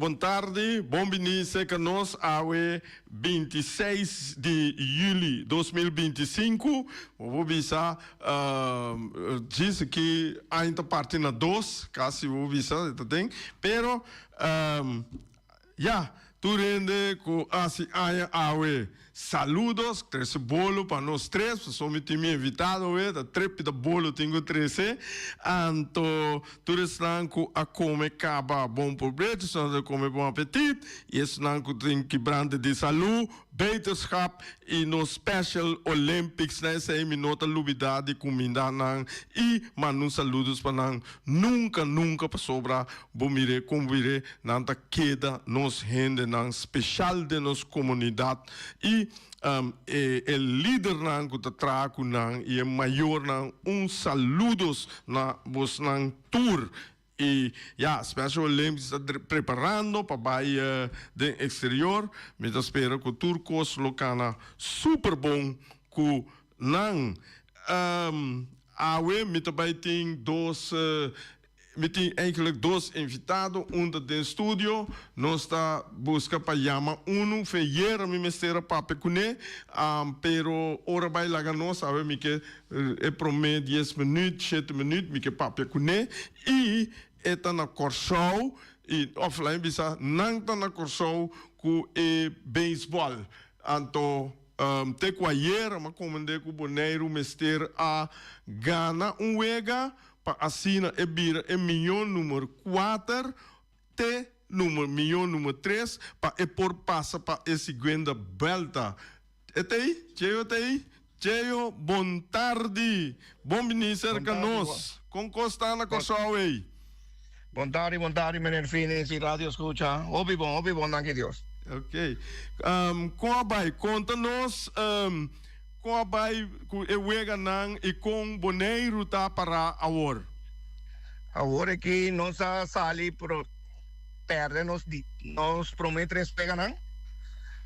Bon tardi, bon bini serka nos awe 26 di juli 2025. Bo por bisa djis aki aña ta parti na dos, kasi bo por bisa ta den, pero ya, tur hende ku hasi aña awe, saludos, trese bolo pa nos tres, pasobra mi tin mi invitado awe, ta tres pita bolo tin ku trese, anto tur esnan ku a kome kaba bon probecho, esnan ku a kome bon apetit, i esnan ku tin kibrante di salu, beterschap, i nos Special Olympics nan esei mi no ta lubida di kuminda nan i manda un saludos pa nan nunka nunka pasobra Bo mir'é kon bir'é, nan ta keda nos hendenan speshal den nos komunidat i e e lidernan ku ta traha ku nan i e mayornan un saludos na bosnan tur. I ya, Special Olympics ta preparando pa bai den eksterior. Mi ta spera ku tur kos lo kana super bon ku nan. Awe mi ta bai tin dos Mi tin eigenlijk dos invitado, un ta den studio, nos ta busca pa yama unu, feyera mi mester a papia cune, pero ora bay laga nos awe mi ke e prome dies minuut, shete minuut mi ke papia cune, y e ta na Corsou, y of laga mi bisa nan ta na Corsou cu e baseball, anto te cu ayera mi a comende cu Boneiru mester a gana un wega, Pa asina e bira e mihó number kuater te number mihó number tres pa e por pasa pa e siguiente buelta. E ta ei? Cheo ta ei? Cheo, bon tardi! Bon bini serka nos. Kon kos ta na Kòrsou ei? Bon tardi, bon tardi meneer Finis y radio escucha. Hopi bon, hopi bon, danki Dios. Ok. Kon a bai? Konta nos. Kon a bai ku e weganan i kon Boneiru ta pará awor? Awor aki nos a sali pro pèrdè nos di nos promé tres weganan,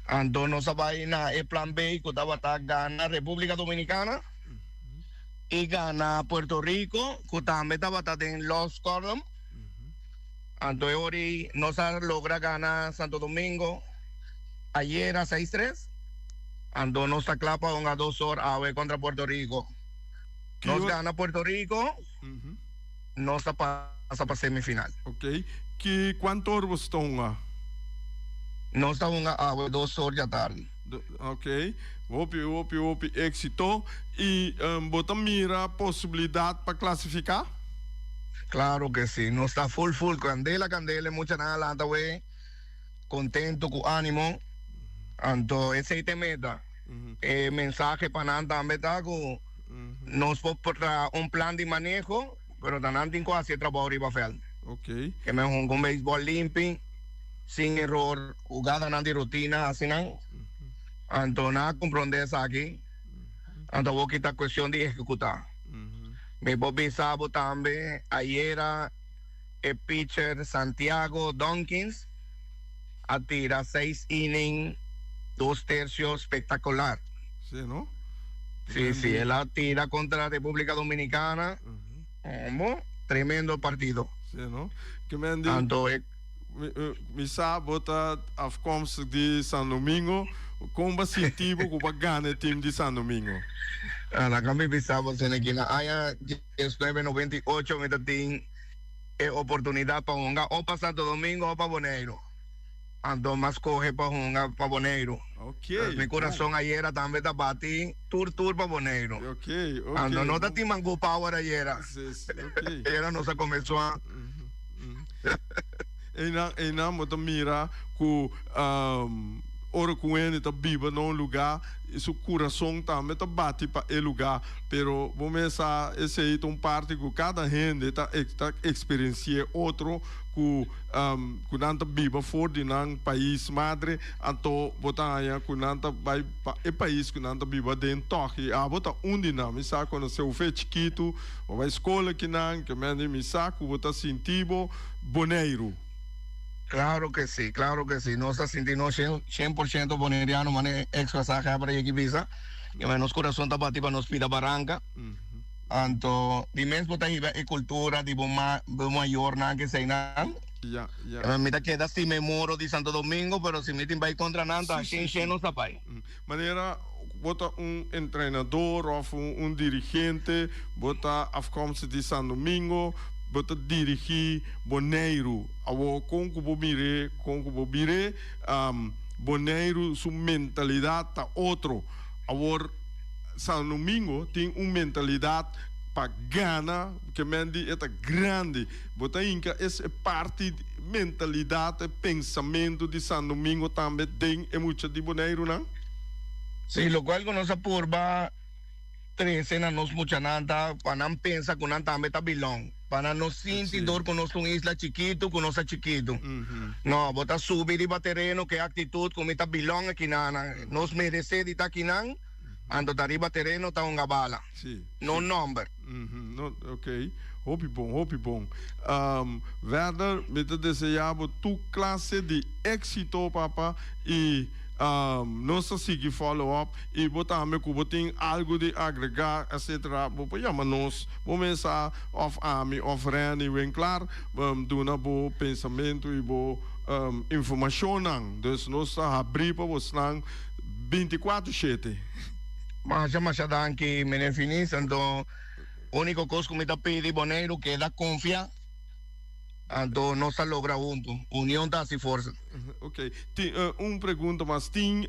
anto nos a bai na e plan B ku tabata gana Repúblika Dominikana i gana Puerto Rico ku tambe tabata den lost column, anto e ora ei nos a logra gana Santo Domingo ayera seis tres. Anto nos ta kla pa hunga dos or awe kontra Puerto Rico. Nos gana Puerto Rico, nos ta pasa pa semifinal. Ok. Ki kuantu or boso ta hunga? Nos ta hunga awe dos or djatardi. Ok. Hopi, hopi, hopi éksito. I bo ta mira posibilidat pa klasifiká? Klaro ke si. Nos ta ful ful. Kandela, kandela e muchanan a lanta awe. Contento cu animo. Anto esey ta e meta. E mensahe pa nan tambe ta cu nos por traha un plan di maneho, pero ta nan tin cu haci e trabao riba veld. Ke men hunga un beisbol limpi, sin eror, hugadanan di rutina haci nan. Anto nan a compronde esaki. Anto awor ki ta cuestion di ehecuta. Mi por bisa bo tambe ayera. E pitcher Santiago Donkins a tira seis inning dos tercio spectacular. Sí, no? Sí, sí, el a tira contra Republica Dominicana. Como? Tremendo partido. Sí, no? Ke men di, Anto e mi sa bo ta afkomstig di San Domingo, kon bo a sinti bo ku bo a gana e team di San Domingo? Laga mi bisa bo sene ki na aña 1998 mi ta tin e oportunidat pa hunga o pa Santo Domingo o pa Boneiru. Anto mi a skohe pa hunga pa Boneiru. Mi kurason ayera tambe ta bati tur tur pa Boneiru. Anto no ta tin mangu power ayera. Ayera nos a kome swa. Einan einan bo ta mira ku ora ku hende ta biba na un lugá su kurason tambe ta bati pa e lugá. Pero bo mes sa esei ta un parti ku kada hende ta ta eksperensi'é otro ku ku nan ta biba for di nan pais madre, anto bo ta haña ku nan ta bai pa e pais ku nan ta biba aden tòg. I abo ta un di nan. Mi sa konosé Ufé chikitu, bo bai skol akinan, ke mende mi sa ku bo ta sinti bo Boneiru. Claro que si, claro que si. Nos ta sinti nos shen shen por shento boneriano manera ex pasaje a por yeki bisa. Nos kurason ta bati pa nos pida baranka. Anto di mes bo ta hiba e cultura di bo ma bo mayornan keseinan. Ya, ya. Mi ta keda stima e muro di Santo Domingo, pero si mi tin bai contra nan ta shen shen nos ta bai. Manera bo ta un entrenador of un dirigente, bo ta afkomstig di San Domingo, bo ta dirigi Boneiru. Awor kon ku bo mir'é, kon ku bo bir'é, Boneiru su mentalidat ta otro. Awor San Domingo tin un mentalidat pa gana, ke men di e ta grandi. Bo ta hinka es e parti mentalidat, e pensamentu di San Domingo tambe den e mucha di Boneirunan? Sí, lokual ku nos a purba trese na nos muchanan ta pa nan pensa ku nan tambe ta bilon, pa nan no sinti dor ku nos ta un isla chikitu ku nos ta chikitu. No, bo ta subi riba tereno ku e aktitut ku mi ta bilon akinan, nos meresé di ta akinan, anto ta riba tereno ta hunga bala. No nòmber. No, ok. Hopi bon, hopi bon. Werner, mi ta deseá bo tur klase di éksito, papa, i nos ta sigui follow up. I bo tambe ku bo tin algu di agregá, etcetera, bo por yama nos, bo mes sa, òf ami òf Renny Winklaar, duna bo pensamentu i bo informashonnan. Dus nos ta habrí pa bosnan bintikuater shete. Masha masha danki meneer Finis, anto unico cos cu mi ta pidi Boneiru keda confia anto nos ta logra hunto, union ta haci forsa. Ok, tin un pregunta mas, tin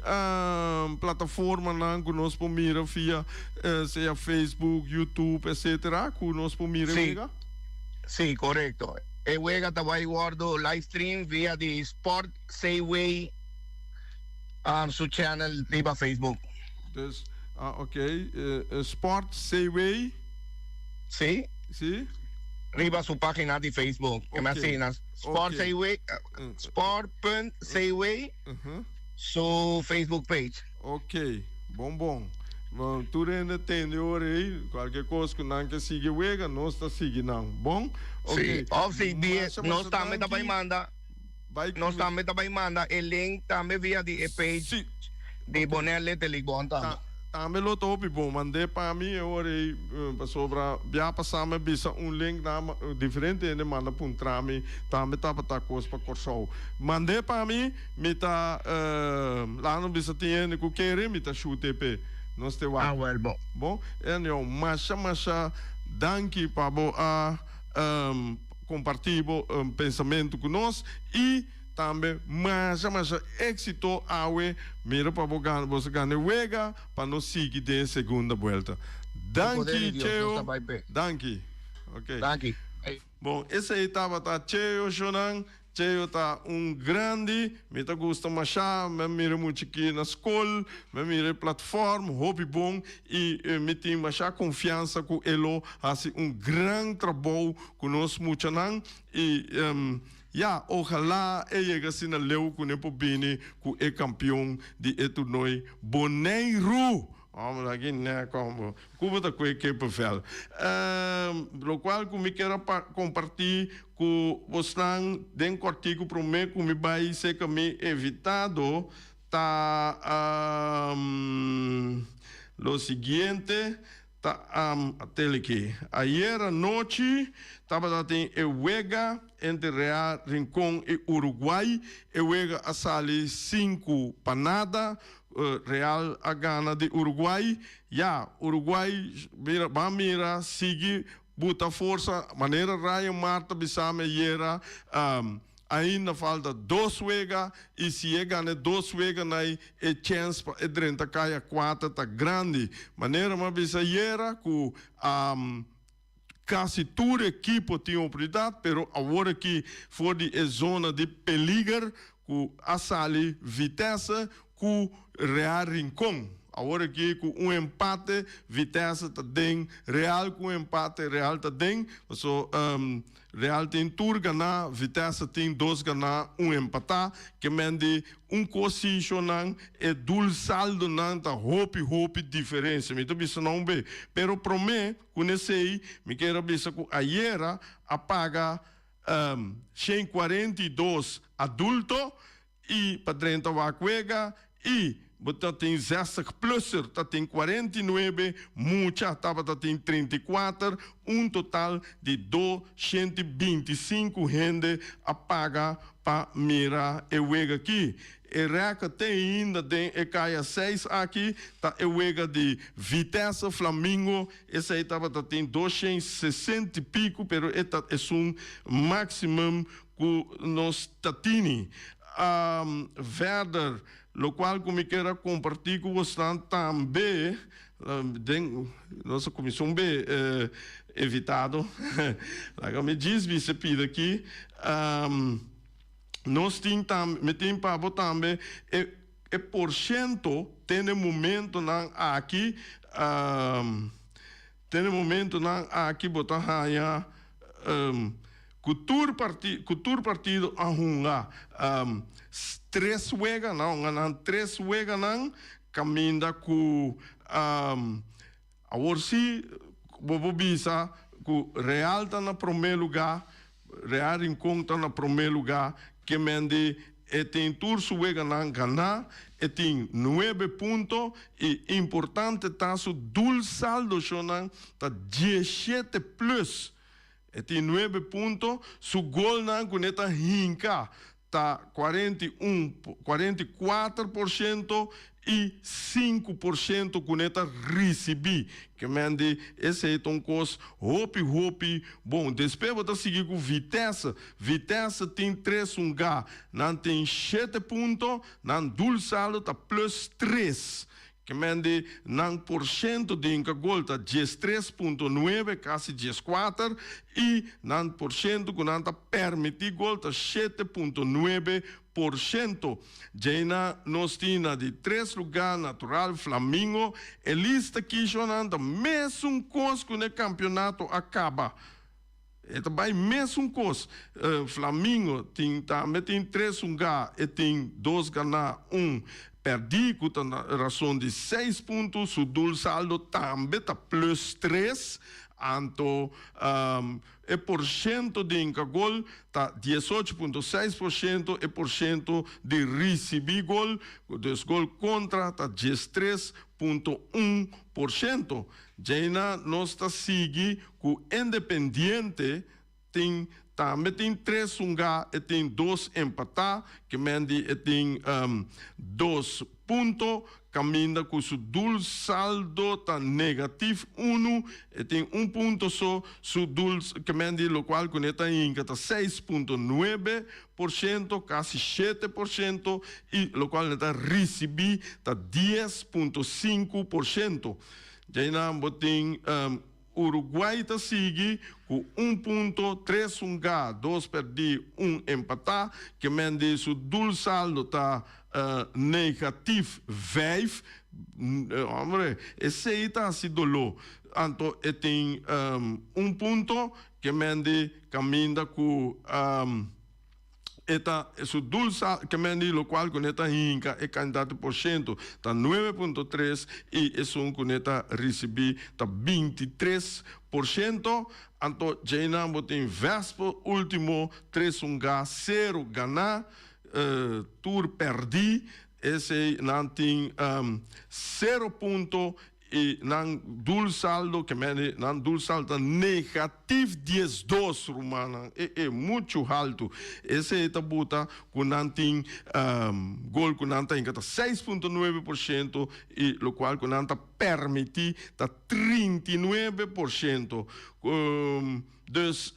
plataformanan cu nos por mira via sea Facebook, YouTube etc cu nos por mira e wega? Si, corecto, e wega ta bay wordo live stream via di Sport Seaway. Su channel riba Facebook. Dus, ah ok, Sport CW. Si. Si. Riba su pagina di Facebook. Ok. Keme asina, Sport Ok. CW, Sport punt CW su Facebook page. Ok, bon bon. Bon, tur hende tende ora ei, cualkier cos cu nan ke sigui wega, nos ta sigui nan. Bon? Ok. Si, of si di Masha, nos masha tambe ta bai danki. manda. Bai Nos ku. tambe ta bai manda e link tambe via di e page Si. di Ok. Bonaire Little League Bon tambe. Ta, tambe lo ta hopi bon. Mand'é pa mi e ora ei, pasobra bia pasá mi a bisa un link na diferente hende manda puntra mi, tambe tabata kos pa Kòrsou. Mand'é pa mi, mi ta laga nos bisa tin hende ku kere, mi ta shut'é p'e. Nos te wak. Ah, wèl bon. Bon, anyhow, masha masha danki pa bo a Comparti bo pensamento cu nos y tambe masha masha exito awe mira pa bo gana boso gana e wega pa nos sigui den e segunda buelta. Cu poder di Danki Dios nos Cheo ta bai p'e. Danki ok. Danki. Bon esey tabata Cheo shonan Cheo ta un grandi, mi ta gusta masha, mi a mira mucha ki na skol, mi a mira e platform hopi bon i mi tin masha konfiansa ku e lo hasi un gran trabou ku nos muchanan i ya, ojalá e yega asina leu ku ne por bini ku e kampion di e tornoi Boneiru. Hombre, aki ne combo. Cuba ta cue kippenvel. Locual cu mi kier a comparti cu bosnan den cortico prome cu mi bay seca mi invitado ta lo siguiente, ta atele aki. Ayer anochi tabata tin e wega entre Real Rincon y Uruguay. E wega a sali 5-0. Real a gana di Uruguay. Ya, Uruguay mira, ban mira, sigui buta forsa. Manera Ryan Mart ta bisa mi ayera, ainda falta dos wega y si e gana e dos weganan ei, e chens pa e drenta kaya kuater ta grandi. Manera mi a bisa ayera ku casi tur ekipo tin oportunidad, pero awor aki for di e zona di peliger cu a sali Vitesse cu Real Rincon. Awor aki cu un empate Vitesse ta den, Real cu un empate Real ta den, paso Real tin tur ganá, Vitesse tin dos ganá, un empatá. Ke men di un kos si shonnan, e dul saldonan ta hopi hopi diferensia. Mi ta bisa nan un be. Pero promé ku nesei, mi kier a bisa ku ayera a paga 142 adulto i pa drenta wak wega i. Bo ta tin zestig plusser, ta tin 49, mucha tabata tin 34, un total di 225 hende a paga pa mira e wega aki. E record te ainda den e kaya 6 aki ta e wega di Vitesse Flamingo, esei tabata tin 260 i piku, pero e ta esun maximum ku nos ta tini. Verder, lokual ku mi kier a kompartí ku bosnan tambe den nos komishon be invitado, laga mi djis bisa pida aki, nos tin tambe, mi tin pa bo tambe e e porshento te na e momentonan aki, te na e momentonan aki bo ta haña Ku tur parti ku tur partido a hunga tres wega, nan a hunga nan tres weganan kaminda ku awor si bo por bisa ku Real ta na promé lugá, Real Rincon ta na promé lugá, ke men di e tin tur su weganan ganá, e tin nuebe punto i importante ta su doelsaldo shonnan ta 17 plus. E tin nuebe punto, su golnan ku ne ta hinka ta 41, 44% i 5% ku ne ta risibí. Ke men di esei ta un kos hopi hopi bon. Despues bo ta sigui ku Vitesse. Vitesse tin tres hungá, nan tin shete punto, nan doelsaldo ta plus tres. Ke men di nan porshento di hinka gol ta 13.9, kasi 14, i nan porshento ku nan ta permití gol ta 7.9%. Djeina nos tin na di tres lugá natural Flamingo. E lista kishonan ta mesun kos ku n'e kampionato a kaba. E ta bai mesun kos. Flamingo tin tambe tin tres hungá, e tin dos ganá, un pèrdí ku ta na rason di seis punto. Su doelsaldo tambe ta plus tres. Anto e porshento di hinka gol ta 18.6%, e porshento di risibí gol, dus gol kontra, ta 13.1%. Djeina nos ta sigui ku Independiente tin tambe tin tres hungá, e tin dos empatá, ke men di e tin dos punto, kaminda ku su doelsaldo ta negatif unu, e tin un punto so, su doel ke men di lokual ku ne ta hinka ta 6.9%, kasi 7%, i lokual ne ta risibí ta 10.5%. Djeinan bo tin Uruguay ta sigui ku un punto, tres hungá, dos pèrdí, un empatá. Ke men di su doelsaldo ta negatief vijf. Hombre, esei ta hasi doló. Anto e tin un punto, ke men di kaminda ku. E ta su dulsa ke men di lokual ku ne ta hinka e kantidat di porshento ta 9.3 i esun ku ne ta risibí ta 23%. Anto djeinan bo tin Vespo ultimo tres hungá sero ganá, tur pèrdí. Esei nan tin sero punto I nan doelsaldo, ke men di nan doelsaldo ta negatief 12, rumannan. E e muchu haltu. Esei ta buta ku nan tin gol ku nan ta hinka ta 6.9% i lokual ku nan ta permití ta 39%. Dus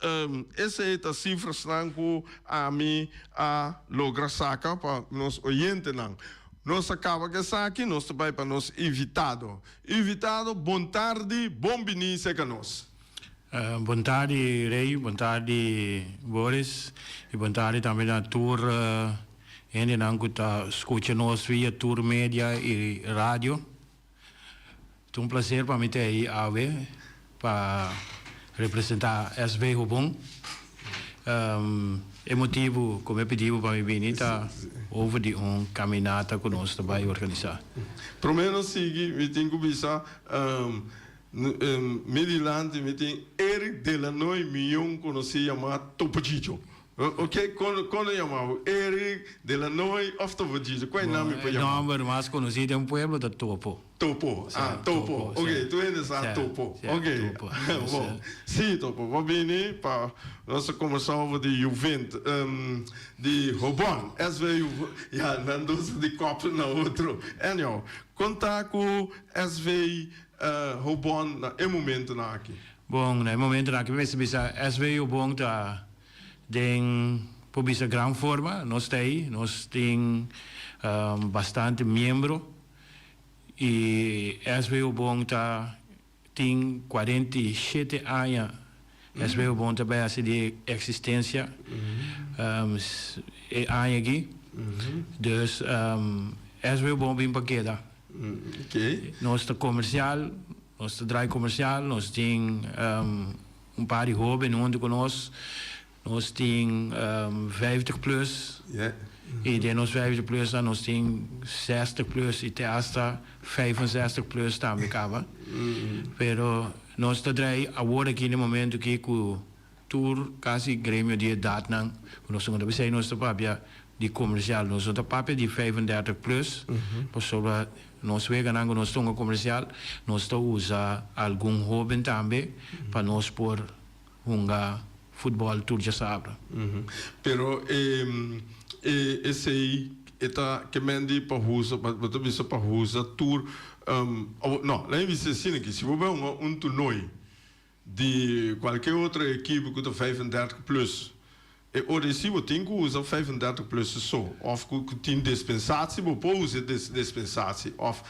esei ta sifrasnan ku ami a logra saka pa nos oyentenan. Nos a kaba ku esaki, nos ta bai pa nos invitado. Invitado, bon tardi, bon bini serka nos. Bon tardi Rey, bon tardi Boris i bon tardi tambe na tur hendenan ku ta skucha nos via tur media i radio. Ta un placer pa mi ta ei awe pa representa SV Hobon. E motibu ku mi a pidi bo pa mi bini ta over di un caminata ku nos ta bai organisa. Prome nos sigui mi tin ku bisa mi dilanti mi tin Eric Delanoy miyon konosí yamá Topo Chicho. Ok, kon kon nan yama bo? Eric, Delanoy of Topo Gigio? Kua e nòmber por yama bo? E nòmber mas konosí den pueblo ta Topo. Topo, ah, Topo. Ok, tur hende sa Topo. Ok, bon. Sí, Topo, bo bini pa nos a kombersá over di Juvent, di Hobon, SV Juvent, ya, nan dos ta di kòpel na otro. Anyhow, kon ta ku SV Hobon na e momentonan aki? Bon, na e momentonan aki mi mester bisa SV Hobon ta Den por bisa gran forma nos ta ei, nos tin bastante miembro y SV Obon ta tin 47 aña SV Obon ta bay haci di existencia e aña aki. Dus SV Obon bin pa keda. Nos ta comercial, nos ta draai comercial, nos tin. Un par di hoben huntu ku nos. Nos tin 50 plus. I den nos 50 plus nan nos tin 60 plus i te asta 65 plus tambe kaba. Pero nos ta drei awor aki na e momento aki ku tur kasi gremio di edatnan ku nos ta p'esei nos ta papia di komersial. Nos no ta papia di 35 plus pasobra Nos weganan ku nos tunga komersial, nos ta usa algun hóben tambe pa nos por hunga futbòl tur djasabra. Pero e esei e ta ke men di pa usa, bo ta bisa pa usa tur, no, laga mi bisa asina aki, si bo bai hunga un toernooi di kualke otro ekipo ku ta 35 plus, E ora si bo tin ku usa 35 plus so of ku tin dispensatie bo por usa e dispensatie of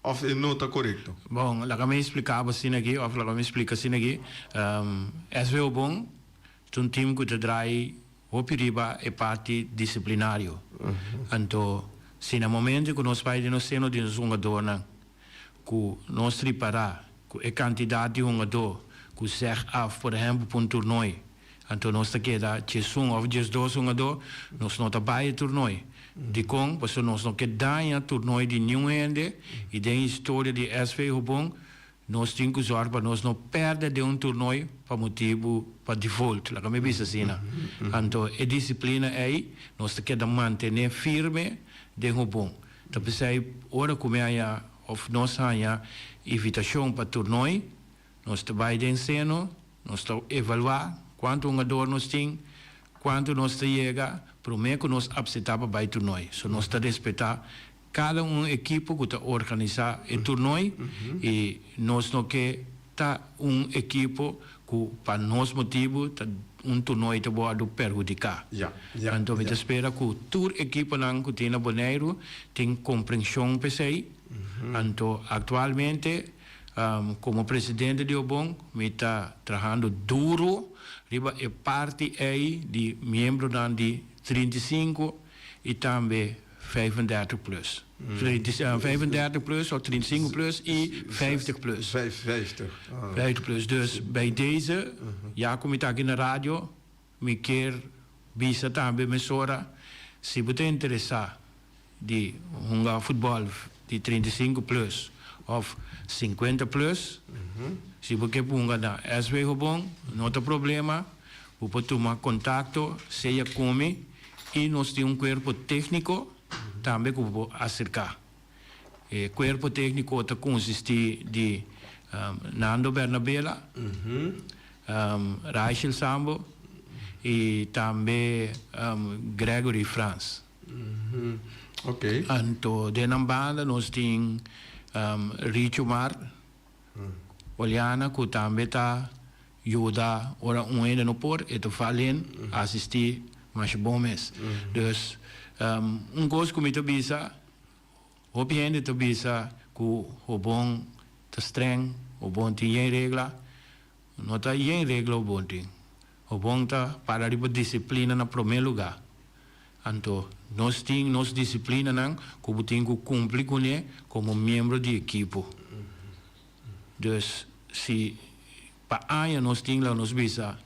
of e no ta korekto. Bon, laga mi splika bo asina aki of laga mi splika asina aki. SV Obon ta un team ku ta draai hopi riba e parti disiplinario. Anto si na momento ku nos bai den nos seno di nos hungadornan ku nos ripará ku e kantidat di hungadó ku seg af por ehèmpel pa un toernooi Anto nos ta keda 11 òf 12 hungadó, nos no ta bai e toernooi. Dikon? Pasobra nos no ke daña toernooi di niun hende i den historia di SV Hobon nos tin ku zòrg pa nos no pèrdè den un toernooi pa motibu pa default, laga mi bisa asina. Anto e disiplina ei nos ta keda mantené firme den Hobon. Ta p'esei ora ku mi haña òf nos haña invitashon pa toernooi, Nos ta bai den seno, nos ta evaluá kuantu hungador nos tin, kuantu nos ta yega promé ku nos apseptá pa bai toernooi. So nos ta respetá kada un ekipo ku ta organisá e toernooi i nos no ke ta un ekipo ku pa nos motibu ta un toernooi ta wòrdu perhudiká. Anto mi ta spera ku tur ekiponan ku tin na Boneiru tin komprenshon p'esei. Anto aktualmente Como presidente di Obon mi ta trahando duro riba e parti ey di miembronan di 35 y tambe 35 plus. 35 plus of 35 plus y 50 plus. 50 plus. Dus bij deze, ya cu mi ta aki na radio, mi kier bisa tambe mesora si bo ta interesa di hunga futbòl di 35 plus òf 50 plus, si bo ke hunga na SV Hobon no ta problema, bo por tuma kontakto sea ku mi i nos tin un kuerpo tékniko tambe ku bo por aserká. E kuerpo tékniko ta konsistí di Nando Bernabela, Rachel Sambo i tambe Gregory Frans. Anto den nan banda nos tin Richo Mar, Oliana ku tambe ta yuda ora un hende no por, e ta val hen asistí masha bon mes. Dus un kos ku mi ta bisa, hopi hende ta bisa ku Hobon ta streng, Hobon tin yen regla. No ta yen regla Hobon tin. Hobon ta para riba disiplina na promé lugá. Anto, nos tin nos disiplinanan ku bo tin ku kumpli kuné komo miembro di ekipo. Dus, si pa aña nos tin laga nos bisa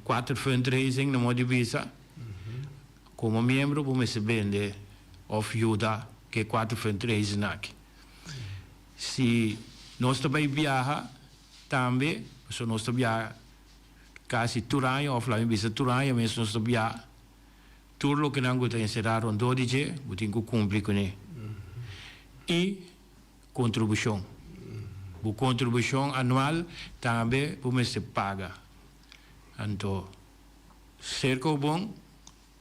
kuater fundraising na moda di bisa, komo miembro bo mester bende òf yuda ku e kuater fundraising aki. Si nos ta bai biaha tambe, pasobra nos ta biaha. Kasi tur aña òf laga mi bisa tur aña mes nos ta bia tur loke nan ku ta enserá rondó di dje bo tin ku kumpli kuné. I kontribushon. Bo kontribushon anual tambe bo mester paga. Anto serka bo bon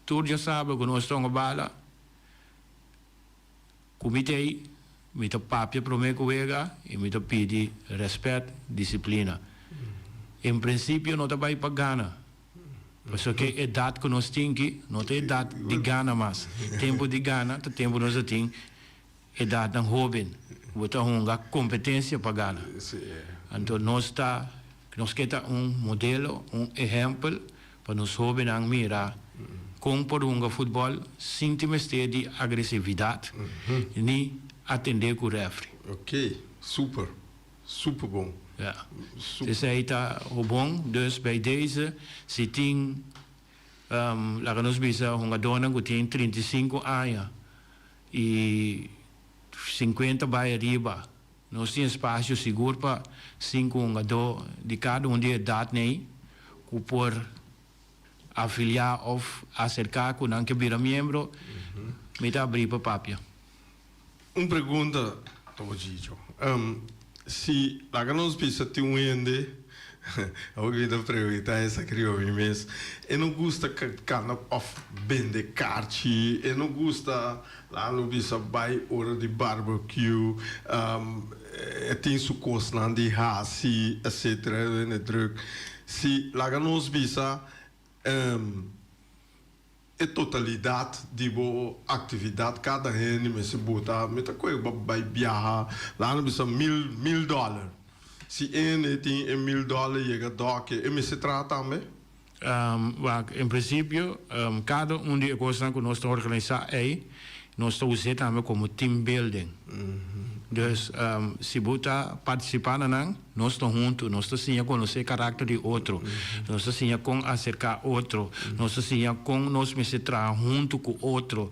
tur djasabra ku nos ta hunga bala. Ku mi t'ei, mi ta papia promé ku wega i mi ta pidi rèspèt, disiplina. En prinsipio no ta bai pa gana, pasobra ke edat ku nos tin ki no ta edat di gana mas. Tempu di gana ta tempu nos a tin edatnan hóben, ku bo ta hunga kompetensia pa gana. Anto nos ta, nos ke ta un modelo, un ehèmpel Pa nos hóbennan mira kon por hunga futbòl sin tin mester di agresividat ni atendé ku rèfri. Ok, super, super bon. Ja, esei ta bon. Dus bij deze, si tin, laga nos bisa hungadónan ku tin 35 aña i 50 bai ariba, Nos tin espasio sigur pa sinku hungadó di kada un di e edatnan ku por afiliá òf aserká ku nan ke bira miembro. Mi ta abrí pa papia. Un pregunta, Topo Chicho. Si laga nos bisa tin un hende, awor ku mi ta pregunta esaki riba mi mes, e no gusta kana òf bende karchi, e no gusta Lalo bisa bai ora di barbecue, e tin su cosnan di haci, etc. E hende druk. Si laga nos bisa e totalidad di bo actividad cada hende mester buta, mi ta coge bo bai biaha, laga nos bisa mil, mil dollar. Si hende tin e mil dollar yega doke, e mester traha tambe? Wak, en prinsipio, kada un di e kosnan ku nos ta organisá ei, nos ta us'é tambe komo team building. Dus, si bo ta partisipá na nan, nos ta huntu, nos ta siña konosé karakter di otro, nos ta siña kon aserká otro, nos ta siña kon nos mester traha huntu ku otro.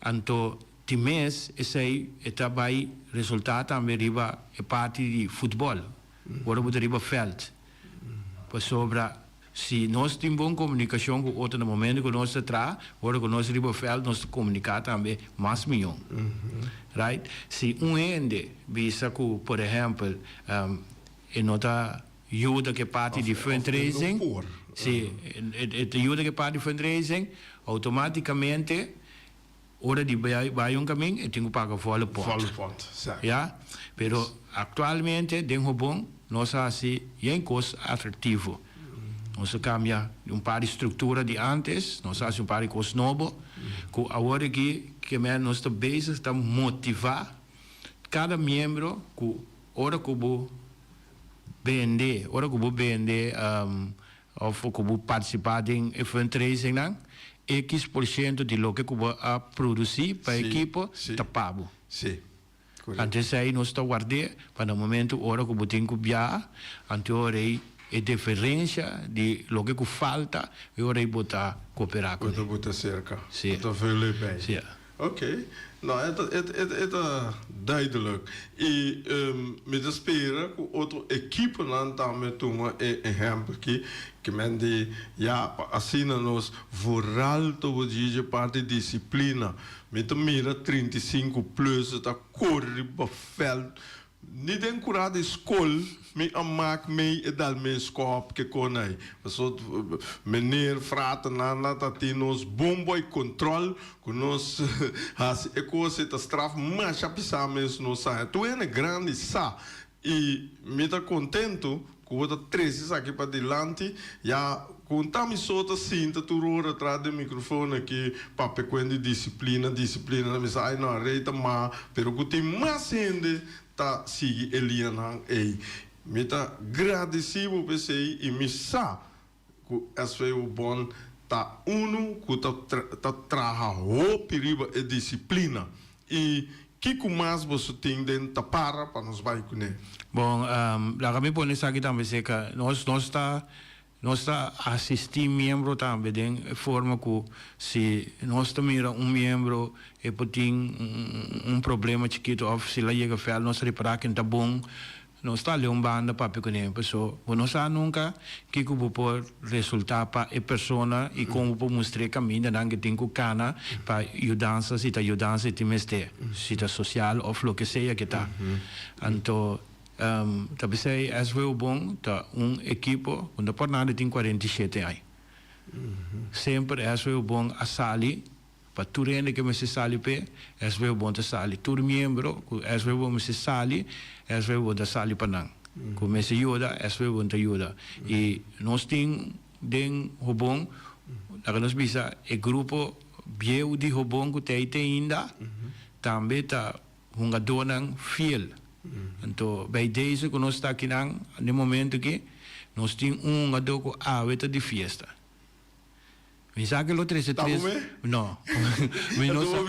Anto, di mes esei e ta bai resultá tambe riba e parti di futbòl, ora bo ta riba vèlt. Pasobra si nos tin bon komunikashon ku otro na momento ku nos ta traha, ora ku nos riba vèlt nos ta komuniká tambe mas mihó. Right? Si un hende bisa ku por ehèmpel e no ta yuda ku e parti di fundraising, si e ta yuda ku e parti di fundraising, outomátikamente ora di bai un kamin e tin ku paga volle pot. Volle pot, sèk. Ya, pero aktualmente den Hobon nos a hasi yen kos atraktivo. Nos a kambia un par di struktura di ántes, nos a hasi un par di kos nobo ku awor aki ke men nos ta bezig ta motivá kada miembro ku ora ku bo bende, ora ku bo bende Of ku bo partisipá den e fundraisingnan, ekis por shento di loke ku bo a produsí pa e ekipo ta pa bo. Anto esei nos ta ward'é pa na momentu ora ku bo tin ku biaha, anto e ora ei e diferensha di loke ku falta, e ora ei bo ta koperá kuné. Bo ta buta serka. Bo ta vul erbij. Ok, no e ta e ta duidelijk y mi ta spera cu otro equiponan tambe tuma e ehempel aki ke men di ya pa asina nos vooral tobo djidje parti disciplina mi ta mira 35 plus ta core riba veld. Ni den kura di skol mi a mak mei e dal mes skòp ke kon ei. Paso meneer fraternan nan ta tin nos bon boi kontrol ku nos hasi e kos ei ta straf masha pisá mes nos sa. Tur hende grandi sa i mi ta kontentu ku bo ta trese esaki padilanti ya ku un ta mi so ta sinta tur ora tras di mikrofon aki papia kuen di disiplina disiplina ta bisa ai no a rei ta ma pero ku tin mas hende ta sigui e lianan ei mi ta gradisi bo p'esei i mi sa ku SV Ubon ta unu ku ta ta traha hopi riba e disiplina i kiko mas boso tin den tapara pa nos bai kuné? Bon, laga mi pone esaki tambe seka. Nos nos ta nos ta asistí miembro tambe den e forma ku si nos ta mira un miembro e por tin un problema chikitu òf si el a yega vèl nos ta ripará ken ta bon. Nos ta leu un banda papia kuné, paso bo no sa nunka kiko bo por resultá pa e persona i kon bo por mustr'é kamindanan ke tin ku kana pa yudansa, si ta yudansa e tin mester, si ta sosial òf loke sea ke ta. Anto ta p'esei SVO Bon ta un ekipo ku no por nada tin 47 aña. Semper SVO Bon a sali. Pa tur hende ke mester sali p'e, SVO Bon ta sali. Tur miembro ku SVO Bon mester sali, SVO Bon ta sali pa nan. Ku mester yuda, SVO Bon ta yuda. I nos tin den Hobon, laga nos bisa e grupo bieu di Hobon ku ta ei te ainda, tambe ta hungadónan fiel. Anto bij deze ku nos ta akinan, den momento aki, nos tin un hungadó ku awe ta di fiesta. Mi sa ke lo trese tres. Ta bo No. Mi no sa.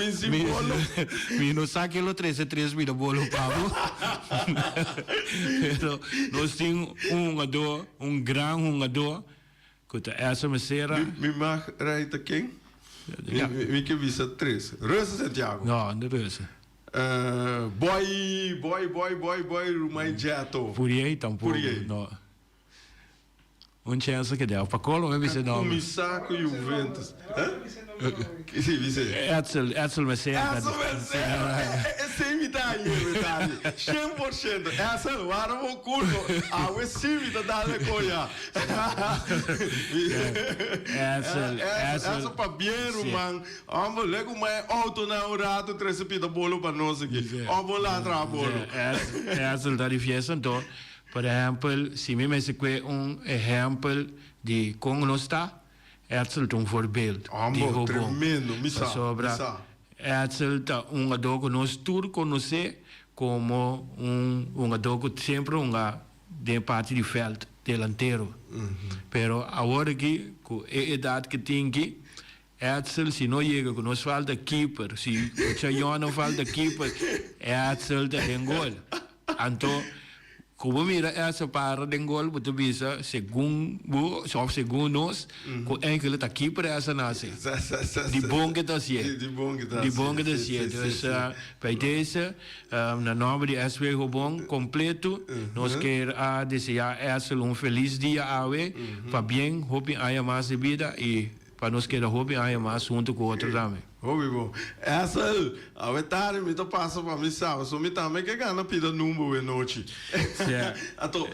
Mi no sa ke lo trese tres bida bolo pa bo. Pero nos tin un hungadó, un gran hungadó ku ta Edson Becerra. Mi mag rei ta ken? Mi ke bisa tres. Reuze Santiago. No, no Reuze. Boy, boy, boy, boy, boy, Rumai Jeto. Puriey tampoco. Puriey. No. Un chance ke deo. Pa kolo mi bisa nomber. Kuminsá ku Juventus. Si, bisa. Edsel, Edsel Becerra. Edsel Becerra. Esei mi ta haña, mi ta haña. 100%. Edsel, wara bo kurso. Awe si mi ta dal e koya. Edsel, Edsel. Edsel pabien, ruman. Homber, lek un mai auto na un rato trese pita bolo pa nos aki. Of bo la traha bolo. Edsel ta di fiesta anto. Por ehèmpel, si mi mester kue un ehèmpel di kon nos ta, Edsel ta un voorbeeld di Homber, hobon. tremendo, mi sa, mi Pasobra sa. Edsel ta un hungadó ku nos tur konosé komo un hungadó ku semper hunga den parti di vèlt, delantero. Pero awor aki, ku e edat ku tin aki, Edsel si no yega ku nos falta keeper, si Chayon no falta keeper, Edsel ta den gol. Anto ku bo mira Edsel para den gol bo ta bisa segun bo òf segun nos ku enkele ta keeper Edsel na hasi. Di bon ke ta hasié. Di bon ke ta Di bon ke ta hasié. Dus bij deze na nòmber di SV Hobon kompleto nos kier a deseá Edsel un felis dia awe, pabien hopi aña mas di bida i. Pa nos keda hopi aña mas hunto ku otro tambe. Hopi bon. Esel, awe tardi mi ta pasa pa mi sa, pasobra mi tambe ke gana pida number we nochi. Anto,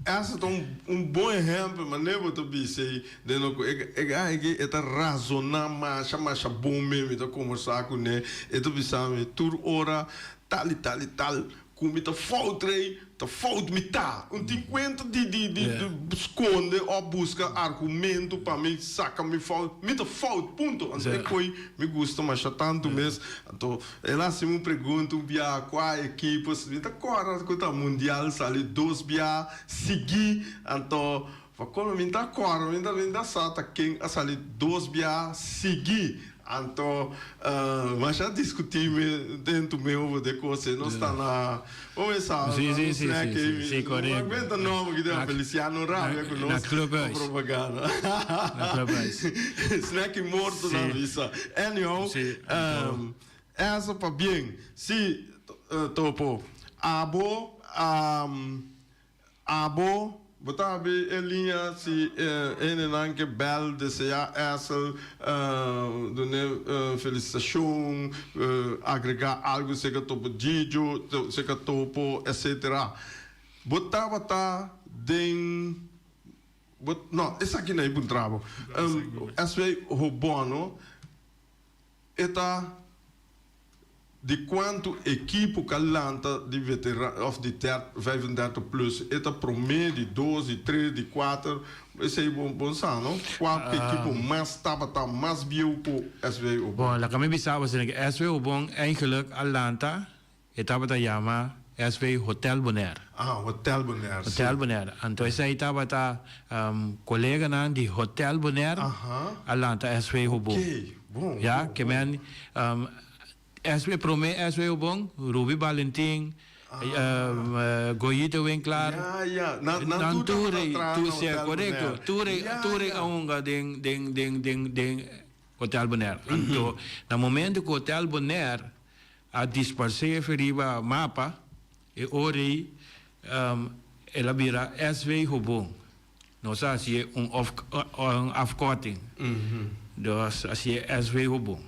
Esel ta un un bon ehempel, manera bo ta bisa ei, den loke e e guy aki e ta razona masha masha bon mes, mi ta kombersa kuné, e ta bisa mi tur ora tal i tal i tal. Ku mi ta fout rei, ta fout mi ta. Un tin kuenta di di di skonde òf buska argumento pa mi saka mi fout. Mi ta fout, punto. Anto e koi mi gusta masha tantu mes. Anto el a hasi mi un pregunta un bia kua ekipo, mi ta kòrda ku ta mundial sali dos bia sigui. Anto pa komo mi ta kòrda, mi ta mi ta sa ta ken a sali dos bia sigui. Anto masha diskutí mi den tu meu over de kos ei. Nos ta na un mesa Sí, sí, un sí, snack sí, ei. sí, sí, Mi no correcto. aguenta nomber ki den Na Feliciano rabia ku na nos Clubhuis. propaganda. Na Clubhuis. Snack i morto nan Sí. bisa. Anyhow, Sí, anto. eso pabien. Sí, Topo. Abo Abo, bo ta habi e liña si e hendenan ke bel desea Essel dun'e felicitacion, agrega algo cerca Topo Gigio, cerca Topo, etc. Bo tabata den, bo, no, esaki no e puntra bo. SV Hobono e ta. Di kuantu ekipo ka lanta di veteran òf di 35 plus e ta promé, di dos, di tres, di kuater, esei bo bon sa no? Kua ekipo mas tabata mas bieu ku SV Obon? Bon, laga mi bisa bo asina ke SV Obon eigenlijk a lanta e tabata yama SV Hotel Bonaire. Ah, Hotel Bonaire, si. Hotel Bonaire. Anto esei tabata koleganan di Hotel Bonaire a lanta SV Obon. Oké, bon, Ya, bon, ke bon. men SV promé SV Obon, Ruby Balentin, Goyito Winklaar. Ya, ya. Nan, nan Nan tur tur tabata ei, traha tur, na si, Hotel korekto. Bonaire. Tur ei, Ya, tur ei ya. a hunga den, den, den, den, den Hotel Bonaire. Anto, na momento ku Hotel Bonaire a disparsé riba mapa, e ora ei. El a bira SV Hobon. Nos a hacié un un afkorting. Dus hacié SV Hobon.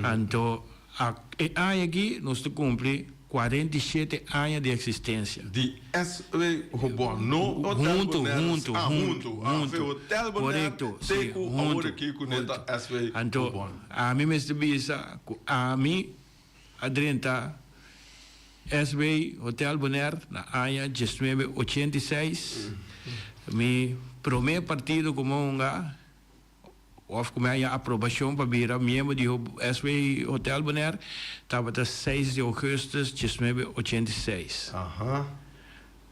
Anto e aña aki nos ta cumpli 47 aña di existencia. Di SV Hobon, no Hotel Hunto, Bonaire. hunto, Ah, hunto, hunto. Ah, hunto. Hotel Bonaire Correcto, te sí, cu hunto, awor aki cu hunto. neta SV Anto, Hobon. ami mester bisa cu ami a drenta SB Hotel Bonaire na aña 1986. Mi prome partido cu mi a hunga of cu mi a haña aprobacion pa bira miembro di SB Hotel Bonaire tabata seis di augustus 1986.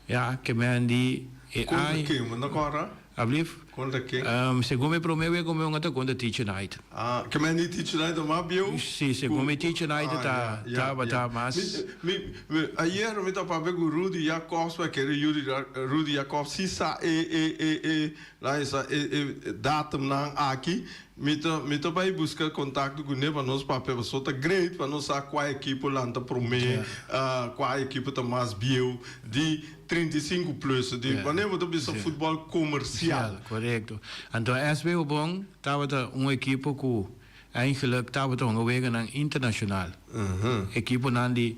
Ya, ke men di e Kontra aña. ken? Bo no kòrda? Ablief? Kontra ken? Segun mi promé wega ku mi hunga ta kontra Teacher Night. Ah, ke men di Teacher Night ta mas bieu? Si, segun mi Teacher Night Ah, ta ya, ya, tabata ya. mas. Mi, mi, mi, ayer mi ta papia ku Rudy Jacobs pa kere Yuri, Rudy Jacobs si sa e, e, e, e, laat mi sa, e, e datumnan aki. Mi ta mi ta bai buska kontakto kuné pa nos papia pasobra ta great pa nos sa kua ekipo lanta promé, kua ekipo ta mas bieu di 35 plus di wanneer bo ta bisa futbòl komersial. Korekto. Anto SV Obon tabata un ekipo ku Eigenlijk tabata hunga weganan internashonal. Ekiponan di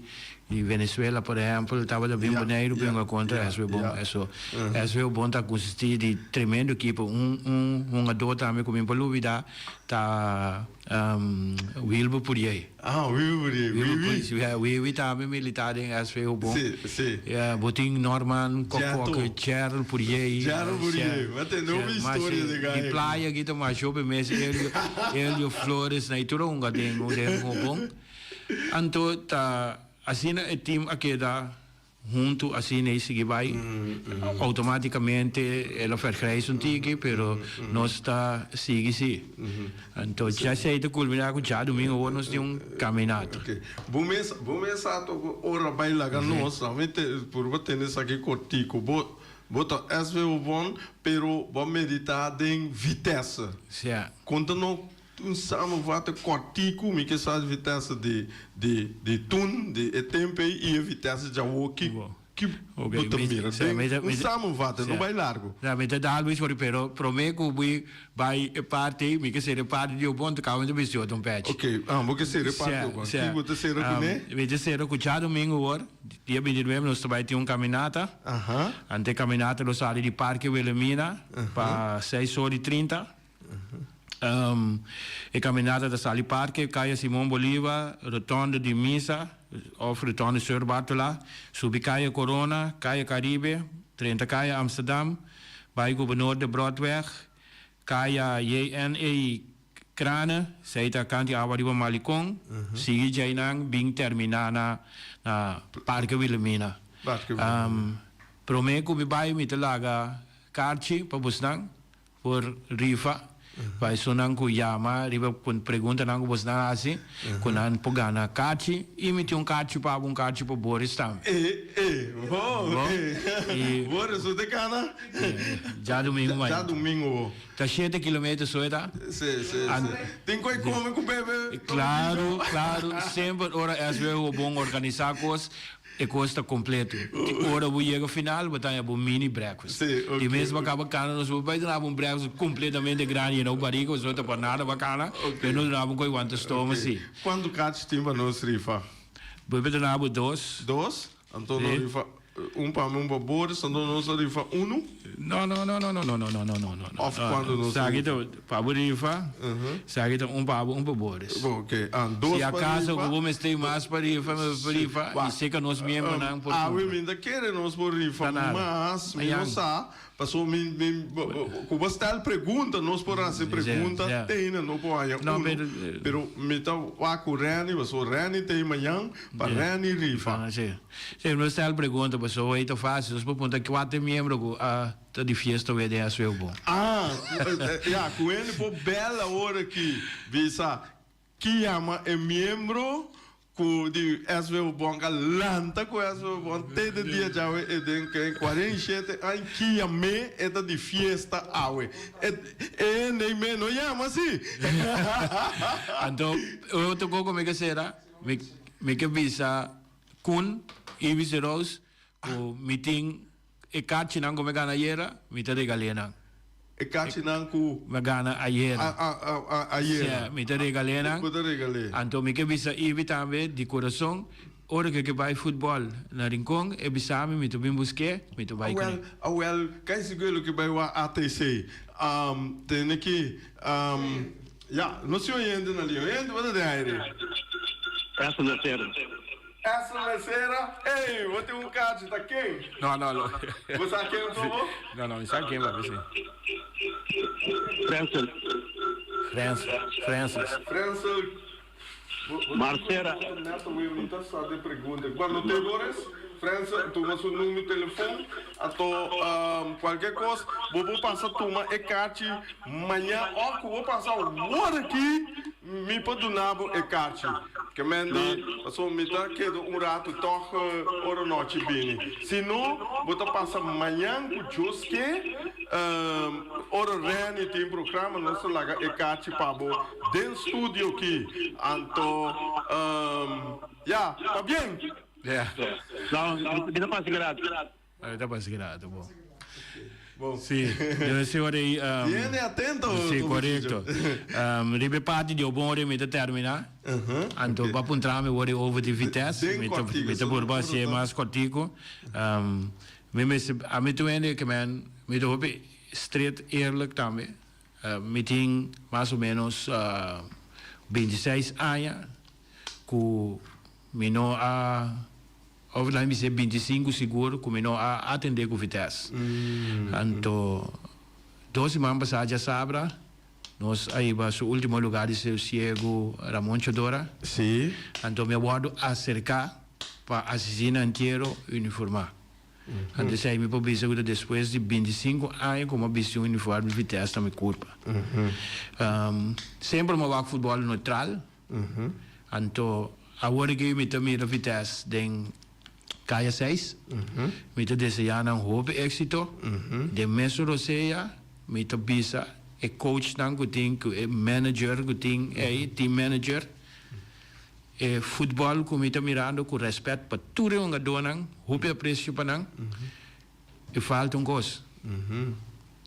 di Venezuela por ehèmpel tabata bin Boneiru pa hunga kontra SV Bon. Eso SV Bon ta konsistí di tremendo ekipo. Un un hungadó tambe ku mi por lubidá ta Wilber Puriey. Ah, Wilber Puriey. Wilber Puriey. Ja, Wiwi tambe militá den SV Bon. Sí, sí. Ja, bo tin Norman Kokok, Gerald Puriey. Gerald Puriey. Bo tende hopi historia di Di playa aki ta masha hopi mes Elio, Elio Flores na i tur a hunga den den Hobon. Anto ta asina e team a keda huntu asina i sigui bai. Automaticamente el a vergrijs un tiki pero nos ta sigui si. Anto djasei ta culmina cu djadomingo awor nos tin un caminata. Ok. Bo mes, bo mes sa toco ora bai laga nos, mi te purba tene esaki cortico. Bo, Bo ta SV Obon, pero bo a medita den Vitesse. Sia. Konta no un samenvatte kòrtiku, mi ke sa Vitesse di di di tun, di e tempu ei i e Vitesse djawo ki ki bo ta mira den un samenvatte, no bai largu. Sia, mi ta dal bo istori, pero promé ku mi bai e parti ei, mi ke sera e parti di Obon, ta kaba mi ta bisti otro un pèchi. Ok, ah, bo ke sera e parti di Obon. Ki bo ta sera kuné? Mi ta sera ku djadumingu awor. Dia 29 nos ta bai tin un caminata. Ante e caminata lo sali di Parke Wilhelmina pa seis ora y trinta. E caminata ta sali Parke, Kaya Simon Bolivar, Rotonde di Misa of Rotonde Sir Bartola, subi Kaya Corona, Kaya Caribe, drenta Kaya Amsterdam, bai Gobernador de Broodweg, Kaya JNE Krane, sei ta kanti awa riba Malikon, sigui djainan bin terminá na na Parke Wilhelmina. Parke Wilhelmina. Promé ku mi bai mi ta laga karchi pa bosnan por rifa pa esunnan ku yama riba preguntanan ku bosnan hasi ku nan por gana karchi i mi tin un karchi pa bo un karchi pa Boris tambe. E e bo e Boris bo ta gana? Djadumingu mai. Djadumingu bo. Ta shete kilometer so e ta. Si, si, si. Tin ku e kome ku bebe. Klaru, klaru. Semper ora SW bo bon organisá kos, e kos ta kompleto. Ora bo yega final, bo ta haña bo mini breakfast. Si, ok. Di mes bo kaba kana, nos bo bai duna bo un breakfast kompletamente grandi yena bo barika, pasobra ta por nada bakana, pero nos duna bo ku e wanta stoma si. Kuantu kach tin pa nos rifa? Bo bai duna bo dos. Dos? Anto nos rifa un pa mi, un pa Boris, anto nos a rifa unu? No, no, no, no, no, no, no, no, no, no, no. Of cuando nos Esaki ta pa bo rifa, esaki ta un pa bo, un pa Boris. Ok, ah, dos Si pa acaso rifa. cu bo mester mas pa rifa, pa rifa, y seca nos miembronan por Awe cumpra. mi ta kere nos por rifa Ta nada. mas, mi no Mañan. sa, paso mi, mi, cu bo stel pregunta, nos por haci pregunta te no por haña No, uno. pero, Pero mi ta wak cu Renny, paso Renny ta ey mañan. Pa Renny rifa. Ah, sí. Sí, no está el pregunta, pasobra hoy ta fácil. Nos por punta cuatro miembro cu a ta di fiesta hoy den SW Bon. Ah, ya, cu hende por bel awor aki bisa ki yama e miembro cu di SW Bon ka lanta cu SW Bon te den dia djawe e den ke 47 aña ki yam'é e ta di fiesta awe. E hende ei me no yama si. Anto, otro cu mi ke sera. Mi ke bisa Koen, Ibis y Roos, Ku mi tin e kachinan ku mi gana ayera, mi ta regal'é nan. E kachinan ku. Mi a gana ayera. Ayera. Sí, mi ta regal'é nan. Bo ta regal'é. Anto mi ke bisa Ibi tambe di kurason, ora ku e ke bai futbòl na Rincon, e bisa mi, mi ta bin busk'é, mi ta bai kuné. Awèl, awèl, kai sigur loke bai wak ATC. Tene ki, ya, no si oyente na liña. Oyente, bo ta den aire. Esa no sera. Esa no sera? Ey, bo tin un kachi, ta ken? No, no, no. Bo sa ken komo? No, no, mi sa ken papi, si. Frensel. Frensel, Francis. Frensel. Marcera. Mi ta sa de pregunta. Bueno, te Boris, Frensel, tuma su numero di telefon, anto cualkier cos, bo por pasa tuma e kachi maña of cu bo pasa awor aki, mi por duna bo e kachi. Ke men di, pasobra mi ta keda un rato tog ora nochi bini. Si no, bo ta pasa mañan cu Dios ke, ora Renny tin programa, nos ta laga e kachi pa bo den studio ki. Anto, ya, ta bien? Ya. No, mi ta pasa grato. Mi ta pasa grato, bo. Bon. Sí, debe ser ora ei. Tiene atento. Sí, korekto. Riba e parti di obon ora mi ta terminá. Anto pa puntra mi wor over di Vitesse. Den kòrtiku. Mi ta purba hasié mas kòrtiku. Mi mester, ami tur hende ke men, mi ta hopi stret eerlijk tambe. Mi tin mas o ménos 26 aña ku mi no a. Of laat mi bisa 25 sigur ku mi no a atendé ku Vitesse. Anto dos siman pasá djasabra nos a hiba su último lugá di sosiegu Ramon Chodora. Sí. Anto mi a wòrdu aserká pa asistí na entiero uniformá. Anto esei mi por bisa ku ta despues di 25 aña ku mi a bisti un uniforme di Vitesse na mi kurpa. Semper mi a wak futbòl neutral. Anto awor aki mi ta mira Vitesse den Kaya seis. Mi ta desea nan hopi éxito. Den mesun rosea mi ta bisa e coachnan ku tin, ku e manager ku tin ei, team manager, e futbòl ku mi ta mirando ku rèspèt pa tur e hungadónan, hopi apresio pa nan. E falta un kos.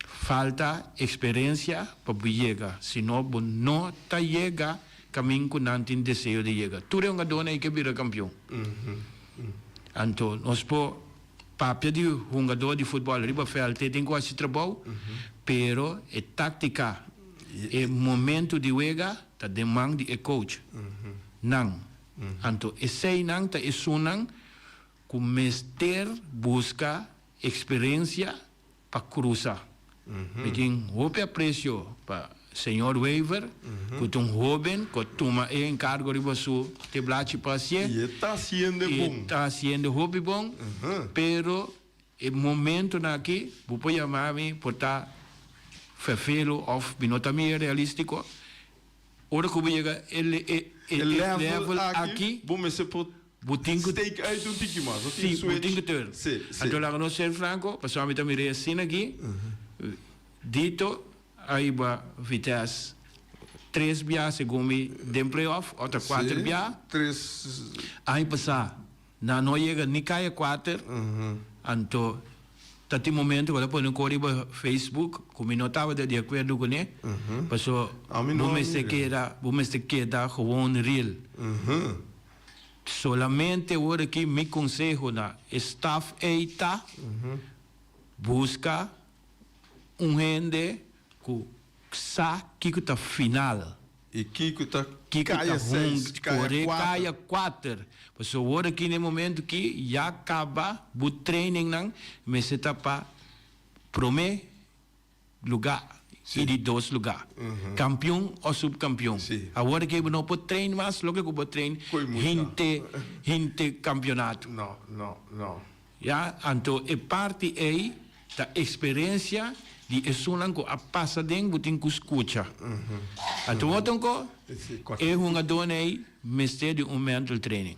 Falta eksperensia pa bo yega, si no bo no ta yega kamin ku nan tin deseo di yega. Tur e hungadónan ei ke bira kampion. Anto nos por papia di hungadó di futbòl riba vèlt e tin ku hasi trabou, pero e táktika, e momentu di wega ta den man di e coach nan. Anto eseinan ta esunnan ku mester buska eksperensia pa krusa. Mi tin hopi apresio pa señor Wever, ku ta un hóben ku a tuma e enkargo riba su teblachi pa hasié. I e ta hasiendo bon. E ta hasiendo hopi bon, pero e momentonan aki bo por yama mi por ta ferfelu òf mi no ta mira realístiko. Ora ku bo yega e level aki, bo mester por bo tin ku steek uit un tiki mas, bo tin Sí, bo tin ku turn. Sí, sí. Anto laga nos ser franko, pasobra mi ta mira e asina aki, Dito a hiba Vitesse tres bia segun mi den play-off, ota kuater bia. Tres. Aña pasá Nan no yega ni kaya kuater, anto ta tin momento ku ta pone un kos riba Facebook ku mi no tabata di akuerdo kuné, paso bo mester keda, bo mester keda gewoon real. Solamente ora ki mi konseho na e staf ei ta, buska un hende ku sa kiko ta final. I kiko ta Kiko ta kaya seis, hung, kaya kore kuater. kaya kuater. Pasobra ora ki na e momento ki ya kaba bo trainingnan mester ta pa prome luga i di dos luga. Kampion o subkampion. Awor ki bo no por train mas loke ku bo train Koe mucha. hinte hinte kampionato. No, no, no. Ya, anto e parti ei ta experencia di esunnan cu a pasa den bo tin cu scucha. Anto bo ta unco, e hungadornan ei mester di un mental training.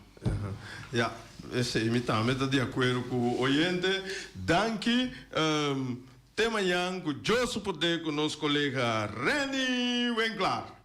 Ya, esei mi tambe ta di acuerdo cu oyente. Danki. Te mañan cu Dios su poder cu nos colega Renny Winklaar.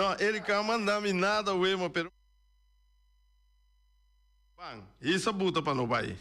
No, Erika a manda mi nada wema, pero. Ban, hisa buta pa no bai.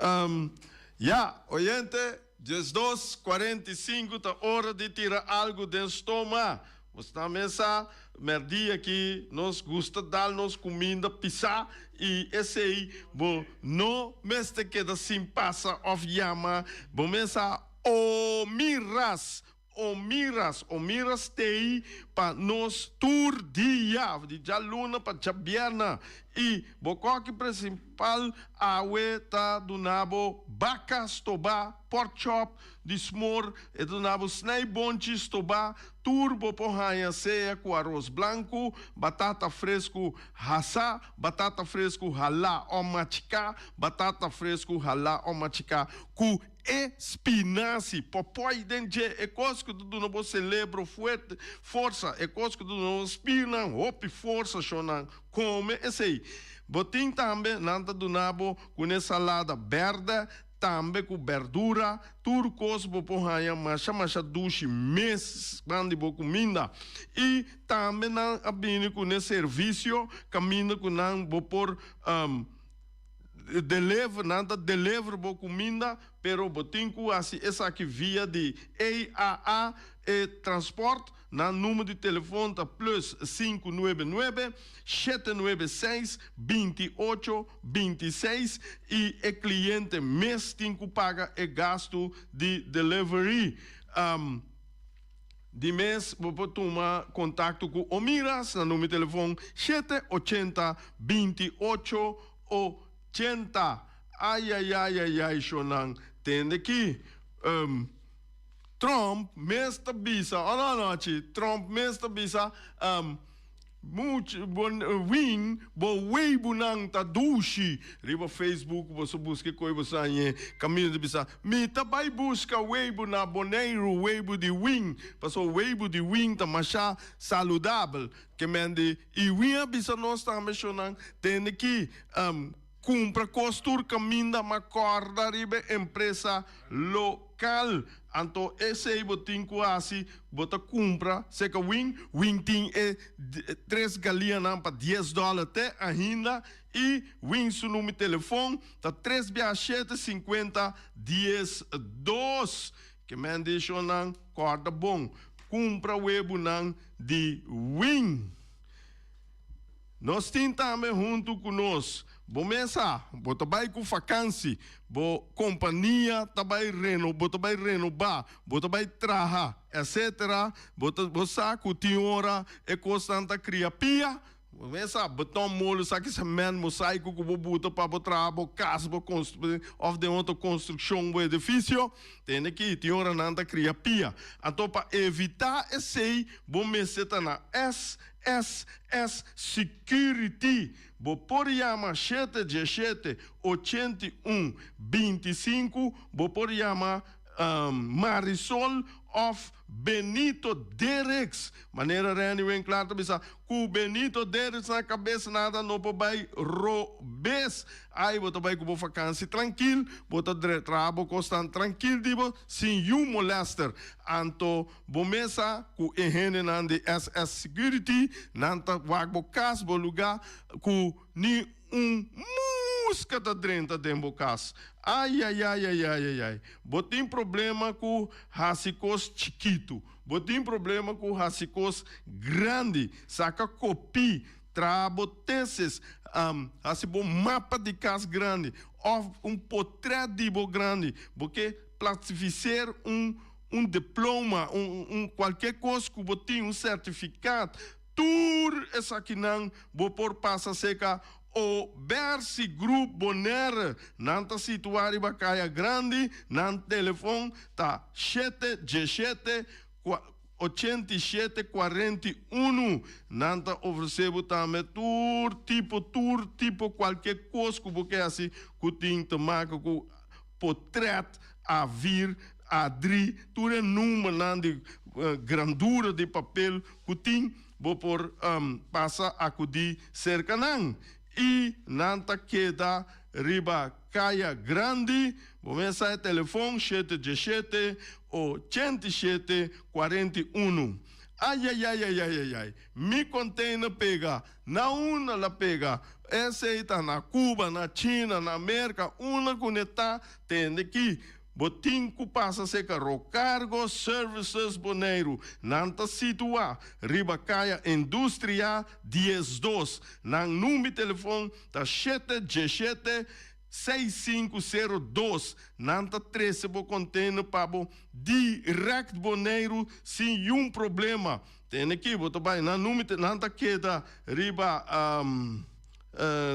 Um, ya, oyente, 12:45 ta ora di tira algu den stoma. Bo sta mesa, merdia aki nos gusta dal nos kuminda pisá i esei bo no mester keda sin pasa òf yama bo mesa Omiras Omiras, Omiras t'ei pa nos tur dia, di djaluna pa djabierna. I bo koki principal awe ta duna bo baka stobá, pork chop di smor, e ta duna bo snijbonchi stobá, tur bo por haña sea ku aros blanku, batata fresku hasá, batata fresku halá o machiká, batata fresku halá o machiká ku E spinasi, popoi den dje, e kos ku ta duna bo selebro fuerte, forsa, e kos ku ta duna bo spirnan hopi forsa, shonnan, kome esei. Bo tin tambe, nan ta duna bo ku ne salada bèrdè, tambe ku bèrdura, tur kos bo por haña masha masha dushi mes ban di bo kuminda. I tambe nan a bini ku ne servisio kaminda ku nan bo por. Deliver, nan ta deliver bo kuminda, pero bo tin ku hasi esaki via di AAA e transport. Nan number di telefon ta plus 599, 796, 28, 26 i e kliente mes tin ku paga e gastu di delivery. Di mes bo por tuma kontakto ku Omiras na number di telefon shete ochenta binti ocho ochenta. Ayayayayay shonnan tende ki Trump mes ta bisa oh no no chi Trump mes ta bisa Much bo win bo weibunan ta dushi. Riba Facebook boso buska e koe boso hañ'e kaminda ta bisa mi ta bai buska weibu na Boneiru weibu di win pasobra weibu di win ta masha saludabel ke men di i win a bisa nos tambe shownan tende ki Kumpra kos tur kaminda ma kòrda riba e empresa lokal. Anto esei bo tin ku hasi, bo ta kumpra seka Win. Win tin e tres galianan pa dies dòler te ainda i Win su number di telefon ta tres bia shete sinkuenta dies dos. Ke men di shonnan kòrda bon, kumpra webunan di Win. Nos tin tambe huntu ku nos. Bo mesa, bo ta bai ku fakansi, bo kompania ta bai reno, bo ta bai renobá, bo ta bai traha, etsetera. Bo ta, bo sa ku tin ora e kosnan ta kria pia. Bo mesa, beton molo, esaki semènt, mosaiku ku bo buta pa bo traha bo kas, bo konstrui òf den otro konstrukshon bo edifisio. Tende ki tin ora nan ta kria pia. Anto pa evitá esei bo mester ta na S. SS Security. Bo por yama shete diesshete 81 25, bo por yama Marisol of Benito Derricks. Manera Renny Winklaar ta bisa, ku Benito Derricks na kabes nada no por bai robes. Ai bo ta bai ku bo fakansi trankil, bo ta traha bo kosnan trankil di bo sin yu molester. Anto Bo mesa ku e hendenan di SS Security, nan ta wak bo kas, bo lugá, ku ni un muska ta drenta den bo kas. Ayayayayayayay. Bo tin problema ku hasi kos chikitu. Bo tin problema ku hasi kos grandi. Saka kopí, traha bo tesis, hasi bo mapa di kas grandi òf un potrèt di bo grandi. Bo ke plastifiseer un. Un diploma, un un cualkier cos cu bo tin, un certificaat, tur esakinan bo por pasa cerca Obersi Group Bonaire. Nan ta situa riba Caya Grandi, nan telefon ta shete diesshete 87 41. Nan ta ofrece bo tambe tur tipo, tur tipo cualkier cos cu bo ke haci cu tin te maka cu potret, A-vier, A-drie, tur e numbernan di grandura di papel ku tin, bo por pasa akudí serka nan. I nan ta keda riba Kaya Grandi. Bo mester sa e telefon, shete diesshete, 87, 41. Ayayayayayay, mi container pega, na unda la pega? Esey ta na Cuba, na China, na Merca, unda cu ne ta, tende ki bo tin cu pasa seca Rocargo Services Boneiru. Nan ta situa riba Caya Industria 12. Nan number telefon ta shete diesshete 6502. Nan ta trece bo container pa bo direct Boneiru sin yun problema. Tene ki bo ta bai nan number nan ta keda riba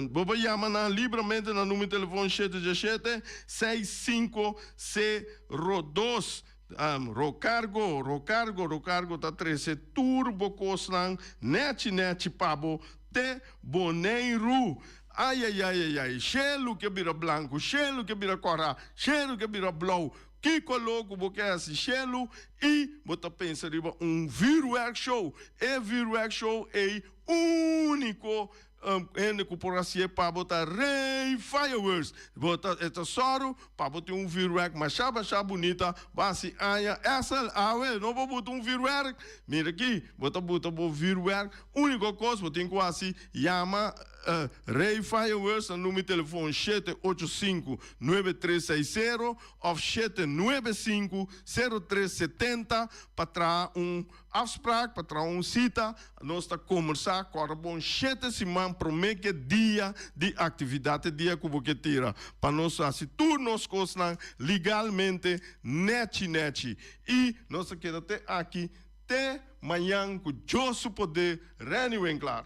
bo por yama nan libramente na number telefon 717 6502. Rocargo, Rocargo, Rocargo ta trece tur bo cosnan nechi nechi pa bo te Boneiru. Ayayayayay, shelu ke bira blanku, shelu ke bira kòrá, shelu ke bira blou. Kiko lo ku bo ke hasi shelu i bo ta pensa riba un vuurwerk show. E vuurwerk show ei úniko hende ku por hasié pa bo ta Rey Fireworks. Bo ta e ta sòru pa bo tin un vuurwerk masha masha bunita. Bo hasi aña Essel awe no bo buta un vuurwerk. Mira aki bo ta buta bo vuurwerk. Úniko kos bo tin ku hasi yama Rey Fireworks na number telefon 785 9360 òf 795 0370 pa traha un afspraak, pa traha un sita. Nos ta kombersá kòrda bon shete siman promé ku e dia di aktividat, e dia ku bo ke tira, pa nos hasi tur nos kosnan legalmente nèchi nèchi. I nos ta keda te aki te mañan ku Dios su poder. Renny Winklaar.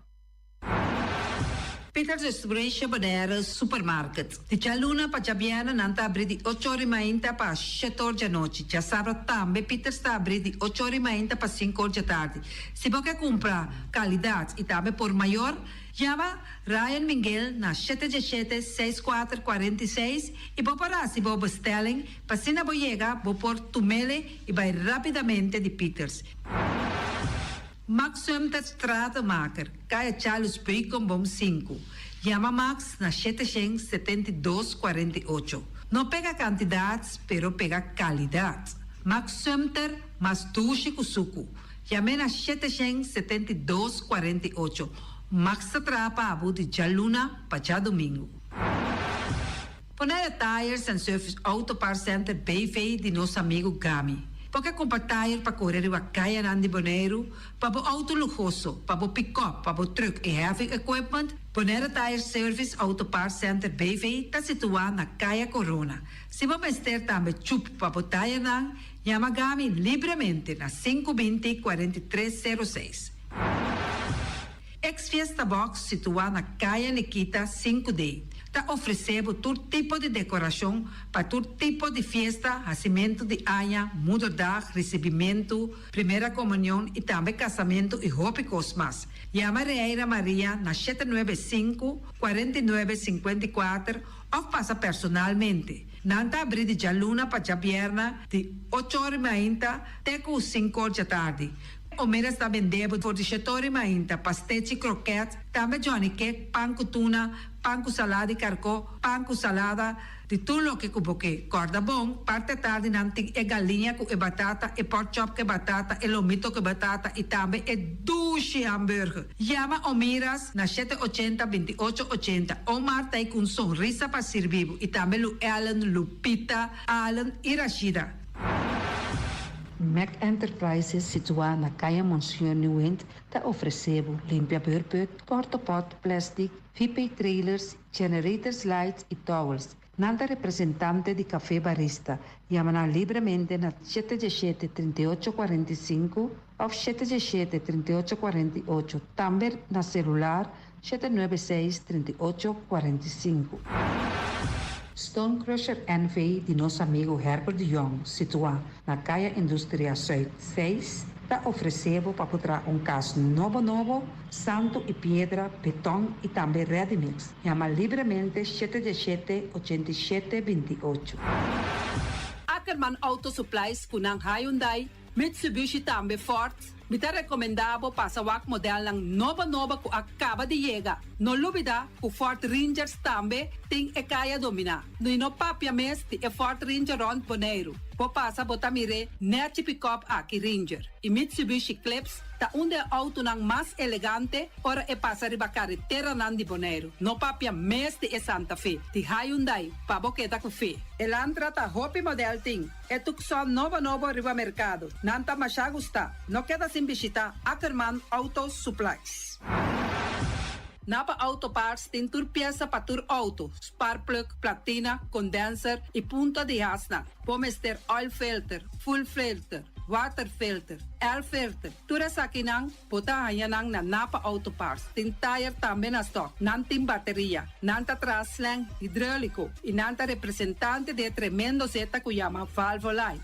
Peters Distribution Bonaire Supermarket. Di djaluna pa djabièrnè nan ta abrí di ocho or i mainta pa shete or djanochi. Djasabra tambe Peters ta abrí di ocho or i mainta pa sinku or djatardi. Si bo ke kumpra kalidat i tambe por mayor, yama Ryan Minguel na shete djeshete seis kuater 46 i bo por hasi bo bestelling pa asina bo yega bo por tumele i bai rápidamente di Peters. Max Sumter Stratenmaker, Kaya Charles Beukenboom sinku. Yama Max na 772 48. No pega kantidat, pero pega kalidat. Max Sumter, mas dushi ku suku. Yam'é na 772 48. Max ta traha pa bo di djaluna pa djadumingu. Bonaire Tires and Service Auto Parts Center BV di nos amigu Gami. Bo ke kumpra tire pa kore riba kayanan di Boneiru, pa bo outo luhoso, pa bo pikòp, pa bo trùk i heavy equipment? Bonaire Tire Service Auto Parts Center BV ta situá na Kaya Corona. Si bo mester tambe chup pa bo tirenan, yama Gami libremente na 520 43 06. Ex Fiesta Box situá na Kaya Nikita 5D ta ofresé bo tur tipo di dekorashon pa tur tipo di fiesta, hasimentu di aña, moederdag, risibimentu, primera komunion i tambe kasamentu i hopi kos mas. Yama Reira Maria na 795, 49, 54 òf pasa personalmente. Nan ta abrí di djaluna pa djabièrnè di ocho or i mainta te ku sinku or djatardi. Omera sta bende bo for di shetori mainta, pastechi, kroket, tambe johnny cake, pan ku tuna, pan ku salada di karkó, pan ku salada, di tur loke ku bo ke. Kòrda bon, parti atardi nan tin e galiña ku e batata, e pork chop ku e batata, e lomito ku e batata i tambe e dushi hamburger. Yama Omiras na 780 28 80. Omar ta ei ku un sonrisa pa sirbi bo i tambe Lu Ellen, Lupita, Allen i Rashida. Mac Enterprises situá na Kaya Monseñor Nieuwind ta ofresé bo limpia beurput, portopot, plastic, VP trailers, generators lights i towels. Nan ta representante di Café Barista. Yama nan libremente na 717 38 45 òf 717 38 48, tambe na selular 796 38 45. Stone Crusher NV di nos amigu Herbert de Jong, situá na Kaya Industria Zuid 6, ta ofresé bo pa por traha un kas nobo nobo, santu i piedra, beton i tambe ready mix. Yama libremente 717 87 28. Ackerman Auto Supplies ku nan Hyundai, Mitsubishi tambe Ford. Mi ta rekomendá bo pasa wak modelnan nobo nobo ku a kaba di yega. No lubidá ku Ford Rangers tambe tin e kaya dominá. I no papia mes di e Ford Ranger rònt Boneiru. Bo pasa bo ta mir'é nèchi pikòp aki Ranger. I Mitsubishi Eclipse ta un di e outonan mas elegante ora e pasa riba kareteranan di Boneiru. No papia mes di e Santa Fe di Hyundai pa bo keda ku fe. Elantra ta hopi modèl tin. E Tucson nobo nobo riba merkado. Nan ta masha gustá. No keda sin bishitá Ackerman Auto Supplies. Napa Auto Parts tin tur piesa pa tur outo, spark plug, platina, condenser y punta di hasnan. Bo mester oil filter, fuel filter, water filter, air filter, tur esakinan bo ta haña nan na Napa Auto Parts. Tin tire tambe na stock. Nan tin bateria. Nan ta traha slang hidrolico y nan ta representante di e tremendo zeta cu yama Valvoline.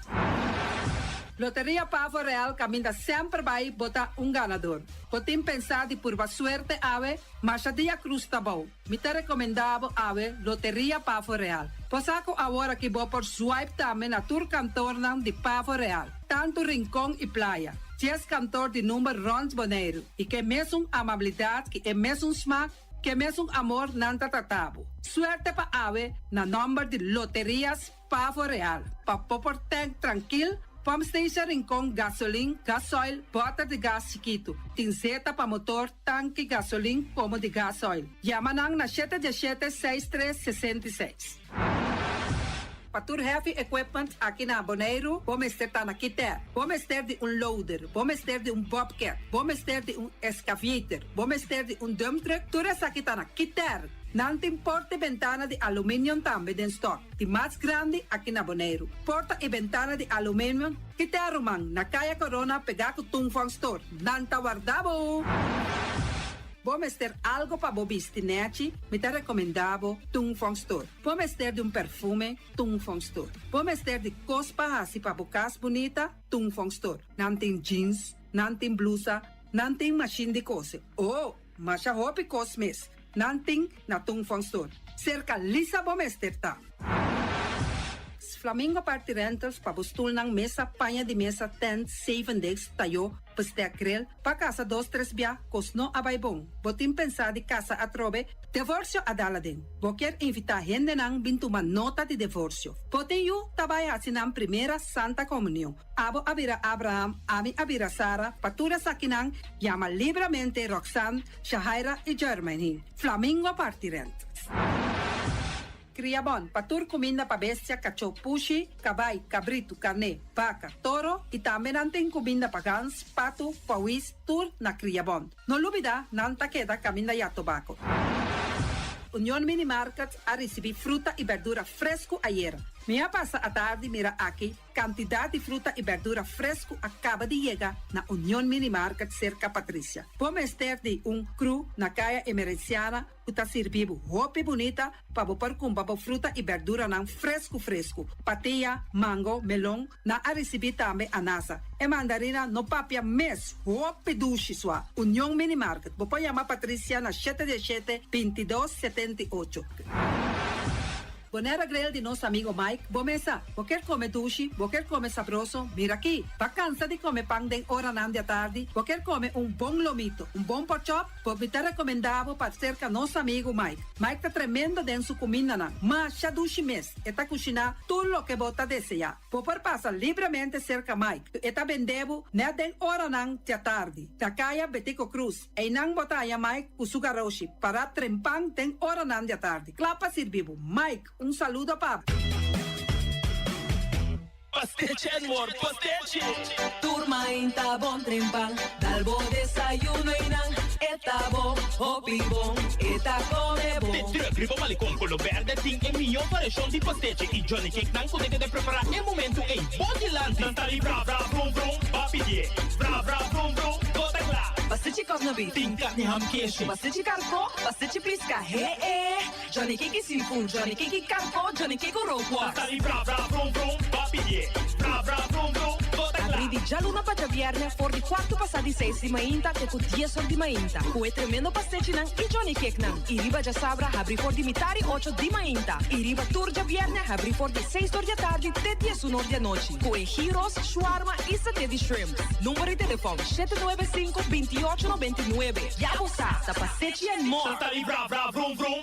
Loteria Pavo Real caminda semper bay bo ta un ganador. Bo tin pensá di purba suerte awe? Masha dia cruz ta bou. Mi ta recomendá bo awe Loteria Pavo Real. Bo sa cu awor aki bo por swipe tambe na tur kantornan di Pavo Real, tantu Rincon y Playa. Dies kantor di number rond Boneiru y ke mesun amabilidad ki e mesun smaak, ke mesun amor nan ta trata bo. Suerte pa awe na nomber di Loterias Pavo Real, pa bo por tank trankil, pump station Rincon, gasolin, gasoil, bòter di gas chikitu, tin zeta pa motor, tanki gasolin komo di gasoil. Yama nan na shete diesshete seis tres 66. Pa tur heavy equipment aki na Boneiru, bo mester ta na Kiter. Bo mester di un loader, bo mester di un bobcat, bo mester di un excavator, bo mester di un dump truck, tur esaki ta na Kiter. Nan tin porta i bentana di aluminium tambe den stock. Di mas grandi aki na Boneiru. Porta i bentana di aluminium ki te ruman na Kaya Corona pegá ku Tung Fong Store. Nan ta warda bo! Bo mester algo pa bo bisti nèchi? Mi ta rekomendá bo Tung Fong Store. Bo mester di un perfume? Tung Fong Store. Bo mester di kos pa hasi pa bo kas bunita? Tung Fong Store. Nan tin jeans, nan tin blusa, nan tin mashin di kose. Oh! Masha hopi kos mes nan tin na Tung Fong Store. Serka Lisa bo mester ta. Flamingo Party Rentals pa bo stulnan, mesa, paña di mesa, tent, zeven degs, tayo, bestek grill, pa kasa dos tres bia, kos no a bai bon. Bo tin pensá di kasa atrobe? Devorsio a dal aden. Bo kier invitá hendenan bin tuma nota di devorsio. Bo tin yu ta bai hasi nan primera Santa Komunion. Abo a bira Abraham, ami a bira Sara, pa tur esakinan yama libramente Roxanne, Shahaira i Jermaine. Flamingo parti rent. Kria bon, pa tur kuminda pa bestia, kachó, pushi, kabai, kabritu, karné, baka, toro i tambe nan tin kuminda pa gans, patu, pawis, tur na Kria Bon. No lubida, nan ta keda kaminda ya tobako. Union Mini Market a risibí fruta i berdura fresku ayera. Mi a pasa atardi mira aki Kantidat di fruta i bèrdura fresku a kaba di yega na Union Mini Market serka Patricia. Bo mester di un kru na Kaya Emerenciana ku ta sirbi bo hopi bunita pa bo por kumpra bo fruta i bèrduranan fresku fresku. Patia, mango, melon, nan a risibí tambe anasa. E mandarina no papia mes, hopi dushi sua. Union Mini Market, bo por yama Patricia na shete diesshete, 22, 78. Bonaire Grill di nos amigo Mike, bo mesa. Bo kier come dushi, bo kier come sabroso, mira aki. Ba cansa di come pan den oranan di atardi, bo kier come un bon lomito, un bon porkchop, bo mi ta recomenda bo pa cerca nos amigo Mike. Mike ta tremendo den su cumindanan, masha dushi mes, e ta cushina tur loke bo ta desea. Bo por pasa libremente cerca Mike, e ta bende bo net den oranan di atardi, na caya Betico Croes. Einan bo ta haña Mike ku su garoshi pará trempan den oranan di atardi, kla pa sirbi bo. Mike, un saludo pa bo. Pastechi and more pastechi. Tur mainta bon trempan, dal bo desayuno einan e ta bo hopi bon, e ta come bon. De truck riba Malecon Colo Berde tin e mihó variashon di pastechi y Johnny Cake nan ku ta keda prepará e momento ei bo dilanti. Nan ta di bra bra brum brum, ba pidié bra bra brum brum, bo ta kla. Pastechi kòs na beef. Tin karni ham keshi. Pastechi karkó, pastechi piska, he e. Johnny Cake i seafood, Johnny Cake i karkó, Johnny Cake ku rookworst. Nan ta di bra bra brum brum, ba pidié bra bra brum brum, bo ta kla. Habrí di djaluna pa djabièrnè for di kuartu pasá di seis di mainta te ku dies or di mainta, ku e tremendo pastechinan i Johnny Cakenan. I riba djasabra habrí for di mitari ocho di mainta i riba tur djabièrnè habrí for di seis or di atardi te diesun or di anochi, ku e gyros, shawarma i saté di shrimp. Number di telefòn, 795 28 99. Ya bo sa, ta Pastechi and More! Santa di vra vra vrum vrum.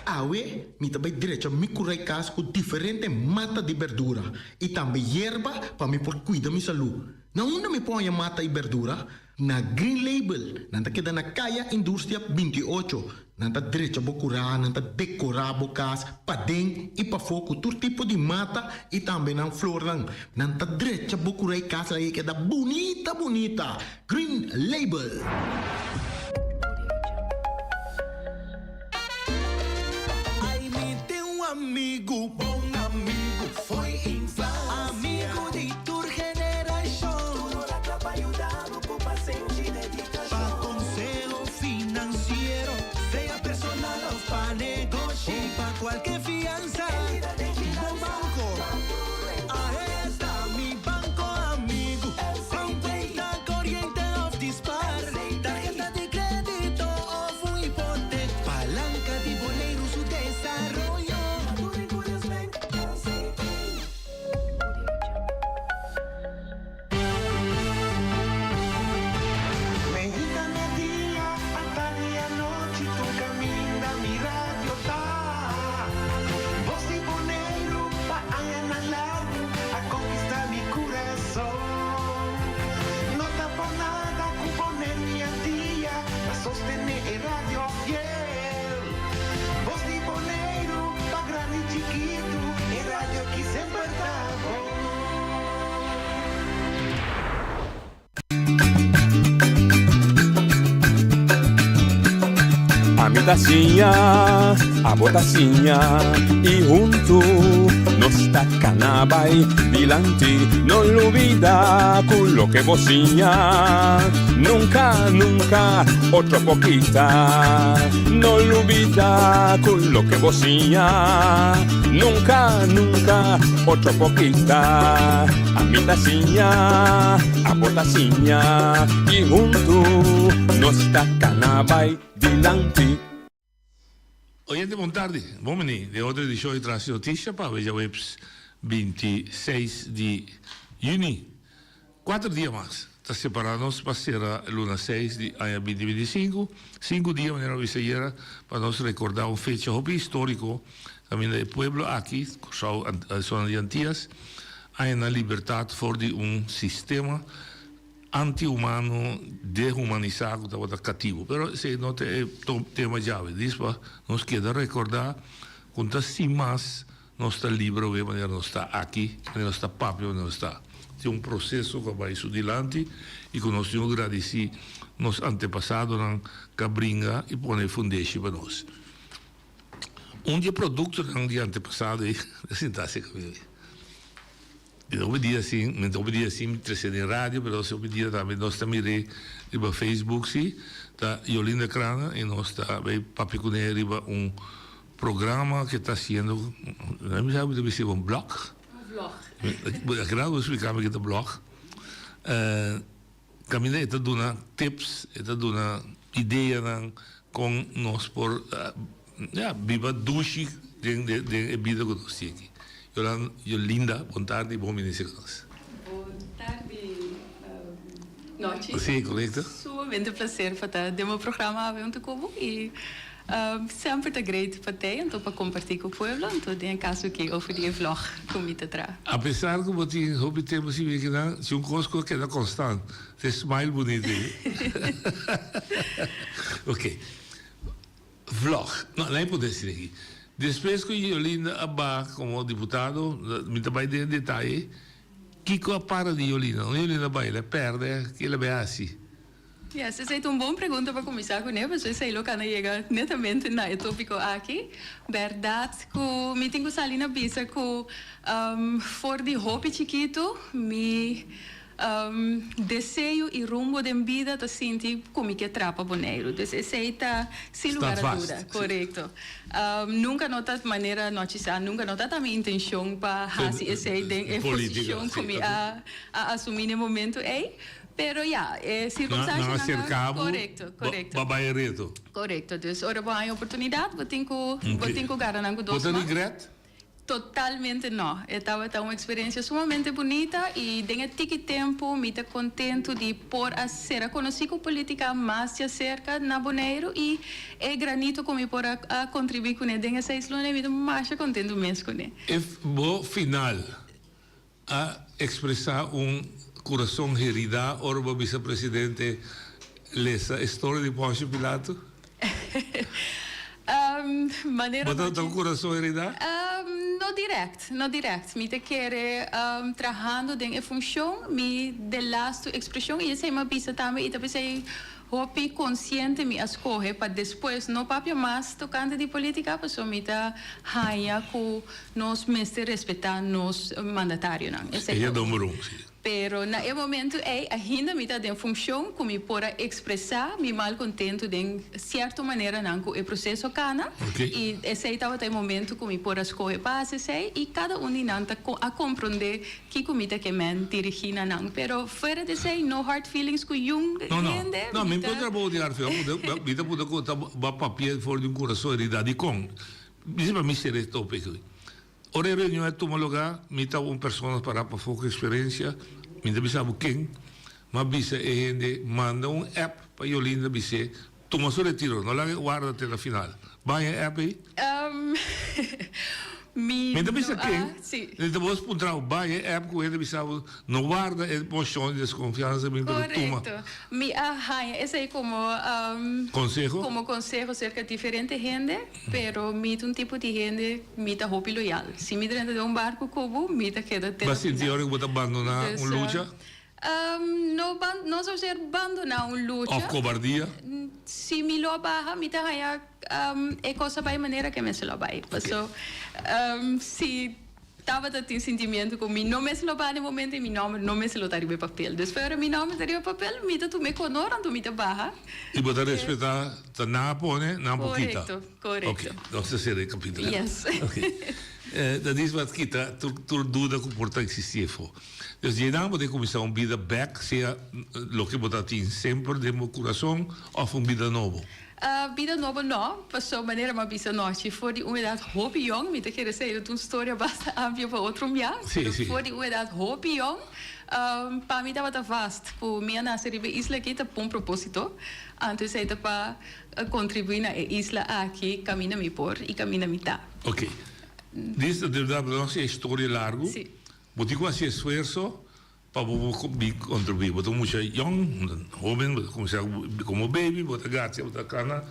Awe mi ta bai drecha mi kurai kas ku diferente mata di berdura i tambe yerba pa mi por kuida mi salú. Na unda mi por haña mata i berdura? Na Green Label. Nan ta keda na Kaya Industria 28. Nan ta drecha bo kurá, nan ta dekorá bo kas paden i pafó ku tur tipo di mata i tambe nan flornan. Nan ta drecha bo kurá i kas laga e keda bunita bunita. Green Label. Ai mi tin un amigu, bon amigu foi infansia. Amigu di tur generashon. Tur ora kla pa yuda bo ku pasenshi i dedikashon. Pa konseho finansiero, sea personal òf pa negoshi. O pa kualke fiansa, bo banko. Ahe ta mi banko amigu. Pa un kuenta koriente òf di spar. Tarheta di krédito òf un hipotek. Palanka di Boneiru su desaroyo. Meinta merdia, atardi anochi tur caminda mi radio ta. Voz di Boneiru pa añanan largu a conquista mi curason. No ta por nada cu Boneiru y Antia ta sostene e radio fiel. Voz di Boneiru pa grandi y chikitu, e radio ki semper ta bon. Ami ta siña, abo ta siña y huntu nos ta cana bay dilanti. No lubida cu loke bo siña nunca, nunca otro por kita. No lubida cu loke bo siña nunca, nunca otro por kita. Ami ta siña, abo ta siña y huntu nos ta cana bay dilanti. Oyente bon tardi, bon bini den otro edicion di Trans Noticia pa awe djaweps 26 di juni. Cuater dia mas ta separa nos pa cera luna seis di aña binti binti sinku, sinku dia manera a bisa ayera pa nos recorda un fecha hopi historico caminda e pueblo aki, Corsou, zona di Antillas, haña nan libertad for di un sistema antihumano dehumanisa cu tabata catibo. Pero esey no ta e tema djawe, dis pa nos keda recorda cu ta sin mas Nos ta libre awe manera nos ta aki, manera nos ta papia, manera nos ta. Tin un proceso cu a bay su dilanti y cu nos tin cu gradici nos antepasadonan cu a bringa y pone e fundeshi pa nos. Un di e productonan di antepasado ey ta sinta acerca mi. Mi ta hopi dia sin, mi ta hopi dia sin trece den radio, pero hopi dia tambe nos ta mir'é riba Facebook si, ta Yolinda Crana y nos ta bay papia cune riba un programa ke ta haciendo, no mi sabi ta bisa un blog? Un vlog. Aki bo explica mi ke ta blog. Caminda e ta duna tips, e ta duna ideanan con nos por ya biba dushi den den e bida cu nos tin aki. Yolan Yolinda bon tardi bon bini si cu nos. Bon tardi Nochi. Si corecto. Sumamente placer pa ta den bo programa awe hunto cu bo y Semper ta great pa tei anto pa comparti cu pueblo anto den e caso aki over di e vlog cu mi ta traha. Apesar cu bo tin hopi tempo sin bira kinan, si un cos cu a keda constant, ta e smile bunito ei. Ok. Vlog. No, nan e por decir aki. Despues cu Yolinda a baha como diputado, mi ta bay den e detaye, kico a para di Yolinda? Unda Yolinda a bay? El a perde? Ke el a bay haci? Yes, esei ta un bon pregunta pa kuminsá kuné, pasobra esei lo kana yega netamente na e tópiko aki. Bèrdat ku mi tin ku sali na bisa ku for di hopi chikitu mi. Deseo i rumbo den bida ta sinti ku mi ke trapa Boneiru. Dus esei ta sin lugar a duda. Korekto. Nunka no ta manera nochi sa, nunka no ta ta mi intenshon pa hasi esei den e posishon ku mi a asumí na e momentu ei. Pero ya, e sirkunstanshanan a. Korekto, korekto. Bo a bai e reto. Korekto. Dus ora bo haña oportunidat bo tin ku bo tin ku gara nan ku dos man. Bo ta regret? Totalmente no. E tabata un experiencia sumamente bunita y den e tiki tempo mi ta contento di por a sera conoci cu politica mas di acerca na Boneiru y e granito cu mi por a contribui cune den e seis luna mi ta masha contento mes cune. E bo final a expresa un curason herida ora bo a bisa presidente lesa e storia di Poncio Pilato? Manera Bo ta un curason herida? No direct, no direct. Mi ta kere trahando den e funcion mi de lastu expresion y esey mi a bisa tambe y ta pesey Hopi konsiente mi a skohe pa despues no papia mas tokante di politika pasobra mi ta haña ku nos mester respetá nos mandatarionan. Esei ta un. Pero na e momentu ei ainda mi ta den funshon ku mi por a ekspresá mi malkontentu den sierto maneranan ku e proseso kana i esei tabata e momentu ku mi por a skohe pa hasi esei i kada un di nan ta a komprondé Kiko mi ta ke men dirigí na nan? Pero fuera di esei, no hard feelings ku yun No, no. hende. No, mi Mi ta. por trabou di hard feelings. Mi ta puta ku ta ba papia for di un kurason herida. Dikon? Bisa pa mi sera e topic aki. Ora e reunion a tuma lugá, mi ta un persona pará pafó ku eksperensia. Mi ta bisa bo ken, m'a bisa e hende manda un app pa Yolinda bis'é tuma su retiro, no laga e warda te na final. Baña e app ei? Mi Mi ta bisa no a ken, si. mi ta bos puntra bo, bai e app ku hende bisa bo, no warda e mocion di deskonfiansa mi pero tuma. Korekto. Mi a haña esei komo Konseho? komo konseho serka diferente hende, pero mi ta un tipo di hende mi ta hopi loyal. Si mi drenta den un barku ku bo, mi ta keda te Bo na a sinti final. ora ku bo ta bandoná Dus un lucha? No ban no zozeer bandoná un lucha. Òf kobardia? Si mi lo a baha, mi ta haña e kos a bai manera ke mester lo a bai. Paso si tabata tin sentimiento ku mi no mester lo baha den momento i mi nòmber no mester lo ta riba e papel. Despues ora mi nòmber ta riba e papel, mi ta tuma e konor anto mi ta baha. I bo ta respetá ta nan a pone, nan por kita. Korekto, korekto. Ok, nos ta sera e kapítulo. Yes. Ok. Dat is wat kita tur tur duda ku por ta eksistí afó. Dus dje nan bo ta kuminsá un bida bèk, sea loke bo ta tin semper den bo kurason òf un bida nobo? Bida nobo no, pasobra manera mi a bisa anochi, for di un edat hopi yòn, mi ta kere esei lo ta un storia basta amplio pa otro un bia, pero for di un edat hopi yòn, pa mi tabata vast ku mi a nase riba e isla aki ta pa un propósito, anto esei ta pa kontribuí na e isla aki kaminda mi por i kaminda mi ta. Ok. Dis ta debida bo ta hasi e storia largu. Bo tin ku hasi esfuerso pa bo por bin kontribuí. Bo ta un mucha yòn, hóben, bo ta kuminsá komo baby, bo ta gatia, bo ta kana.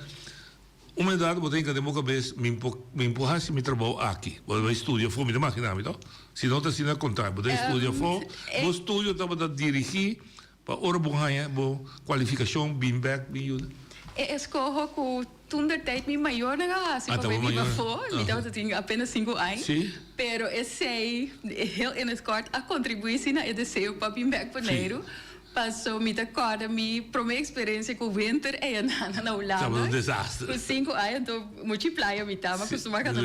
Un edat bo ta hinka den bo kabes, mi por mi por hasi mi trabou aki. Bo ta bai studia afó, mi ta maginá mi to. Si no ta asina kontra, bo ta bai studia afó. Bo studio tabata dirigí Pa ora bo haña bo kualifikashon bin bèk bin yuda. E eskoho ku toen der tijd mi mayornan a hasi pa bai biba afó, mi tabata tin apenas sinku aña, pero esei heel in het kort a kontribuí si na e deseo pa bin bèk Boneiru. Paso mi ta kòrda mi promé eksperensia ku winter eyanana na Hulanda. Tabata un desaster. Ku sinku aña anto muchi playa mi taba kustumá kana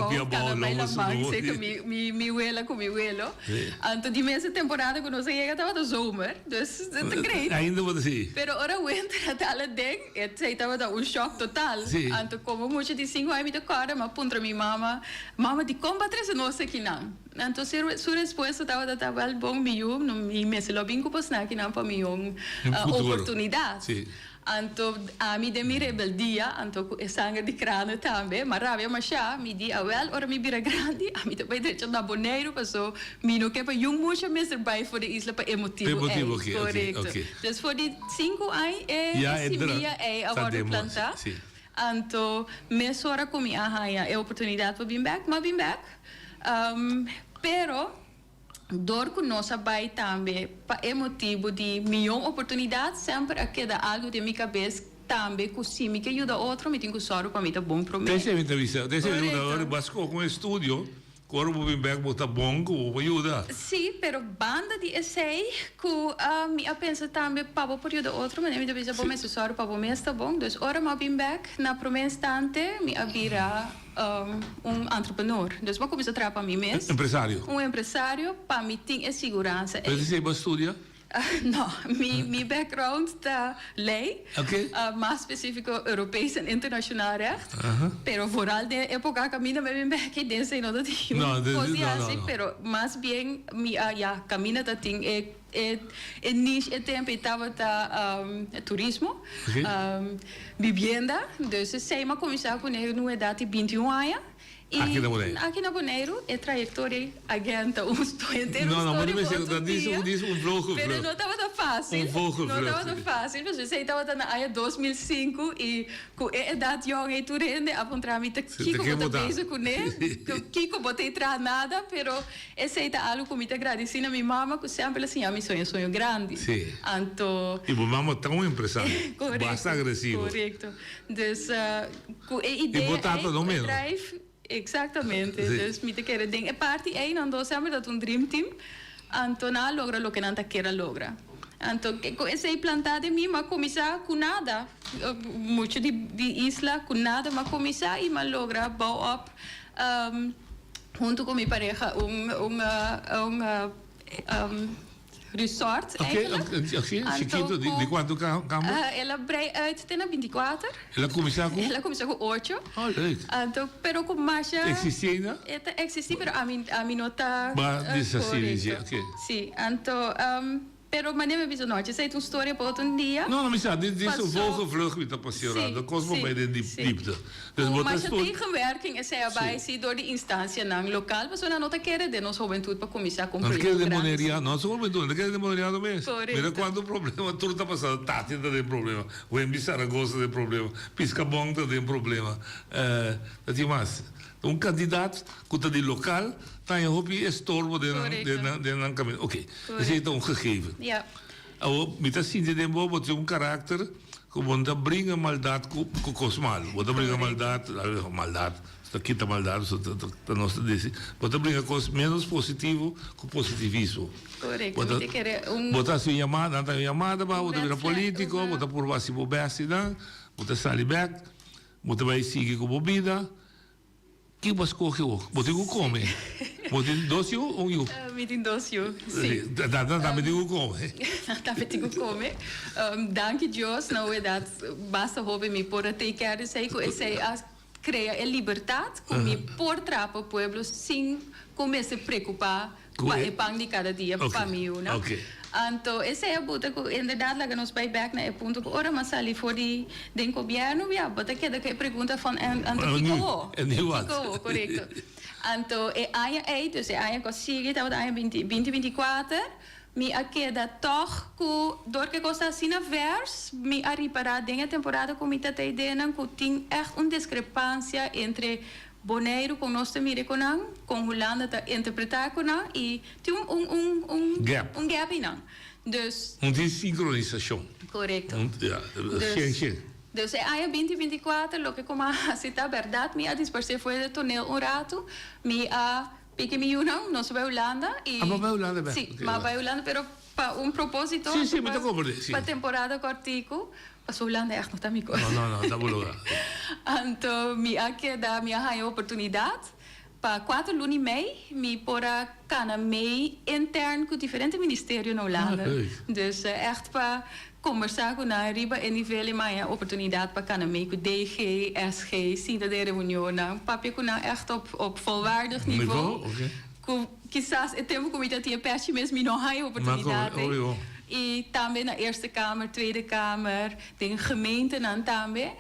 pia bou, kana bai laman serka mi wela ku mi welo. Anto di mes e temporada ku nos a yega tabata zomer, dus ta great. Ainda bo ta si. Pero ora winter a dal aden, esei tabata un shock total. Anto komo mucha di sinku aña mi ta kòrda, mi a puntra mi mama, Mama, dikon bo a trese nos akinan? Anto su respuesta tabata ta, Wèl, bon, mi yu, mi mester lo bin ku bo snakinan pa mi un oportunidat. Anto ami den mi rebeldia, anto ku e sanger di krane tambe, m'a rabia mashá, mi di, Awèl, ora mi bira grandi, ami ta bai drecha na Boneiru, paso mi no ke pa yun mucha mester bai for di isla pa e motibu ei. Korekto. Dus for di sinku aña e simia ei a wòrdu plantá. Anto mesora ku mi a haña e oportunidat pa bin bèk, m'a bin bèk. Pero. Dor ku nos a bai tambe pa e motibu di mion oportunidat, semper a keda algu den mi kabes tambe ku si mi ke yuda otro, mi tin ku sòru pa mi ta bon promé. Desde mi ta bisa, desde mi ta ora bo a skohe un estudio ku. Ku ora bo bin bek bo ta bon ku bo por yuda. Sí, pero banda di esei ku mi a pensa tambe pa bo por yuda otro manera mi ta bisa bo mester sòru pa bo mes ta bon. Dus ora mi a bin bek na promé instante mi a bira un entrepreneur. Dus mi a kuminsá traha pa mi mes. Empresario. Un empresario pa mi tin e siguransa ei. Pero esei bo a studia? No, mi mi background ta ley, mas specifico Europees en internacionaal recht, pero vooral den e epoca caminda mi a bin bek den esey no ta tin cos di haci, pero mas bien mi a ya caminda ta tin e e e niche e tempo y tabata turismo, bibienda, dus esey mi a cuminsa cune na un edad di binti un aña. I Aki na Boneiru. Aki na Boneiru e trayektoria again ta un storia entero No, no, storia maar pa otro dat is dia. un, un vogelvlucht. Pero no tabata fácil. Un vogelvlucht. No tabata fácil, pasobra esei tabata na aña 2005 i ku e edat yòn ei tur hende a puntra mi ta Sí, ta kiko ke bo ta bo ta? bezig kuné, ku kiko bo ta ei traha nada, pero esei ta algu ku mi ta gradisí na mi mama ku semper a siña mi soña soño grandi. Sí. Anto. I bo mama ta un empresario. Korekto. Basta agresivo. Korekto. Dus ku e idea I bo tata ei, no ku e menos. drive, exactamente. Sí. Dus mi ta kere den e parti ei nan dos semper ta un dream team, anto nan a logra loke nan ta kier a logra. Anto ku esei plantá den mi, m'a kuminsá ku nada, muchu di di isla, ku nada m'a kuminsá i m'a logra bou op huntu ku mi pareha un un un Resort Oké, eigenlijk. oké, oké, Anto chiquito, di, ku- di kuantu ka- kamber? Ah, el a brei uit te na 24. El a kuminsá ku? El a kuminsá ku ocho. Oh, leuk. Anto, pero ku masha... Eksistí ainda? E ta eksistí, pero ami, ami no ta... Ba eh, deshasí di dje, korekto. oké. Sí, anto, pero manera mi bisa nochi, esei ta un storia pa otro dia. No, no, mi sa, dit is een Paso- vogelvlucht mi ta pasioná, Sí, de kos por sí, bai den diep, sí. diepte. Dus Ku bo ta masha stu- tegenwerking esei a bai Sí. sí dor di instansianan lokal, pasobra nan no ta kere den nos hobentut pa kuminsá ku un Nan ta kere proyekto den grandi. Boneriano, no su hobentut, nan ta kere den Boneriano mes. Korekto. Mira kuantu problema tur ta pasando, Tati ta den problema, Wemby Saragoza ta den problema, Piscabon ta den problema, eh, ta tin mas. Un kandidat ku ta di lokal ta haña hopi estorbo den nan, Korekto. den nan, den nan kaminda. Oké, Korekto. esei ta un gegeven. Ja. Awor, mi ta sinti den bo, bo tin un karakter ku bo no ta bringa maldat ku ku kos malu. Bo ta bringa maldat, maldat, ta kita maldat, so ta ta nos ta disi. Bo ta bringa kos ménos positivo ku positivismo. Korekto, Bo ta mi ta kere un. bo ta hasi un yamada, nan ta un yamada pa bo, bo ta Un bira red flag, polítiko, bo ta purba hasi bo bèst einan, bo ta sali bèk, bo ta bai sigui ku bo bida. Ki bo a skohe bo? Bo tin ku kome. Bo tin dos yu o un yu? Mi tin dos yu, si. Nan tambe tin ku kome. Nan tambe tin ku kome. Danki Dios na un edat basta hoben mi por a take care di esei ku esei a krea e libertat ku mi por traha pa pueblo sin ku mester preocupa pa e pan di kada dia pa mi yunan. Anto esei a buta ku inderdat laga nos bai bek na e punto ku ora m'a sali for di den gobièrnu ya bo ta keda ku e pregunta van anto kiko ho? Kiko ho? Korekto. Anto e aña ei, dus e aña ku a sigui tabata aña binti binti binti kuater, mi a keda tòg ku dor ku e kos ta asina vèrs mi a ripará den e temporada ku mi ta ta eidenan ku tin ègt un diskrepansia entre Boneiru kon nos ta mira ku nan, kon Hulanda ta interpretá ku nan i tin un un un un Gap. un gap einan. Dus. Un tin sinkronisashon. Korekto. Un ja, Dus shen shen. dus e aña binti binti kuater loke ku mi a hasi ta bèrdat mi a dispersé fuera di tonel un ratu, mi a piki mi yunan, nos a bai Hulanda i. Ah, bo a bai Hulanda bèk? Sí, Oké, mi a oké. bai Hulanda pero pa un propósito, Sí, sí, mi ta pa komprendé, sí. pa temporada kòrtiku. Pasobra Hulanda ègt no ta mi kos. No, no, no, ta bo lugá. Anto mi a keda, mi a haña oportunidat pa kuater luna i mei mi por a kana mei intern ku diferente ministerio na Hulanda. Ah, leuk. Dus ègt pa kombersá ku nan riba e nivel i mi a haña oportunidat pa kana mei ku DG, SG, sinta den reunionnan, papia ku nan ègt op op volwaardig Nivo, nivo. oké. Ku kisas e tempu ku mi ta tin e pèchi mes mi no haña oportunidat ei. I tambe na Eerste Kamer, Tweede Kamer, den gemeentenan tambe.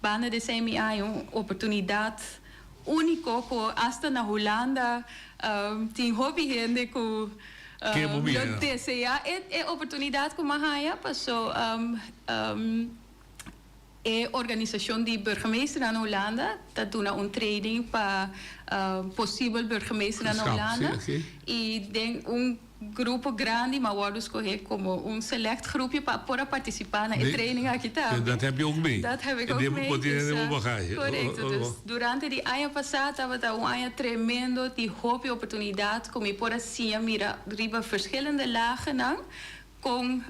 Banda di esei mi a haña un oportunidat úniko ku asta na Hulanda tin hopi hende ku lo deseá e oportunidat ku mi a haña paso. E organisashon di burgemeesternan na Hulanda ta duna un training pa posibel burgemeesternan na Hulanda i den un. grupo grandi m'a wòrdu skohé komo un select groepje pa por a partisipá na e training aki tambe. Dat heb je ook mee. Dat heb ik ook mee. Bo tin den bo bagahe. Korekto. Dus durante di aña pasá tabata un aña tremendo di hopi oportunidat ku mi por a siña mira riba verschillende lagennan kon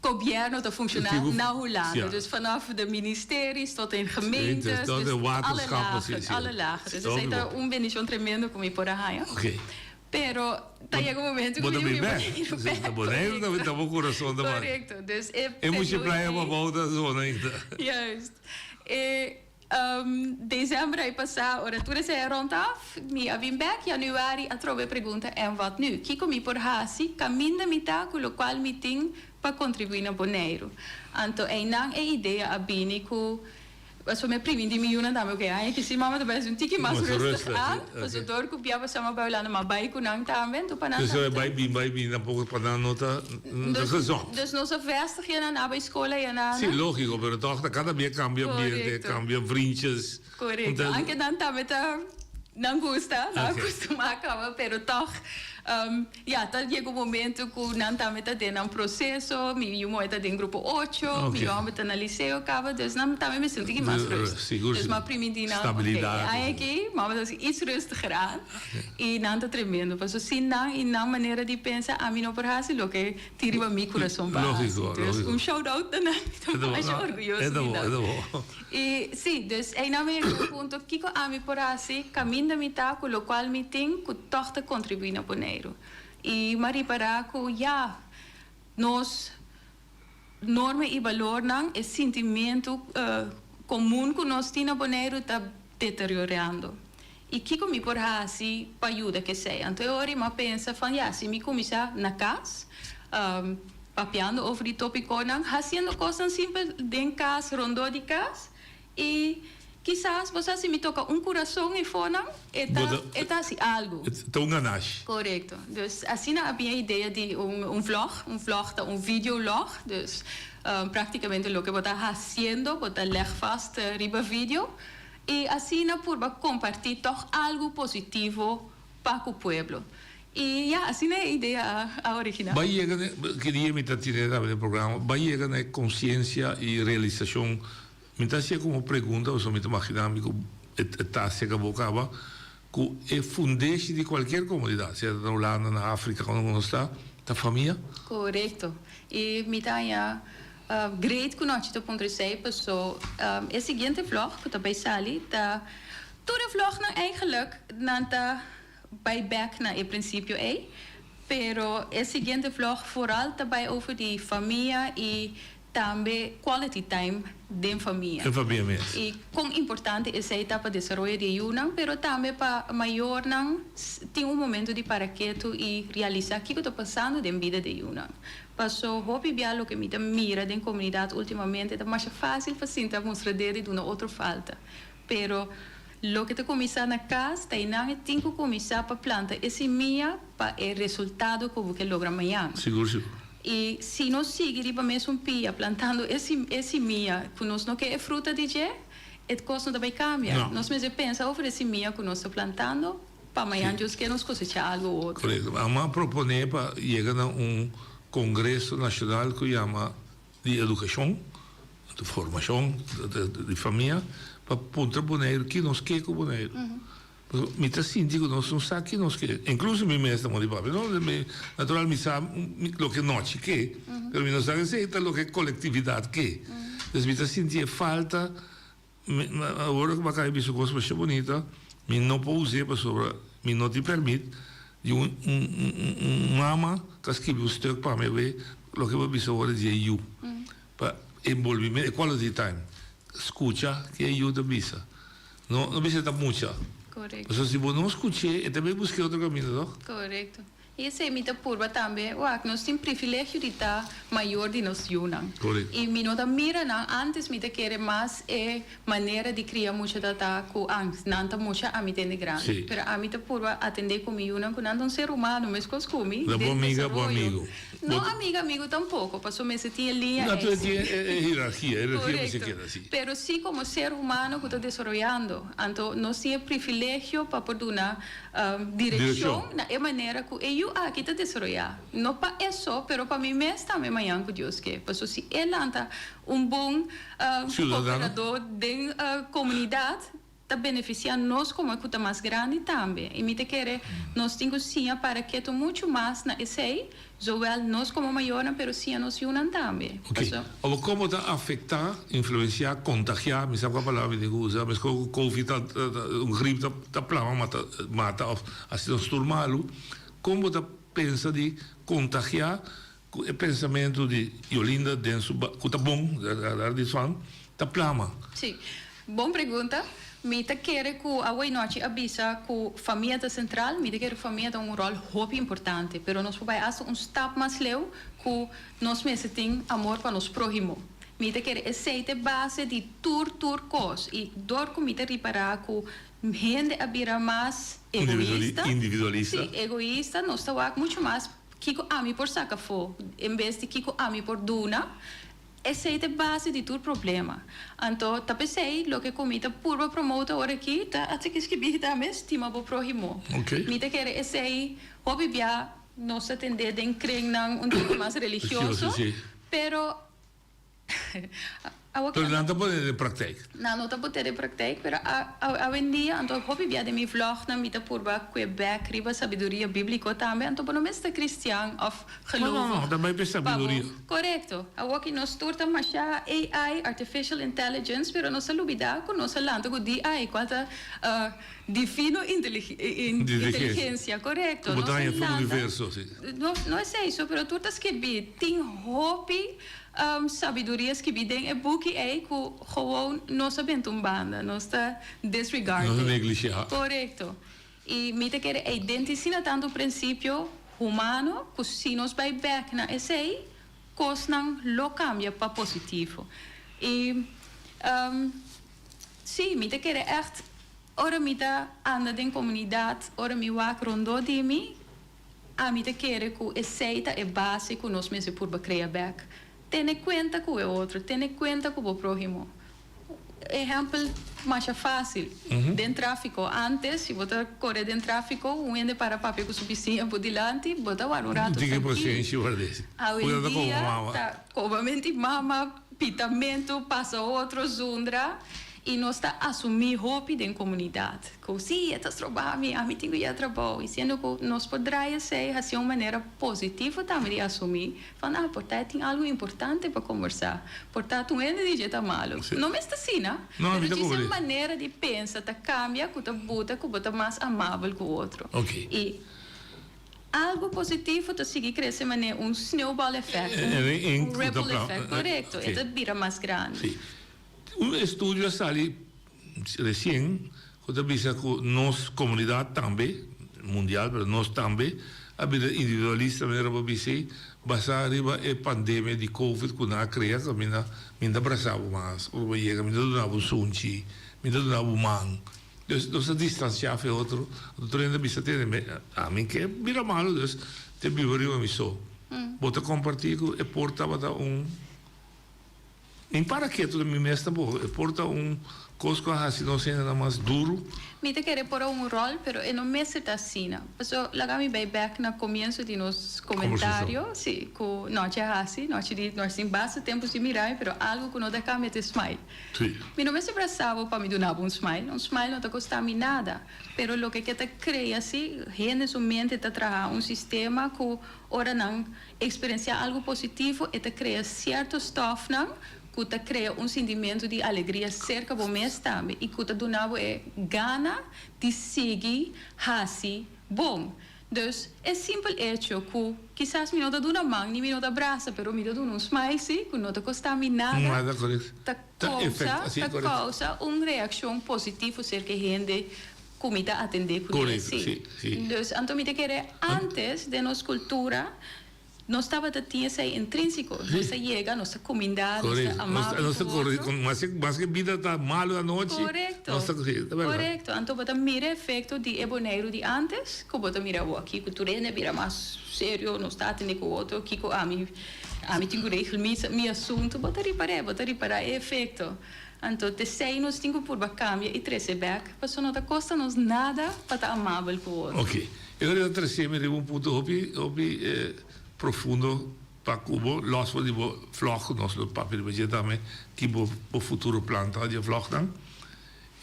Gobierno ta funciona na Hulanda. Dus vanaf de ministeries tot in gemeentes. Dus alle lagen, alle lagen. Dus esey ta un bendicion tremendo cu mi por a haya. Pero ta yega un momento cu mi bin Boneiru bek. Boneiru ta ta bo curason ta bati. Correcto. Dus e E mucha playa pabou ta zona ainda. Juist. E December ay pasá ora tur esei a rond af, mi a bin bek januari atrobe e pregunta en wat nu? Kiko mi por hasi kaminda mi ta ku lokual mi tin pa kontribuí na Boneiru? Anto einan e idea a bini ku pasobra mi a primintí mi yunan tambe oke aña ki si mama ta bai hasi un tiki mas rustig aan pasobra dor ku bia pasá mi a bai Hulanda mi a bai ku nan tambe anto pa nan tambe ta. Bai bin bai bin tampoco pa nan no ta gezond. Dus nos a vestig ya nan a bai skola ya nan. Sí, lógico, pero toch ta cada bia cambia ambiente, cambia vriendjes. Correcto. Aunke nan tambe ta nan gusta, nan a custumá caba, pero toch ya ta yega un momento cu nan tambe ta den nan proceso, mi yu moe ta den grupo ocho, mi yu homber ta na liceo caba, dus nan tambe mester un tiki mas rust. Dus m'a primintí nan, ok, e aña aki mama ta haci iets rustiger aan. I nan ta tremendo, pasobra sin nan i nan manera di pensa ami no por hasi loke tin riba mi kurason pa hasi. Dus un shout out na nan, mi ta masha orguyoso di nan. I si, dus einan mi yega un punto kiko ami por hasi kaminda mi ta ku lokual mi tin ku tòg ta kontribuí na Boneiru. I mi a ripará ku ya, nos norma i balornan, e sintimentu komun ku nos tin na Boneiru ta deteriorando. I kiko mi por hasi pa yuda kesei? Anto e ora mi a pensa van ya, si mi kuminsá na kas, papiando over di topikonan, hasiendo kosnan simpel den kas, rondó di kas, i kisas bo sa si mi toka un kurason eifonan, e ta e ta hasi algu. Ta un ganashi. Korekto. Dus asina a bin e idea di un un vlog. Un vlog ta un videolog, dus praktikamente loke bo ta hasiendo bo ta leg vast riba video. I asina purba kompartí tòg algu positivo pa ku pueblo. I ya, asina e idea a originá. Bai yega na e, ki dia mi ta tine tambe den programa, bai yega na e konsiensia i realisashon, mi ta hasié komo pregunta pasobra mi ta maginá mi ku e ta hasié kabo kaba, ku e fundeshi di kualkier komunidat, sea ta na Hulanda, na Afrika, unda ku nos ta, ta famia. Korekto. I mi ta haña Great ku nochi ta puntra esei paso e siguiente vlog ku ta bai sali ta tur e vlognan eigenlijk nan ta bai bek na e prinsipio ei pero e siguiente vlog vooral ta bai over di famia i tambe quality time den famia. Den famia mes. I kon importante esei ta pa desaroyo di e yunan pero tambe pa mayornan tin un momento di para ketu i realisa kiko ta pasando den bida di e yunan. Paso hopi bia loke mi ta mira den komunidat ultimamente ta masha fásil pa sinta mustra dedo i duna otro falta. Pero loke ta kuminsá na kas ta einan e tin ku kuminsá pa planta e simia pa e resultado ku bo ke logra mañana. Sigur sigur. I si nos sigui riba mesun pia plantando e e simia ku nos no ke e fruta di dje, e kos no ta bai kambia. Nos mester pensa over e simia ku nos ta plantando. Pa mañan Dios ke nos kosechá algu otro. Korekto. Amo a proponé pa yega na un kongreso nashonal ku yama di edukashon, di formashon di famia, pa puntra Boneiru ki nos ke ku Boneiru. Pasobra mi ta sinti ku nos no sa ki nos ke. Inkluso mi mes ta mor di papia. No, mi natural mi sa loke nochi ke, pero mi no sa esei ta loke kolektividat ke. Entonces mi ta sinti e falta. Awor ku bo a kai bisa kos masha bunita, mi no por us'é pasobra mi no tin pèrmit di un un mama ku a skibi un stuk pa mi awe loke bo a bisa awor di e yu. Pa enbolbimentu, e quality time, skucha ke e yu ta bisa. No no bisa e ta mucha. Korekto. Pasobra si bo no skuch'é e ta bai buska e otro kaminda, tòg? Korekto. I esei mi ta purba tambe, wak, nos tin privilegio di ta mayor di nos yunan. I mi no ta mira nan, antes mi ta kere mas e manera di kria mucha ta ta ku ah, nan ta mucha, ami ta hende grandi. Pero ami ta purba atendé ku mi yunan ku nan ta un ser humano meskos ku mi, Ta bo den amiga, bo desaroyo. amigo. No amiga, amigo tampoko, pasobra mester tin e liña No, ei. tin e hierarkia, e hierarkia mester Korekto. keda si. Pero si komo ser humano ku ta desaroyando, anto nos tin e privilegio pa por duna Direkshon na e manera ku e yu aki ta desaroyá. No pa e so, pero pa mi mes tambe mañan ku Dios ke. Paso si e lanta un bon kooperadó den komunidat, ta benefisiá nos komo e ku ta mas grandi tambe. I mi ta kere nos tin ku siña para ketu muchu mas na esei. Zowel nos komo mayornan pero siña nos yunan tambe. Ok. Awor komo ta afektá, influensiá, kontagiá, mi sa kua palabra mi tin ku usa, meskos ku covid ta un grip ta ta plama mata mata òf hasi nos tur malu, kon bo ta pensa di kontagiá ku e pensamentu di Yolinda den su ku ta bon, di swan, ta plama? Sí. Bon pregunta. Mi ta kere ku awe nochi a bisa ku famia ta sentral. Mi ta kere ku famia ta un ròl hopi importante, pero nos por bai asta un stap mas leu ku nos mester tin amor pa nos próhimo. Mi ta kere esei ta e base di tur tur kos i dor ku mi ta ripará ku hende a bira mas egoista, Individualista. sí, egoista, nos ta wak muchu mas kiko ami por saka afó en bes di kiko ami por duna. Esei ta e base di tur problema. Anto ta p'esei loke ku mi ta purba promota ora aki ta haci ki skibí tambe, stima bo próhimo. Mi ta kere esei hopi bia nos ta tendé den krennan un tiki mas religioso, pero awor Pero nan ta pone den praktijk. Nan no ta pote den praktijk, pero awendia anto hopi bia den mi vlognan mi ta purba kue bek riba sabiduria bíbliko tambe, anto bo no mester ta kristian òf No, no, no, ta bai p'e sabiduria. Korekto. Awoki nos tur ta masha AI, Artificial Intelligence, pero nos a lubida ku nos a lanta ku DI, kual ta Divino Inteligensia. Korekto. Ku bo ta haña for universo, si. No, no esei so, pero tur ta skirbi. Tin hopi sabiduria skibí den e buki ei ku gewoon nos a benta un banda, nos ta disregard. Nos a neglishá. Korekto. I mi ta kere ei den tin sina tantu prinsipio humano ku si nos bai bek na esei, kosnan lo kambia pa positivo. I sí, mi ta kere ègt ora mi ta anda den komunidat, ora mi wak rondó di mi, ami ta kere ku esei ta e base ku nos mester purba krea bek. Tene kuenta ku e otro, tene kuenta ku bo próhimo. Ehèmpel masha fásil, den tráfiko. Ántes, si bo ta kore den tráfiko, un hende para papia ku su bisiña bo dilanti, bo ta wara un ratu trankil. Awendia ta kobamenti mama, pitamentu, pasa otro, zundra. I nos ta asumí hopi den komunidat ku sí, e ta stroba mi, ami tin ku yega trabou. I siendo ku nos por draai esei hasi un manera positivo tambe di asumí van ah, por ta e tin algu importante pa kombersá, por ta tur hende di dje ta malu. No mester asina, pero djis e manera di pensa ta kambia ku ta buta ku bo ta mas amabel ku otro. I algu positivo ta sigui krese manera un snowball effect, un ripple effect, korekto, e ta bira mas grandi. Un estudio a sali recien cu ta bisa cu nos comunidad tambe, mundial, pero nos tambe, a bira individualista manera bo a bisa ey, basa riba e pandemia di covid cu nan a crea caminda mi ta brasa bo mas, ora bo yega mi ta duna bo un sunchi, mi ta duna bo man. Dus nos a distancia fe otro, otro hende a bisa tene mi, ami ke bira malo dus te biba riba mi so. Bo ta comparti cu e por tabata un. Mi para ketu den mi mes tampoco. E por ta un cos cu a haci nos hendenan mas duru. Mi ta kere por a un rol, pero e no mester ta asina. Paso laga mi bay bek na comienso di nos comentario, si, cu nochi a haci, nochi di, nos tin basta tempo sin mira mi, pero algo cu no ta cambia ta e smile. Mi no mester brasa bo pa mi duna bo un smile. Un smile no ta costa mi nada. Pero loke ke ta crea si, hende su mente ta traha un sistema cu ora nan Eksperensiá algu positivo e ta krea sierto stòfnan ku ta krea un sintimentu di alegria serka bo mes tambe i ku ta duna bo e gana di sigui hasi bon. Dus, e simpel echo ku kisas mi no ta duna man ni mi no ta brasa pero mi ta duna un smile si ku no ta kosta mi nada ta kousa ta kousa un reakshon positivo serka e hende. Ku mi ta atendé ku Korekto, sí, sí. Dus anto mi ta kere antes den nos kultura nos tabata tin esei intrínsiko. Nos ta yega, nos ta kumindá, nos ta amabel Nos ta ku kore, otro. maske maske bida ta malu anochi, Korekto, nos ta, sí, ta bèrdat. korekto. Anto bo ta mira efekto di e Boneiru di antes ku bo ta mira awor aki ku tur hende a bira mas serio, nos ta atendé ku otro, kiko ami ami tin ku regel mi mi asuntu, bo ta ripar'é, bo ta ripará e efekto. Anto t'esei nos tin ku purba kambia i trese bèk, pasobra no ta kosta nos nada pa ta amabel ku otro. Ok. E ora ta trese mi riba un punto hopi, hopi profundo pa ku bo, lòs for di bo vlog ku nos lo papia riba dje tambe, ki bo bo futuro plan ta di e vlognan.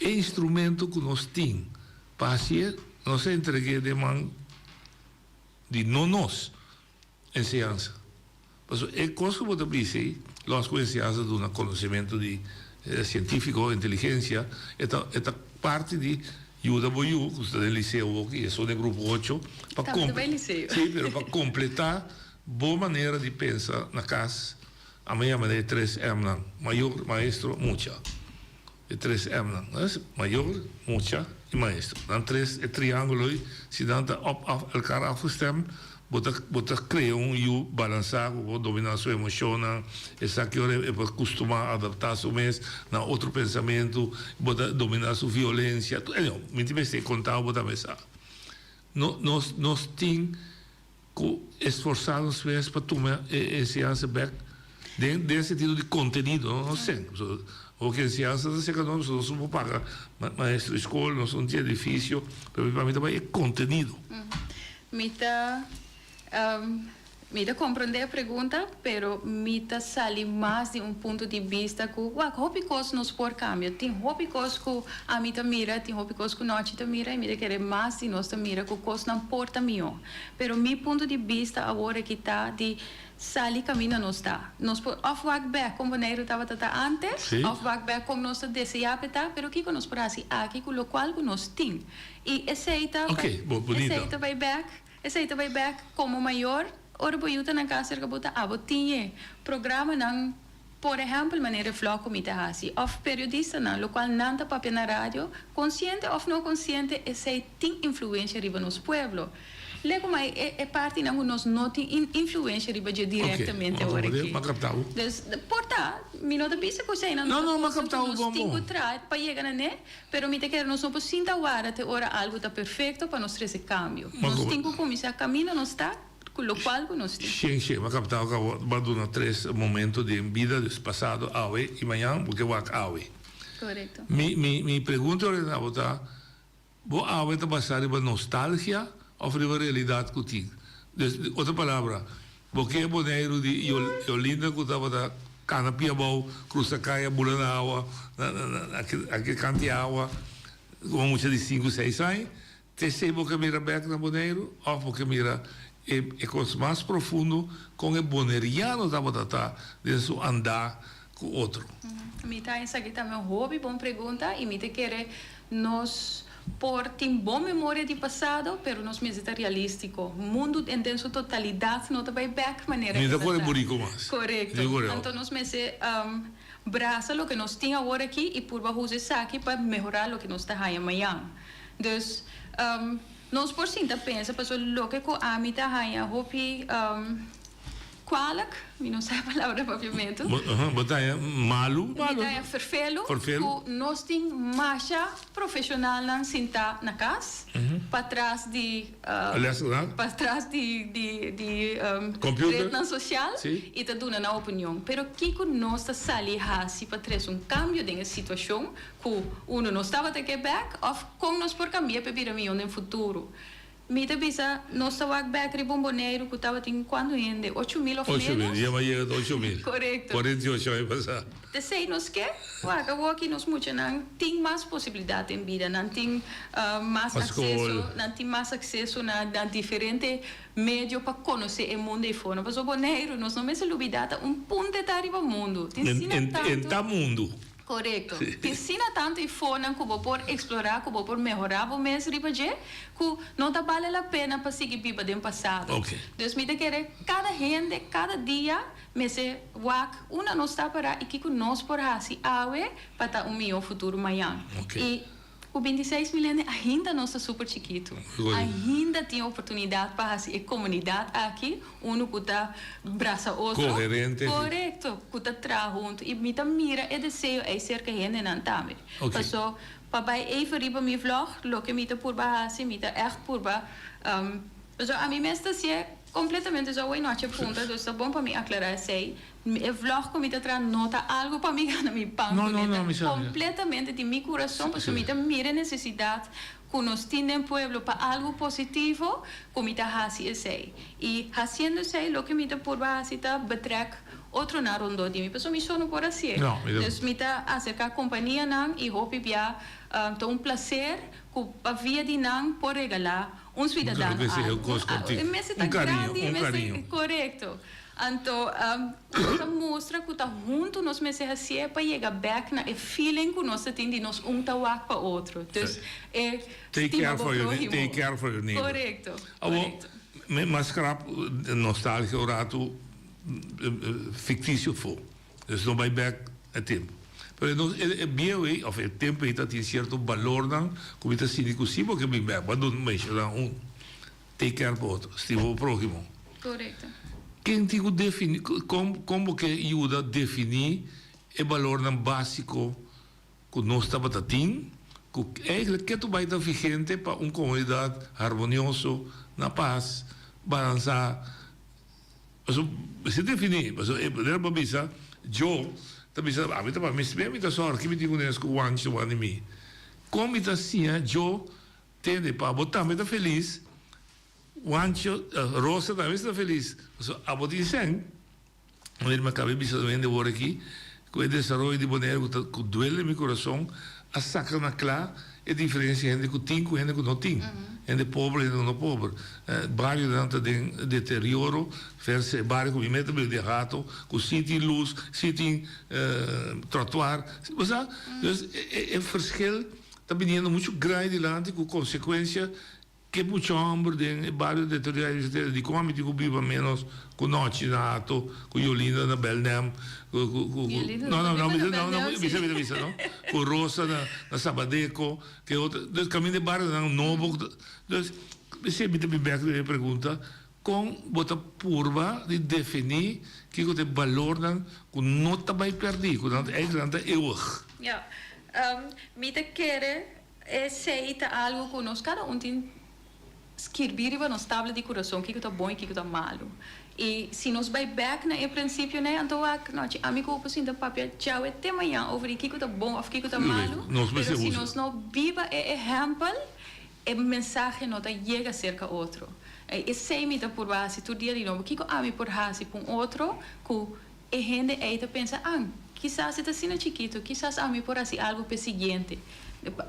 E instrumento ku nos tin pa hasié, nos a entreg'é den man di no nos. Enseñansa. Pasobra e kos ku bo ta bisa ei, lòs ku enseñansa duna konosementu di sientífiko, inteligensia, e ta e ta parti di yuda bo yu ku sta den liseo wok i esun den grupo ocho pa Tambe ta bai liseo. Sí, pero pa kompletá bo manera di pensa na kas, ami a yama e tres Mnan, mayor, maestro, mucha. E tres Mnan, mayor, mucha i maestro. Nan tres, e triángulo ei, si nan ta op af elkar afgestemd, bo ta bo ta krea un yu balansá ku por dominá su emoshonnan, e sa ki ora e por kustumá adaptá su mes na otro pensamentu, bo ta dominá su violensia. Anyhow, mi tin mester konta bo tambe sa. No nos nos tin Ku esforsá nos mes pa tuma e enseñansa bèk den den sentido di kontenido, no no sèn. Pasobra hopi enseñansa ta serka nos, pasobra nos no por paga maestro di skol, nos no tin edifisio, pero pa mi ta bai e kontenido. Mi ta mi ta komprondé e pregunta, pero mi ta sali mas di un punto di bista ku wak hopi kos nos por kambia. Tin hopi kos ku ami ta mira, tin hopi kos ku Nochi ta mira i mi ta kere mas di nos ta mira ku kosnan por ta mihó. Pero mi punto di bista awor aki ta di sali caminda nos ta. Nos por of wak bek con Boneiru tabata ta antes, of wak bek con nos ta desea p'e ta, pero kico nos por haci aki cu locual cu nos tin. Y esey ta esey ta bay bek, esey ta bay bek como mayor, ora bo yu ta na cas cerca bo ta abo tin e programanan, Por ehèmpel, manera e vlog ku mi ta hasi, òf periodistanan, lokual nan ta papia na radio, konsiente òf no konsiente, esei tin influensia riba nos pueblo. Lego mai e e partinan ku nos no tin influensia riba dje direktamente ora aki. Dus, por ta, mi no ta bisa ku eseinan no ta kosnan ku nos tin ku traha pa yega na ne, pero mi ta kere nos no por sinta wara te ora algu ta perfekto pa nos trese kambio. Nos tin ku kuminsá kaminda nos ta. Cu locual cu nos tin. Shen shen, m'a captao cu awor bo a duna tres momento den bida, dus pasado, awe y mañan, bo ke wak awe. Corecto. Mi mi mi pregunta ora na bo ta, bo awe ta basa riba nostalgia of riba realidad cu tin? Dus, otro palabra, bo ke Boneiru di Yolinda cu tabata cana pia abao, crusa caya, bula na awa, na na na aki canti awa, como mucha di cinco, seis aña, T'esei bo ke mira bèk na Boneiru òf bo ke mira e e kos mas profundo kon e boneriano tabata ta den su andá ku otro? Mi ta esaki tambe un hopi bon pregunta i mi ta kere nos por tin bon memoria di pasado pero nos mester ta realístiko. Mundu den su totalidat no ta bai bèk manera Ni e ta kore ta. buriko mas. Korekto. Ni kore Anto nos mester brasa loke nos tin awor aki i purba usa esaki pa mehorá loke nos ta haña mañan. Dus, nos por sinta pensa pasobra loke ku ami ta haña hopi kwalik, mi no sa e palabra na papiamentu. Bo ta haña malu? Mi ta haña ferfelu ku nos tin masha profeshonalnan sintá na kas patras di patras di di retnan sosial i ta duna nan opinion. Pero kiko nos ta sali hasi pa trese un kambio den e situashon Ku unu nos tabata ke bèk òf kon nos por kambia p'e bira mihó den futuro. Mi ta bisa nos ta wak bèk riba un Boneiru ku tabatin kuantu hende? 8000 òf Ocho mil, ménos? ya a yega ta 8000. Korekto. 48 aña pasá. T'esei nos ke wak awoki nos muchanan tin mas posibilidat den bida, nan tin mas Pa skol. akseso, nan tin mas akseso na na diferente medio pa konosé e mundu ei for. Pasobra Boneiru, nos no mester lubidá, ta un punte ta riba mundu. Tin En asina en en tantu. ta mundu. Korekto. Tin sina tantu i fornan ku bo por eksplorá, ku bo por mehorá bo mes riba dje, ku no ta bale la pena pa sigui biba den pasado. Dus mi ta kere kada hende, kada dia mester wak unda nos ta pará i kiko nos por hasi awe pa ta un mihó futuro mañan. I. Ku bintiseis mil hende ainda nos ta super chikitu. Ainda tin oportunidat pa hasi e komunidat aki unu ku ta brasa otro. Koherente. Korekto, ku ta traha huntu. I mi ta mira e deseo ei serka hendenan tambe. Paso pa bai even riba mi vlog, loke mi ta purba hasi, mi ta ègt purba, paso ami mes ta hasié kompletamente zo awe nochi a punta, dus ta bon pa mi aklará esei. E vlog ku mi ta traha no ta algu pa mi gana mi pan No, kuné, no, no, ta mi sa, mi sa. kompletamente di mi kurason, pasobra mi ta mira e nesesidat ku nos tin den pueblo pa algu positivo ku mi ta hasi esei. I hasiendo esei loke mi ta purba hasi ta betrèk otronan rondó di mi, pasobra mi so no por hasié. No, mi ta. Dus mi ta aserká kompanianan i hopi bia ta un plaser ku pa via di nan por regalá un suidadano Claro ke si, algu. un kos kòrtiku. E mester ta Un kariño, grandi, e un mester, kariño. korekto. Anto nos ta mustra ku ta huntu nos mester hasié pa yega bèk na e feeling ku nos ta tin di nos un ta wak pa otro. Dus e Take stima care bo for your próhimo. take care for your neighbor. Korekto, Awor, korekto. mi mas krap nostalgia un ratu fiktisio fo. Dus no bai bèk e tempu. Pero e nos e bieu ei òf e tempu ei ta tin sierto balornan ku mi ta sinti ku si bo ke bin bèk bo a duna menshoná un. Take care pa otro, stima bo próhimo. Korekto. Ken tin ku defini, kon kon bo ke yuda definí e balornan básiko ku nos tabata tin, ku eigentlik ke tur bai ta vigente pa un komunidat harmonioso, na pas, balansá? Pasobra mester definí, pasobra e manera bo a bisa, Joe ta bisa, ami ta pa mi mes mi ta sòru, ki mi tin kunes ku Juancho wan di mi? Kon mi ta siña Joe Tende, pa abo tambe ta felis, Juancho, Rosa tambe ta felis, pasobra abo tin sèn. Wanneer mi a kaba e bisa un hende wor aki, ku e desaroyo di Boneiru ku ta ku duele mi kurason, a saka na kla e diferensia hende ku tin ku hende ku no tin, hende pober hende ku no pober. Barionan ta den deterioro versus e bario ku mi mes ta biba den hato, ku si tin lus, si tin trottoir, bo sa? Dus e verschil. Ta biniendo muchu grai dilanti ku konsekuensia ke mucha hòmber den e bario deteriorá di Sitera di kon ami tin ku biba ménos ku nochi na Hato, ku Yolinda na Belnem, ku ku ku Yolinda no no no ta no biba bisa na no no Belnem bisa si. bisa bisa no ku Rosa na na Sabadeco ke otro dus kaminda e barionan nobo ku ta dus esei mi ta bin bèk riba e pregunta kon bo ta purba di definí kiko ta e balornan ku no ta bai pèrdí ku nan eigenlijk nan ta eeuwig. Ja. Mi ta kere esei ta algu ku nos kada un tin skirbi riba nos tabla di kurason kiko ta bon i kiko ta malu. I si nos bai bèk na e prinsipionan anto wak nochi ami ku bo por sinta papia djawe te mañan over di kiko ta bon òf kiko ta malu, pero si nos no biba e ehèmpel e mensahe no ta yega serka otro. Esei mi ta purba hasi tur dia di nobo, kiko ami por hasi pa un otro ku E hende ei ta pensa, An, kisas e ta asina chikitu, kisas ami por hasi algu p'e siguiente,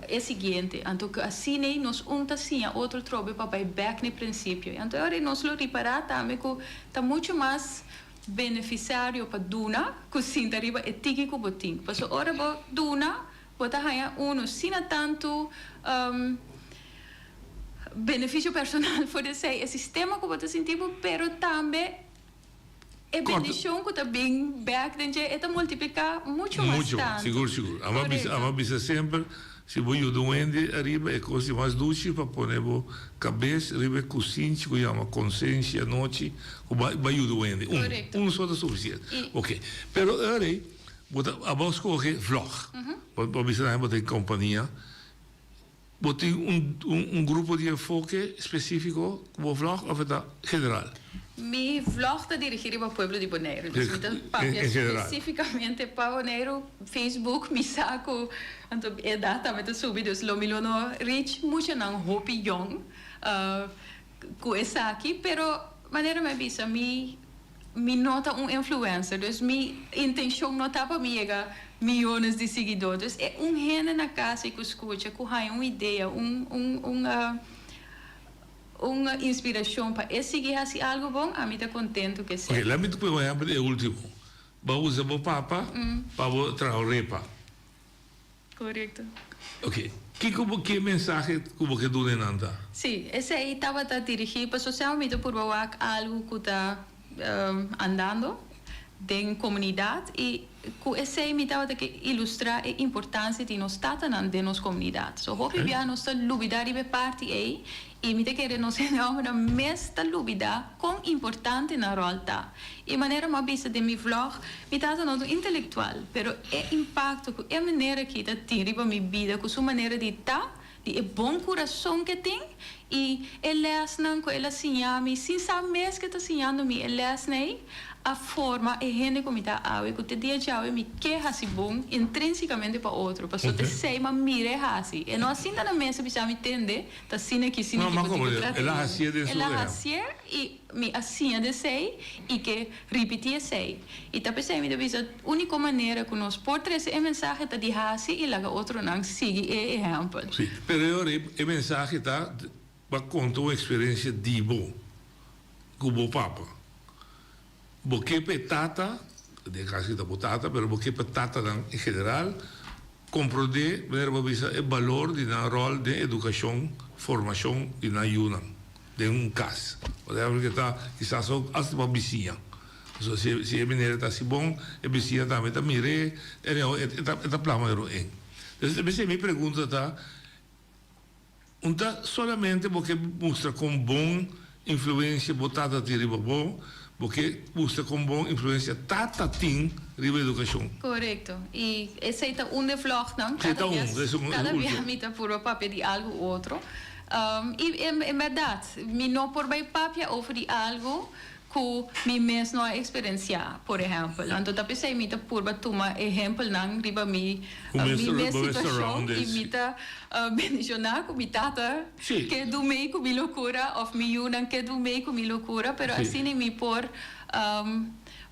e siguiente. Anto ku asina ei nos un ta siña otro trobe pa bai bèk n'e prinsipio. I anto e ora ei nos lo ripará tambe ku ta muchu mas benefisario pa duna ku sinta riba e tiki ku bo tin. Pasobra ora bo duna, bo ta haña unu sina tantu benefisio personal for di esei, e sistema ku bo ta sinti bo, pero tambe E bendicion cu ta bin bek den dje e ta multiplica mucho mas Mucho, tanto. sigur sigur. Ama bisa, Correcto. ama bisa semper, si bo yuda un hende ariba e cos di mas dushi pa pone bo cabes riba e cusinchi cu yama consenshi anochi cu ba ba yuda un hende. Un, Correcto. un so ta suficiente. I. Ok. Pero ora ei bo ta abo scoge vlog. Bo bo bisa nan bo ta den compania. Bo tin un un grupo di enfoke spesífiko ku bo vlog òf e ta general? Mi vlog ta dirigí riba pueblo di Boneiru, dus mi ta papia spesífikamente pa Boneiru. Facebook mi sa ku anto e edat tambe ta subi, dus lo mi lo no reach muchanan hopi yòn ku esaki, pero manera mi a bisa mi Mi no ta un influencer, dus mi intencion no ta pa mi yega miyones di siguidor. Dus e un hende na casa y cu scucha, cu haya un idea, un un un un inspiracion pa e sigui haci algo bon, ami ta contento cu esey. Ok, laat mi pone un ehempel e ultimo. Bo a usa bo papa pa bo traha un repa. Korekto. Ok. Kiko bo ke mensahe ku bo ke duna e nan ta? Sí, esei tabata dirigí pa social media purba wak algu ku ta andando. den komunidat i ku esei mi tabata ke ilustrá e importansia di nos tatanan den nos komunidat. So hopi bia nos ta lubidá riba e parti ei i mi ta kere nos hende hòmbernan mes ta lubidá kon importante nan ròl ta. I manera mi a bisa den mi vlog, mi tata no ta un intelektual, pero e impakto ku e manera aki ta tin riba mi bida ku su manera di ta, di e bon kurason ke tin i e lèsnan ku el a siña mi sin sa mes ke ta siñando mi e lèsnan ei a forma e hende ku mi ta awe ku te dia djawe mi ke hasi bon intrinsikamente pa otro pasobra ta esei mi a mira e hasi e no a sinta na mesa bisa mi tende ta asina aki asina aki bo tin ku trata hende el a hasié i Mi a siña di esei i ke ripití esei. I ta p'esei mi ta bisa, úniko manera ku nos por trese e mensahe ta di hasi i laga otronan sigui e ehèmpel. Sí, pero e ora e mensahe ta pa konta un eksperensia di bo ku bo papa. Bo ke pa e tata, den e kaso aki ta bo tata, pero bo ke pa tatanan en general komprondé, manera bo a bisa, e balor di nan ròl den edukashon, formashon di nan yunan. Den un kas. Whatever ke ta, kisas ook asta pa bisiña. Pasobra si si e manera ta hasi bon, e bisiña tambe ta mir'é, anyhow e ta e ta plama e roen. Entonces p'esei mi pregunta ta, un ta solamente bo ke mustra kon bon influencia bo tata tin riba bo, bo ke mustra kon bon influencia tata tin riba edukashon? Korekto. I esei ta un de vlognan. Esei ta un, esei un Kada bia mi ta purba papia di algu u otro. I en bèrdat, mi no por bai papia over di algu ku mi mes no a eksperensiá, por ehèmpel. Anto ta p'esei mi ta purba tuma ehèmpelnan riba mi mi mes situashon i mi ta bendishoná ku mi tata ke du mei ku mi lokura òf mi yunan ke du mei ku mi lokura, pero asina mi por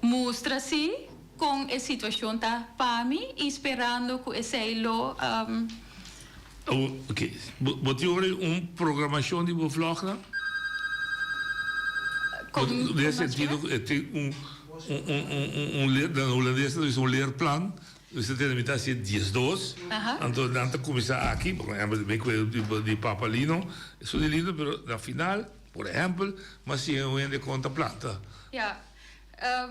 mustra si kon e situashon ta pa mi i sperando ku esei lo. Ok, bo tin ora un programacion di bo vlognan? Den e sentido cu e tin un, un, un, na Holandes nan ta bisa un leerplan, mester tene mi ta haci diesdos, anto nan ta cuminsa aki, por ehempel mi cu di Papa Lino, esun di Lino, pero na final, por ehempel, mi a siña un hende con ta planta.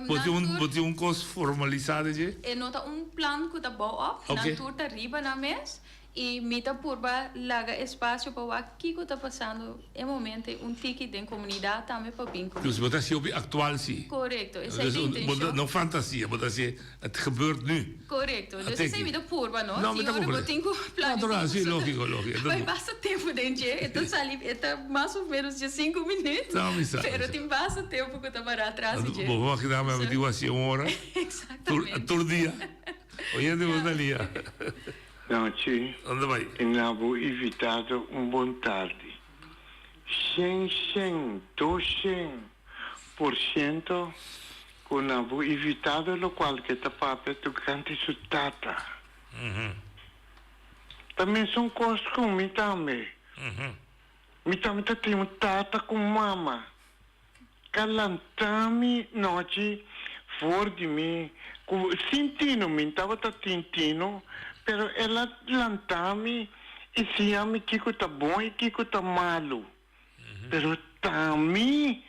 Bo tin un, bo tin un kos formalisá den dje? E no ta un plan ku ta bou op, nan tur ta riba nan mes i mi ta purba laga espasio pa wak kiko ta pasando e momento ei un tiki den komunidat tambe pa bin ku. Dus bo ta hasi hopi aktual si. Korekto, esei ta intencion. No fantasia, bo ta hasi het gebeurt nu. Korekto, dus esei mi ta purba no, No, mi tin ta ora bo comprende. tin ku planifica Natural, si, pasobra lógico, lógico. bai basta tempu den dje, e ta sali, e ta mas of menos dje sinku minuut, No, mi sa, mi pero sa. tin basta tempu ku ta para atras di dje. Bo por imaginá mi a meti wasi un ora? Tur, Exactamente. tur dia. Oyente bo ta lia. Nochi. Unda bai? I na bo invitado un bon tardi. Shen shen, 200 por ciento ku na bo invitado lokual ke ta papia tokante su tata. Ta mesun kos ku mi tambe. Mi tambe ta tin un tata ku mama. Ka lanta mi nochi for di mi ku sin tino, mi tabata tin tino, pero el a lanta mi i siña mi kiko ta bon i kiko ta malu. Pero ta mi,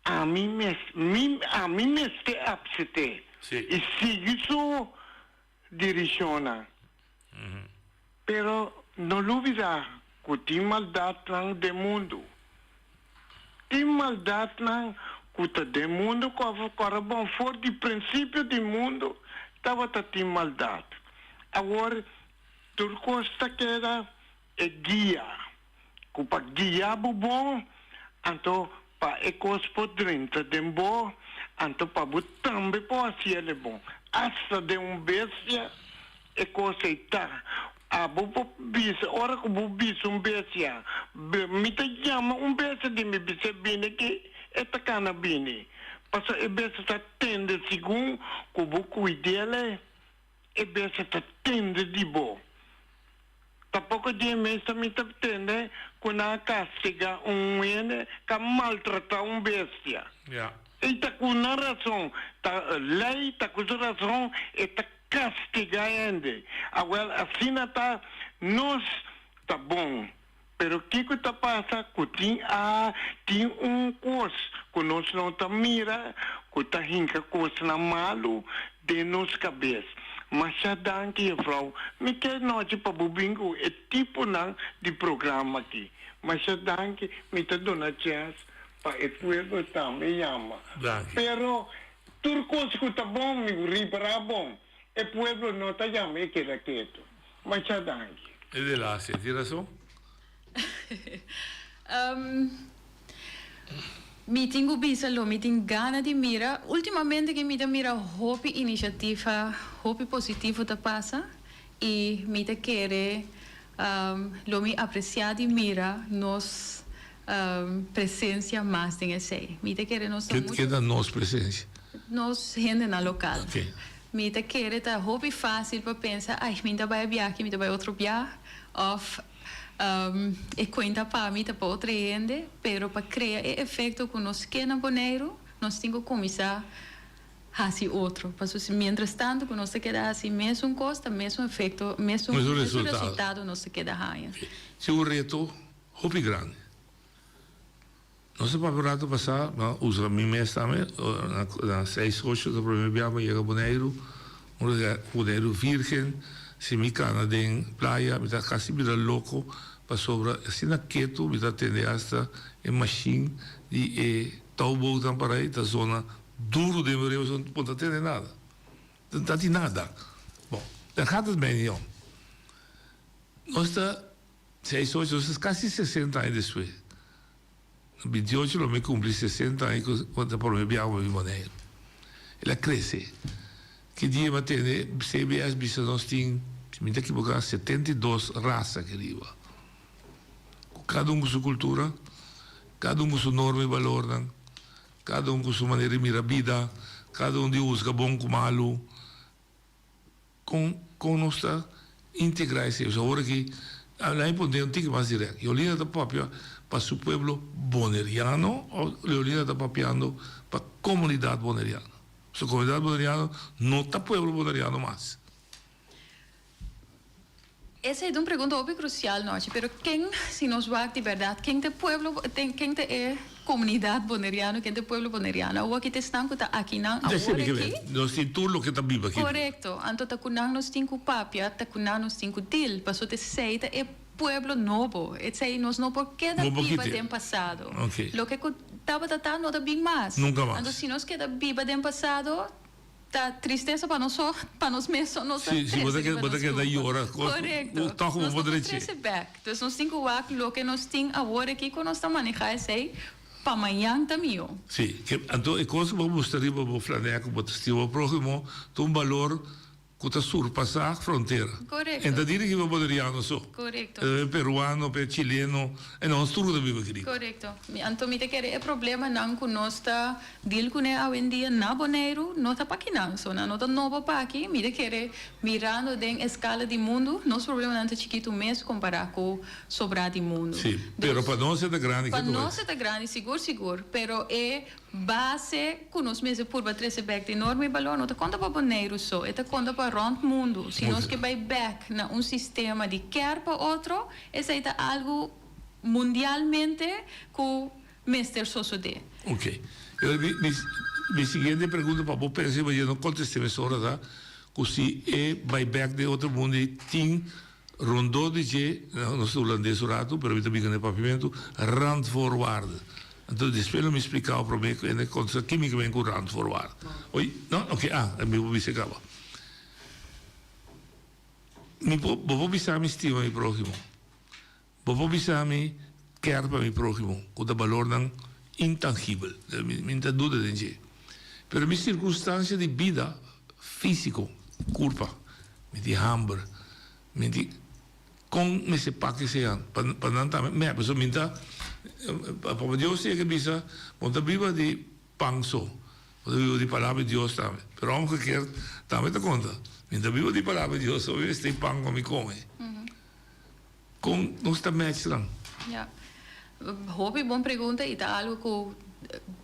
ami mes, mi, ami mester apsete i sigui su dirishonnan. Pero no lubida ku tin maldatnan den mundu. Tin maldatnan ku ta den mundu ku a kòrda bon for di prinsipio di mundu tabata tin maldat. Awor tur kos ta keda e guia ku pa guia bo bon, anto pa e kos por drenta den bo, anto pa bo tambe por hasi el e bon. Asta den un bestia e kos ei ta. Abo por bisa, ora ku bo bisa un bestia, Mi ta yama un bestia di mi bis'é bini aki, e ta kana bini. Pasobra e bestia ta tende segun ku bo kuid'el, e bestia ta tende di bo. Tampoko dje mes ta mi ta tende ku nan a kastiga un hende ku a maltratá un bestia. I ta ku nan rason, ta lei ta ku su rason e ta kastiga hende. Awèl asina ta nos ta bon. Pero kiko ta pasa ku tin a tin un kos ku. ku nos no ta mira ku ta hinka kosnan malu den nos kabes. Masha danki jefrou. Mi ke nochi pa bo bin ku e tiponan di programa aki. Masha danki, mi ta duna chèns pa e pueblo tambe yama. Danki. Pero tur kos ku ta bon mi ripará bon, e pueblo no ta yama e keda ketu. Masha danki. E de laatste, tin rason? Mi tin ku bisa lo mi tin gana di mira. Ultimamente ke mi ta mira hopi inisiativa, hopi positivo ta pasa i mi ta kere lo mi apresiá di mira nos presensia mas den esei. Mi ta kere nos ta muchu. Ke ta nos presensia? Nos hendenan lokal. Mi ta kere ta hopi fásil pa pensa, ai mi ta bai a biaha aki, mi ta bai otro biaha òf. E cuenta pa mi ta pa otro hende, pero pa crea e efecto cu nos ke na Boneiru, nos tin cu cuminsa haci otro. Pasobra si mientras tanto cu nos ta keda haci mesun cos, ta mesun efecto, mesun resultado nos ta keda haña. Si un reto hopi grandi. Nos a papia un rato pasá, mi a usa mi mes tambe, na seis ocho ta prome bia mi yega Boneiru, un rega Boneiru virgen, si mi kana den playa mi ta kasi bira loko pasobra asina ketu mi ta tende asta e mashin di e touwbootnan para ei ta zona duru den mi orea bo no ta tende nada, no ta tin nada. Bon, daar gaat het mij niet om. Nos ta Seis ocho, nos ta kasi sesenta aña despues. Na bintiocho lo mi kumpli sesenta aña ku ta prome biaha ku mi bin Boneiru. El a krese. Ki dia mi a tende CBS bisa nos tin, si mi ta ekiboká, 72 rasa aki riba. Ku kada un ku su kultura, kada un ku su norma i balornan, kada un ku su manera di mira bida, kada un di husga bon ku malu. Kon kon nos ta integrá esei? Pasobra awor aki a mi pone un tiki mas dirèkt. Yolinda ta papia pa su pueblo boneriano òf Yolinda ta papiando pa komunidat boneriano? Pasobra komunidat boneriano no ta pueblo boneriano mas. Esei ta un pregunta hopi crucial nochi, pero ken, si nos wak di berdad, ken ta e pueblo, ken ta e comunidad Boneriano, ken ta e pueblo Boneriano? Awor aki ta esnan cu ta akinan awor aki. Nos tin tur loke ta biba aki. Corecto. Anto ta cu nan nos tin cu papia, ta cu nan nos tin cu deal, pasobra esei ta e pueblo nobo. Esei nos no por keda biba den pasado. Loke cu tabata ta no ta bin mas. Nunca mas. Anto si nos keda biba den pasado, Ta tristesa pa nos so, pa nos mes so nos ta Si, si bo ta trese riba bo ta nos keda culpa. yora, cos Correcto. toch bo Nos por no por drechi. trese bek. Dus nos tin cu wak loke nos tin awor aki cu nos ta maneha esey pa mañan ta miho. Si, ke anto e cos cu bo mustra riba bo flanea cu bo ta stima bo prohimo ta un balor cu ta surpasa frontera. Correcto. En ta dirigi pa boneriano so. Correcto. E ta pa peruano, pa e chileno, e nos tur cu ta biba aki riba. Correcto. Mi anto mi ta kere e problemanan cu nos ta Deal kuné awendia na Boneiru no ta pa kinan, so nan no ta nobo pa aki, mi ta kere mirando den eskala di mundu nos problemanan ta chikitu mes kompará ku sobrá di mundu. Sí, pero pa nos e ta grandi Pa ke ta nos e ta grandi sigur sigur, pero e base ku nos mester purba trese bèk di norma i balor no ta konta pa Boneiru so, e ta konta pa rònt mundu. Si nos ke bai bèk na un sistema di kèr pa otro, esei ta algu mundialmente ku Mester sosodé. Ok. Yo mi mi mi siguiente pregunta pa bo pensa riba dje no conteste mesora ta cu si e bay bek den otro mundo y tin rondó di dje, nos ta hulandes un rato pero mi ta bika na e papiamento, randvoorwaarden. Anto despues lo mi splica bo prome cu ene contesta kimicamente cu randvoorwaarden. Oy, no? Ok, ah, mi por bisa e caba. Mi por, bo por bisa mi stima mi prohimo. Bo por bisa mi ker pa mi próhimo, ku ta balornan intangibel. Mi no ta duda den dje. Pero mi sirkunstansia di bida físiko, kurpa, mi tin hamber, mi tin kon mester pak esei an pa pa nan tambe meh. Pasobra mi ta, Papa Dios yega bisa, bo no ta biba di pan so, bo ta biba di palabra di Dios tambe. Pero omgekeerd tambe ta konta, mi no ta biba di palabra di Dios so, mi mester tin pan pa mi kome. Kon nos ta match nan? Ya. Hopi bon pregunta y ta algo cu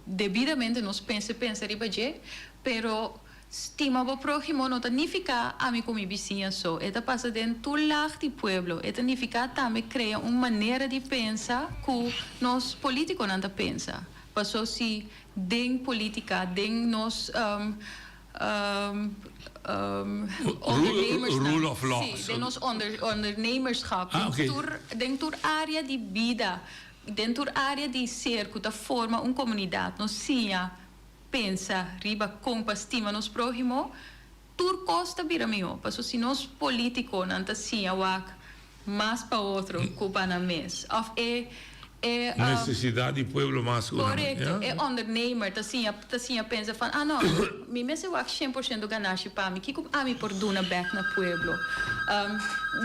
debidamente nos pensa pensa riba dje, pero. Stima bo próhimo no ta nifiká ami ku mi bisiña so, e ta pasa den tur lag di pueblo. E ta nifiká tambe krea un manera di pensa ku nos polítikonan ta pensa. Paso si den polítika, den nos ondernemersnan, Rule of law. sí, den nos ondernemerschap, Ah, den oké. tur den tur área di bida, den tur área di ser ku ta forma un komunidat, nos siña pensa riba kon pa stima nos próhimo, tur kos ta bira mihó. Paso si nos polítikonan ta siña wak mas pa otro ku pa nan mes, òf e e Nesesidat di pueblo mas ku nan. Korekto, e ondernemer ta siña ta siña pensa van, ah no, mi mester wak shen por shento ganashi pa mi, kiko ami por duna bèk na pueblo?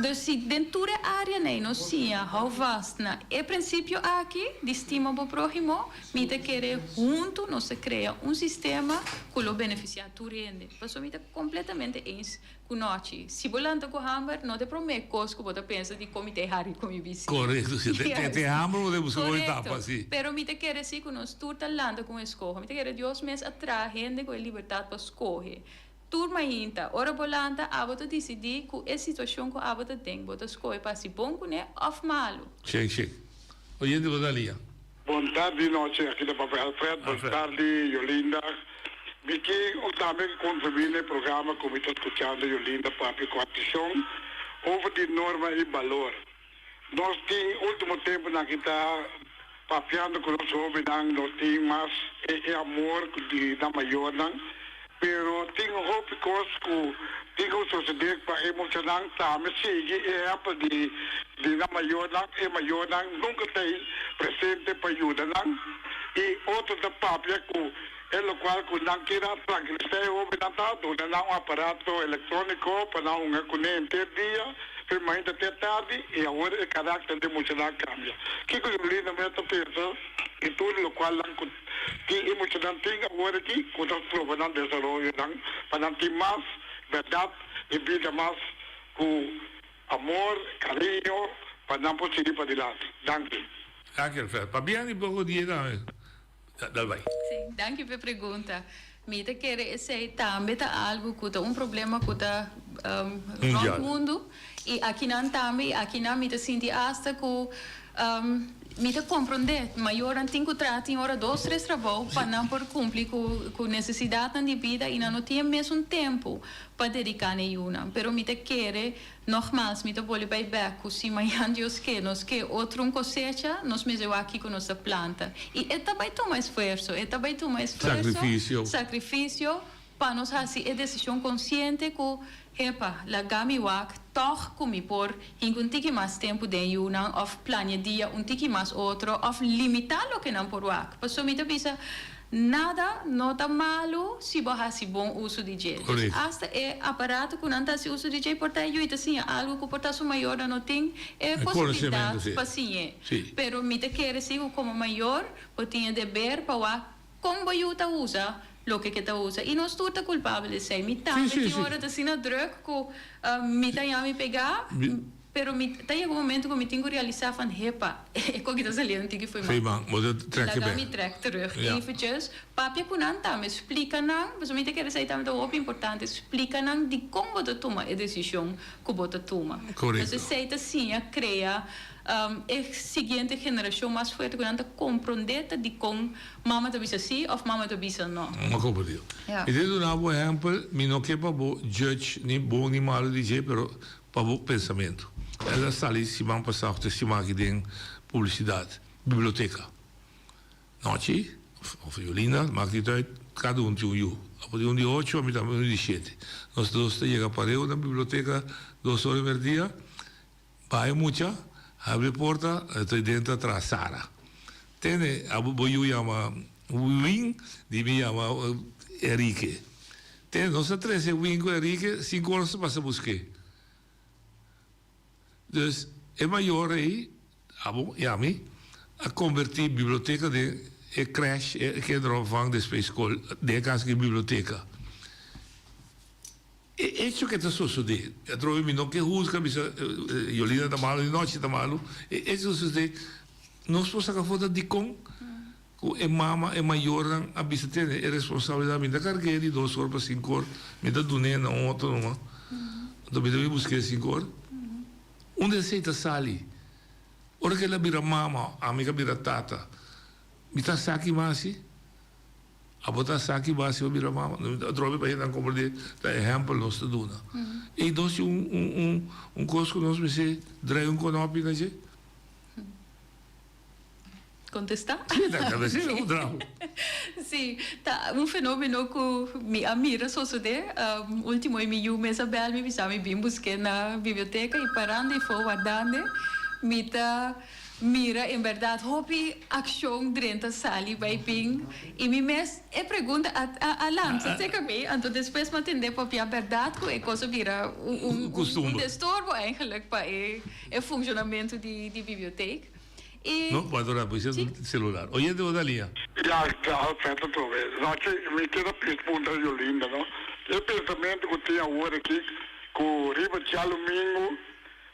Dus si den tur e áreanan ei nos siña hou vast na e prinsipio aki di stima bo próhimo, Mi ta kere huntu nos ta krea un sistema ku lo benefisiá tur hende. Pasobra mi ta kompletamente eens ku Nochi. Si bo lanta ku hamber, no ta e promé kos ku bo ta pensa di kon mi ta e hari ku mi bisiña. Korekto, si. Te te hamber bo ta buska bo e tapa, si. Pero mi ta kere si ku nos tur ta lanta ku un eskoho. Mi ta kere Dios mes a traha hende ku e libertat pa skohe. Tur mainta, ora bo lanta, abo ta disidí ku e situashon ku abo ta den, bo ta skohe pa hasi bon kuné òf malu. Shek, shek. Oyente bo ta lia. Bon tardi nochi aki ta papia Alfred bon tardi Yolinda mi ke un tambe contribui na e programa cu mi ta scuchando Yolinda papia cu atencion over di norma y balor nos tin ultimo temponan aki ta papiando cu nos hobennan nos tin mas e amor di nan mayornan Pero tin hopi kos ku tin ku sosodé pa e muchanan tambe sigui e ehèmpel di di nan mayornan. E mayornan nunka ta ei presente pa yuda nan i otro ta papia ku e lokual ku nan keda trankilisá e hóbennan ta duna nan un aparato elektróniko pa nan hunga kuné henter dia, pero mainta te tardi i awor e karakter di muchanan a kambia. Kiko Yolina mes ta pensa di tur lokual nan ku. Tin e muchanan tin awor aki ku ta stroba nan desaroyonan pa nan tin mas bèrdat i bida mas ku amor, kariño pa nan por sigui padilanti. Danki. Danki Alfred. Pabia di poko dia tambe. Dal bai. Si, danki p'e pregunta. Mi ta kere esei tambe ta algu ku ta un problema ku ta rònt mundu i akinan tambe i akinan mi ta sinti asta ku Mi ta komprondé, mayornan tin ku traha tin ora dos tres trabou pa nan por kumpli ku ku nesesidatnan di bida i nan no tin e mesun tempu pa dediká na e yunan. Pero mi ta kere, nogmals mi ta boli bai bèk ku si mañan Dios ke nos ke otro un kosecha, nos mester wak kiko nos ta planta. I e ta bai tuma esfuerso, e ta bai tuma esfuerso, Sakrifisio. sakrifisio Pa nos hasi e desishon konsiente ku, Hepa, laga mi wak tòg ku mi por hinka un tiki mas tempu den yunan òf plania dia un tiki mas otro òf limitá loke nan por wak. Pasobra mi ta bisa, nada no ta malu si bo hasi bon uso di dje. Dus asta e aparato ku nan ta hasi uso di dje por ta e yu i ta siña algu ku por ta su mayornan no tin e posibilidat pa siñ'é. Pero mi ta kere si ku komo mayor bo tin e deber pa wak Kon bo yu ta usa loke ke ta usa? I nos tur ta kulpabel esei. Mi tambe tin ora ta asina drùk ku mi ta yami pegá, pero mi ta yega un momento ku mi tin ku realisá van, hepa, e koki ta saliendo tiki fo'i man. Laga mi trèk terug eventjes. Papia ku nan tambe, splika nan, pasobra mi ta kere esei tambe ta hopi importante, splika nan dikon bo ta tuma e desishon ku bo ta tuma. Entonces esei ta siña krea E siguiente generashon mas fuerte ku nan ta komprondé ta dikon mama ta bisa sí òf mama ta bisa no. No komprendí. Mi ta duna bo ehèmpel, mi no ke pa bo judge ni bon ni malu di dje, pero pa bo pensamentu. El a sali siman pasá òf te siman aki den publisidat, biblioteka. Nochi, òf Yolinda, maak niet uit, kada un tin un yu. Abo tin un di ocho, ami tambe un di shete. Nos dos ta yega pareu na biblioteka dos ora merdia. Bai mucha, habri porta, estoy dentro atrás Sara. Tene, abo bo yu yama Win, di mi yama Enrique. Tene, nos a trece Win cu Enrique, cinco ora nos a pasa busque. Dus, e mayor ey, abo y ami, a converti biblioteca den e crèche, e kinderopvang despues school, den e cas ki biblioteca. E hecho ke ta sosodé, atrobe mi no ke husga bisa Yolina ta malu ni Nochi ta malu, e hecho ta sosodé nos por saka for ta dikon. Ku e mama, e mayornan a bisa tene e responsabilidat, mi ta karg'é di dos or pa sinku or, mi ta dun'é na un otro numa, anto mi ta bin busk'é sinku or. Unda esei ta sali? Ora ku el a bira mama, ami ku a bira tata, mi ta sa ki masi? Abo ta sa ki masi pa bira mama? Atrobe pa hendenan komprendé ta ehèmpel nos ta duna. Ei nos tin un un un un kos ku nos mester drai un konopi na dje. Contesta? Sí, ta ta sí, un trago. Sí, ta un fenomeno cu mi a mira sosode. Um, ultimo mi yu mes a bel mi bisa mi bin busque na biblioteca y parando y fo wardande mi ta mira en berdad hopi accion drenta sali bay bin y mi mes e pregunta a a a lansa cerca mi anto despues mi a tende papia berdad cu e cos a bira un un un destorbo eigenlijk pa e e funcionamento di di bibliotheek. E. No, bo a dura bo esei celular. Oyente bo ta lia. Ya, ya, Alfred atrobe. Nochi mi keda puntra Yolinda, no? E pensamentu ku tin awor aki ku riba djalumingu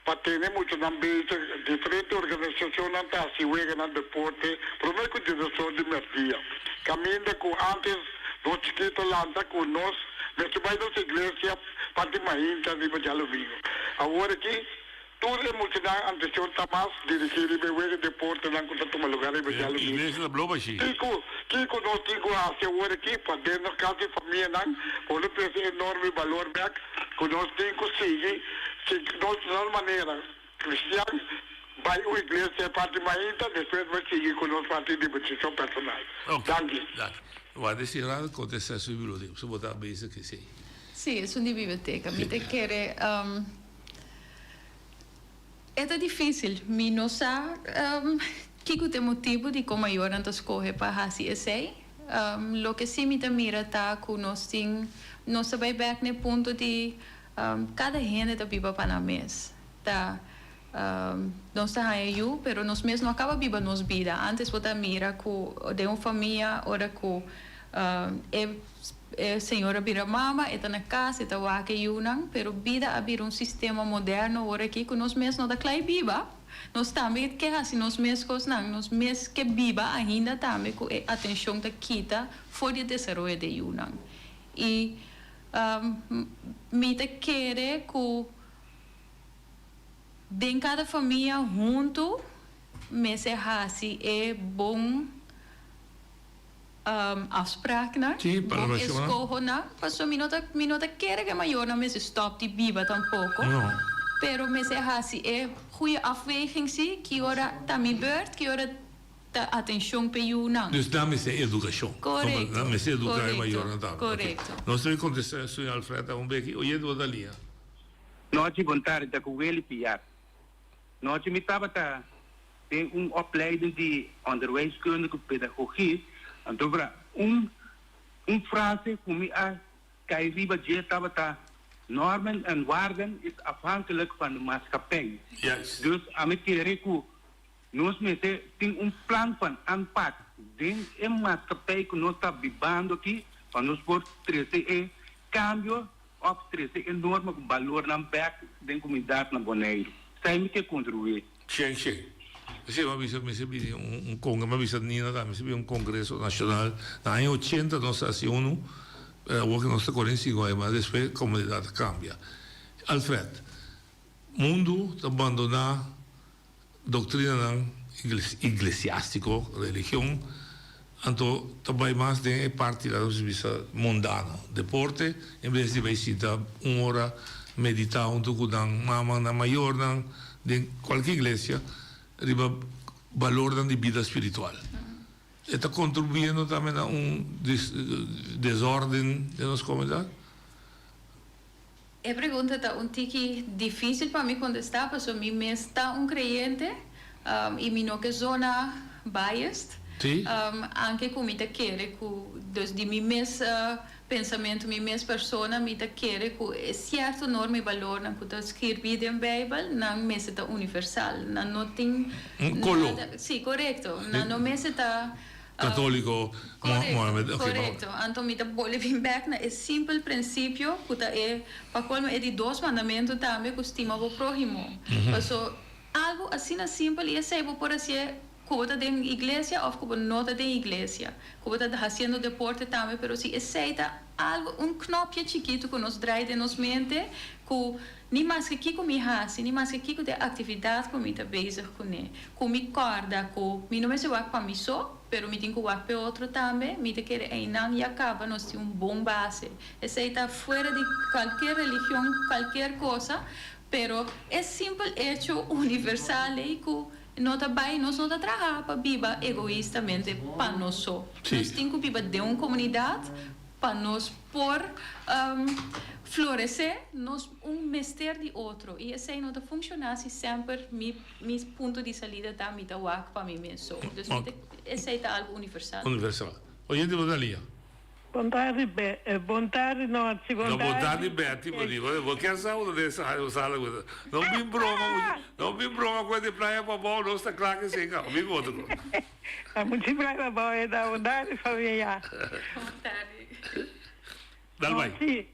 pa tene muchanan bezig, diferente organisashonnan ta hasi weganan deporte promé ku djedesor di mèrdia. Kaminda ku ántes nos chikito lanta ku nos mester bai nos iglesia parti mainta riba djalumingu. Awor aki Tur e muchanan antesion ta mas dirigí riba e wega deportenan ku ta tuma lugá riba djalumingu. Iglesia ta bloba shi. Kiko, kiko nos tin ku hasi awor aki pa den nos kas di famianan por lo trese e norma i balor bèk ku nos tin ku sigui si nos nos manera kristian bai un iglesia e parti mainta despues bai sigui ku nos parti dibertishon personal. Danki. Danki. Wak di sera kontestá su biblioteka. Pasobra bo ta bezig ku esei. Sí, esun di biblioteka. Mi ta kere. E ta difísil. Mi no sa kiko ta e motibu di kon mayornan ta skohe pa hasi esei. Loke sí mi ta mira ta ku nos tin, nos ta bai bèk na e punto di kada hende ta biba pa nan mes. Ta nos ta haña yu, pero nos mes no a kaba biba nos bida. Ántes bo ta mira ku den un famia ora ku e. E señora bira mama, e ta na cas, e ta wak e yunan, pero bida a bira un sistema moderno awor aki cu nos mes no ta cla e biba. Nos tambe ke haci nos mes cosnan, nos mes ke biba ainda tambe cu e atencion ta kita for di e desaroyo di e yunan. Y mi ta kere cu den cada famia hunto mester haci e bon. Afspraaknan, Sí, bon palabrashonnan. eskohonan, pasobra mi no ta mi no ta kere ku e mayornan mester stòp di biba tampoko, No. pero mester hasi e goeie afweging si, ki ora ta mi beurt, ki ora ta atenshon p'e yunan. Dus nan mester edukashon. Korekto, Nan mester eduká e korekto, mayornan tambe. Oké. korekto. Nos ta bin kontestá señor Alfred a un beki. Oyente bo ta liña. Nochi bon tardi ta ku Willy Piar. Nochi mi tabata den un opleiding di onderwijskundige pedagogie, anto bra un un frase ku mi a kai riba dje tabata normen en waarden is afhankelijk van de maatschappij. Juist. Dus ami kere ku nos mester tin un plan van aanpak den e maatschappij ku nos ta bibando aki pa nos por trese e kambio òf trese e norma ku balornan bèk den komunidat na Boneiru. Esei mi ke kontribuí. Shen shen. Esei mi a bisa mester bini un un mi a bisa Nina tambe mester bini un congreso nacional na aña ochenta nos a haci unu pero awor cu nos ta cuarenta y cinco aña mas despues comunidad a cambia. Alfred, mundo ta bandona doctrinanan iglesiastico, religion, anto ta bay mas den e parti laga nos bisa mundano, deporte, en bes di bay sinta un ora medita hunto cu nan mama, nan mayornan, den cualke iglesia riba balornan di bida spiritual. E ta contribuyendo tambe na un desorden den nos comunidad? E pregunta ta un tiki difícil pa mi contestá pasobra mi mes ta un creyente y mi no ke zona biased. Sí. Anke cu mi ta kere cu, dus di mi mes pensamento, mi mes persona, mi ta kere cu e cierto norma y balornan cu ta skirbi den Bijbel, nan mester ta universal. Nan no tin Un color. nada, sí, corecto. Nan no mester ta. Católico, Mohamed, ok. Corecto. Anto mi ta bolbe bin bek na e simpel principio cu ta e, pa colmo e di dos mandamento tambe cu stima bo prohimo. Paso algo asina simpel y esey bo por hacié. Ku bo ta den iglesia òf ku bo no ta den iglesia, ku bo ta hasiendo deporte tambe, pero si esei ta algu, un knòpje chikitu ku nos drai den nos mente ku ni maske kiko mi hasi, ni maske kiko den aktividat ku mi ta bezig kuné, ku mi kòrda ku mi no mester wak pa mi so, pero mi tin ku wak p'e otro tambe, mi ta kere einan ya kaba nos tin un bon base. Esei ta fuera di kualkier religion, kualkier kosa, pero e simpel echo universal ei ku No ta bai, nos no ta traha pa biba egoistamente pa nos so. Nos tin ku biba den un komunidat pa nos por floresé, nos un mester di otro i esei no ta funshoná si semper mi mi punto di salida ta mi ta wak pa mi mes so. Dus mi ta esei ta algu universal. Universal. Oyente bo ta lia. Bon tardi Be bon tardi Notchi bon No bon tardi tardi Betty bo di bo kier sa uno den sa sala ku no bin broma mucha no bin broma ku e di playa pabou nos ta kla ke esei kaba bin otro. Ta muchi playa pabou e ta bon tardi familia. Bon tardi. Dal bai. Notchi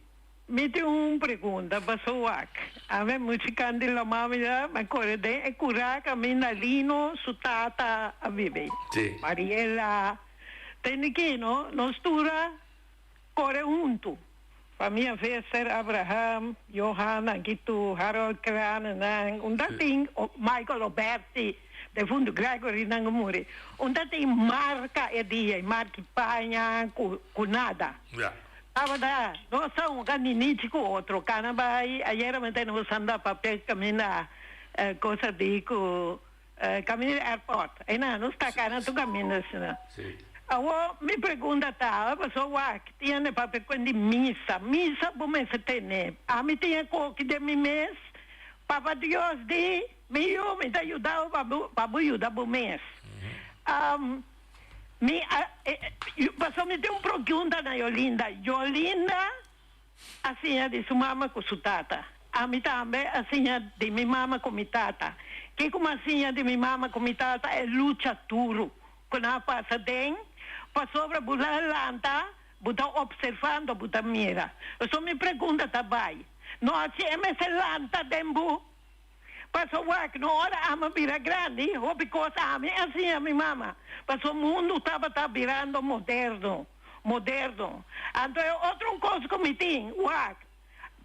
mi tin un pregunta paso wak ame muchi kan di la mami ya mi kore den e kura kaminda Lino su tata a bibi Si. Mariela Tende no, nos tur a kore huntu. Famia Visser, Abraham, Johan, Ankitu, Harold Kranenan, un ta tin Michael Oberti, defuntu Gregory nan a muri. Un ta tin marka e dia, i marki paña ku ku nada. Tabata nos a hunga ninichi ku otro kana bai. Ayera mi tene nos anda papia kaminda cosa di ku Kaminda di airport. Einan nos ta kana tur kaminda asina. Awor mi pregunta ta, pasobra wak tin hende papia ku di misa. Misa bo mester tene. Ami tin e koki den mi mes. Papa Dios di, mi yu, mi ta yuda bo pa bo pa bo yuda bo mes. Mi a pasobra mi tin un pregunta na Yolinda. Yolinda a siña di su mama ku su tata. Ami tambe a siña di mi mama ku mi tata. Kiko mi a siña di mi mama ku mi tata? E lucha duru ku nan a pasa den, pasobra bo ta lanta, bo ta opservando, bo ta mira. Pasobra mi pregunta ta bai, Nochi e mester lanta den bo? Pasobra wak, no ora ami a bira grandi, hopi kos ami a siña mi mama, pasobra mundu tabata birando moderno. Moderno. Anto e otro un cos cu mi tin, wak,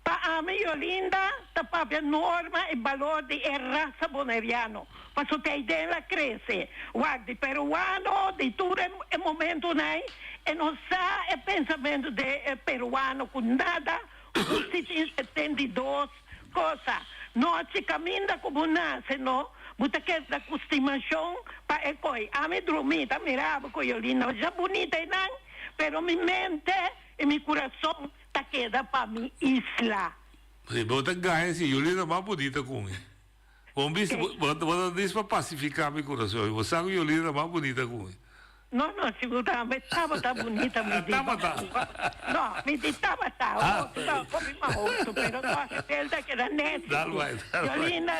pa ami Yolinda ta papia norma y balor di e raza Boneriano, paso te aiden la crece, wak, di peruano, di tur e e momentonan, e no sa e pensamento de e peruano cu nada cu si tin 72 cosa. Nochi caminda cu bo nace no, bo ta keda cu stimacion pa e coy. Ami drumi ta mira bo cu Yolinda masha bunita einan, pero mi mente y mi curason ta keda pa mi isla. Si bo ta gaña si Yolinda mas bunita cu mi. Bo bisa bo ta dis pa pacifica mi curason. Bo sa cu Yolinda mas bunita cu mi. No, no, si bo tambe tabata bunita mi di. Tabata. No, mi di tabata. Otro ta un poco mahoso, pero no, el ta keda necio. Dal bai, dal bai. Yolinda,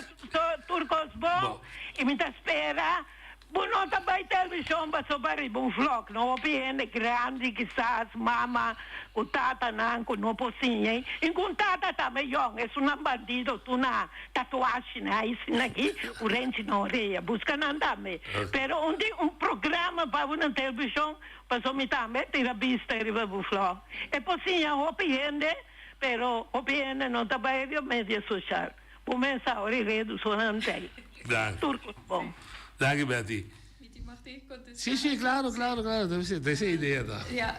tur cos bon, y mi ta spera bo no ta bay television pasobra riba un vlog, no hopi hende grandi kisas, mama cu tatanan cu no por siña, y cu un tata tambe yong, esunnan bandido tur na tatuashi na isina aki cu renchi na orea, busca nan tambe. Pero un tin un programa pa bo na televishon, paso mi tambe tira bista riba bo flor. E por siña hopi hende, pero hopi hende no ta bai riba media social. Bo mes sa ora e redu so nan tei. Danki. Tur cos bon. Danki Betty. Mi tin mag di contesta? Si, si, claro, claro, claro. Debe ser, ta e idea ta. Ja.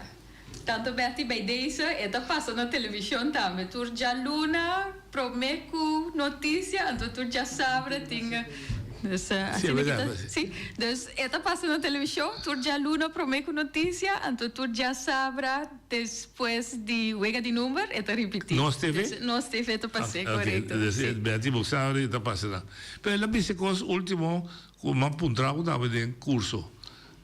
Tanto Betty bij deze, e ta pasa na television tambe. Tur djaluna prome cu noticia, anto tur djasabra tin Dus asina ki ta, si. Dus e ta pasa na television tur djaluna prome cu noticia, anto tur djasabra despues di wega di number e ta ripiti. Nos TV? Dus Nos TV ta pas'é, corecto. Dus Betty bo sa ora e ta pasa nan. Pero el a bisa e cos ultimo cu mi a puntra cu tambe den curso.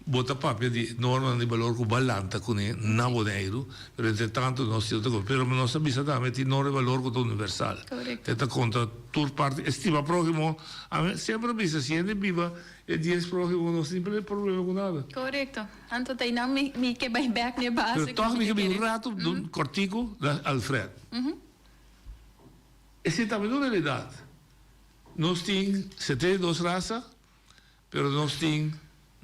Bo ta papia di normanan di balor ku bo a lanta kuné na Boneiru, pero entre tanto nos tin otro kos. Pero nos a bisa tambe tin norma di balor ku ta universal. E ta konta tur parti. Estima próhimo, ami semper a bisa si hende biba e dies próhimo nos tin problema ku nada. Korekto. Anto ta einan mi mi ke bai bèk na e base Pero ku mi tòg mi ta ke bin kere. un ratu kòrtiku na Alfred. Esei tambe ta un realidat. Nos tin 72 rasa, pero nos tin.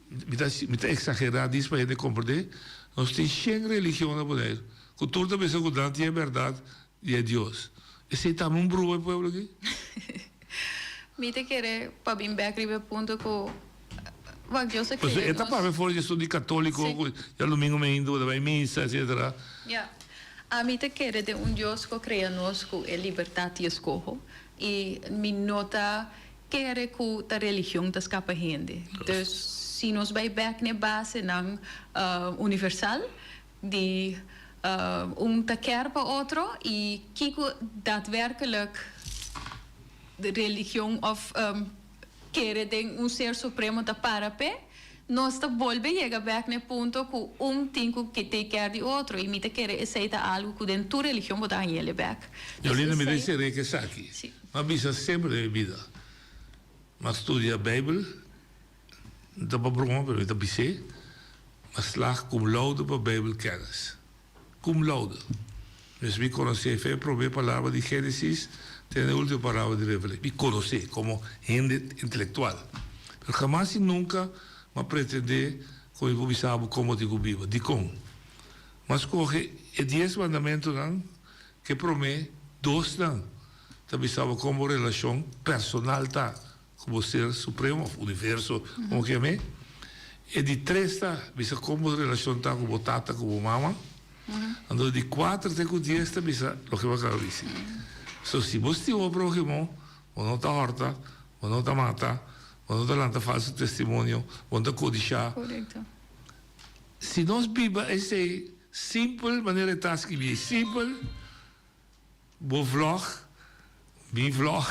mi ta mi ta exagera dis pa hende comprende, nos tin shen religion na Boneiru, cu tur ta bisa cu nan tin e berdad di e Dios. Esey tambe un brua e pueblo aki? Mi ta kere pa bin bek riba e punto cu wak Dios a Pues crea e ta nos. papia for di esun di catolico Sí. cu djadomingo meintu bo ta bay misa etcetera. Ya. Ami ta kere den un Dios cu a crea nos cu e libertad di escoho y mi no ta kere cu ta religion ta scapa hende. Dus si nos bay bek n'e basenan universal di un ta kier pa otro y kico daadwerkelijk religion of kere den un ser supremo ta para p'e, nos ta bolbe yega bek n'e punto cu un tin cu take care di otro y mi ta kere esey ta algo cu den tur religion bo ta hañ'ele bek. Dus Jolina, mi ta esey. sere cu esaki. Si. M'a bisa semper den mi bida, m'a studia Bijbel, no ta pa broma, pero mi ta bis'é, m'a slag cum laude pa Bijbelkennis. Cum laude. Mes mi konosé fe promé palabra di Génesis te na e último palabra di Revelation. Mi konosé komo hende intelektual. Pero hamas i nunka m'a pretendé ku mi por bisa bo kon bo tin ku biba. Dikon? M'a skohe e dies mandamentunan ku e promé dosnan ta bisa bo kon bo relashon personal ta ku bo Ser Supremo òf universo, komo ke yam'é. E di tres ta bisa kon bo relashon ta ku bo tata ku bo mama. Anto e di kuater te ku dies ta bisa loke bo a kaba bisi. So si bo stima bo próhimo, bo no ta hòrta, bo no ta mata, bo no ta lanta falsu testimonio, bo no ta kodishá. Si nos biba esei simpel manera e ta skibí, simpel. Bo vlog, mi vlog,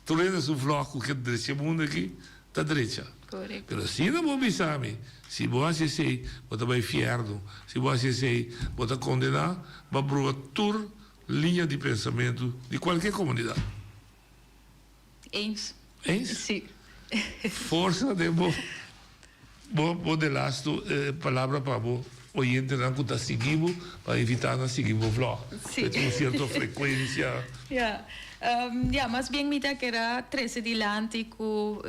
tur hende su vlog ku ke drecha e mundu aki, ta drecha. Korekto. Pero asina bo bisa mi, si bo hasi esei, bo ta bai fièrnu, si bo hasi esei, bo ta kondená, bo a brua tur liña di pensamentu di kualke komunidat. Eens. Eens? Sí. Forsa den bo bo bo delastu palabra pa bo oyentenan ku ta sigui bo pa invitá nan sigui bo vlog. Sí. Ku tin un sierto frekuensia. Ja. Ja, mas bien mi ta kera trese dilanti ku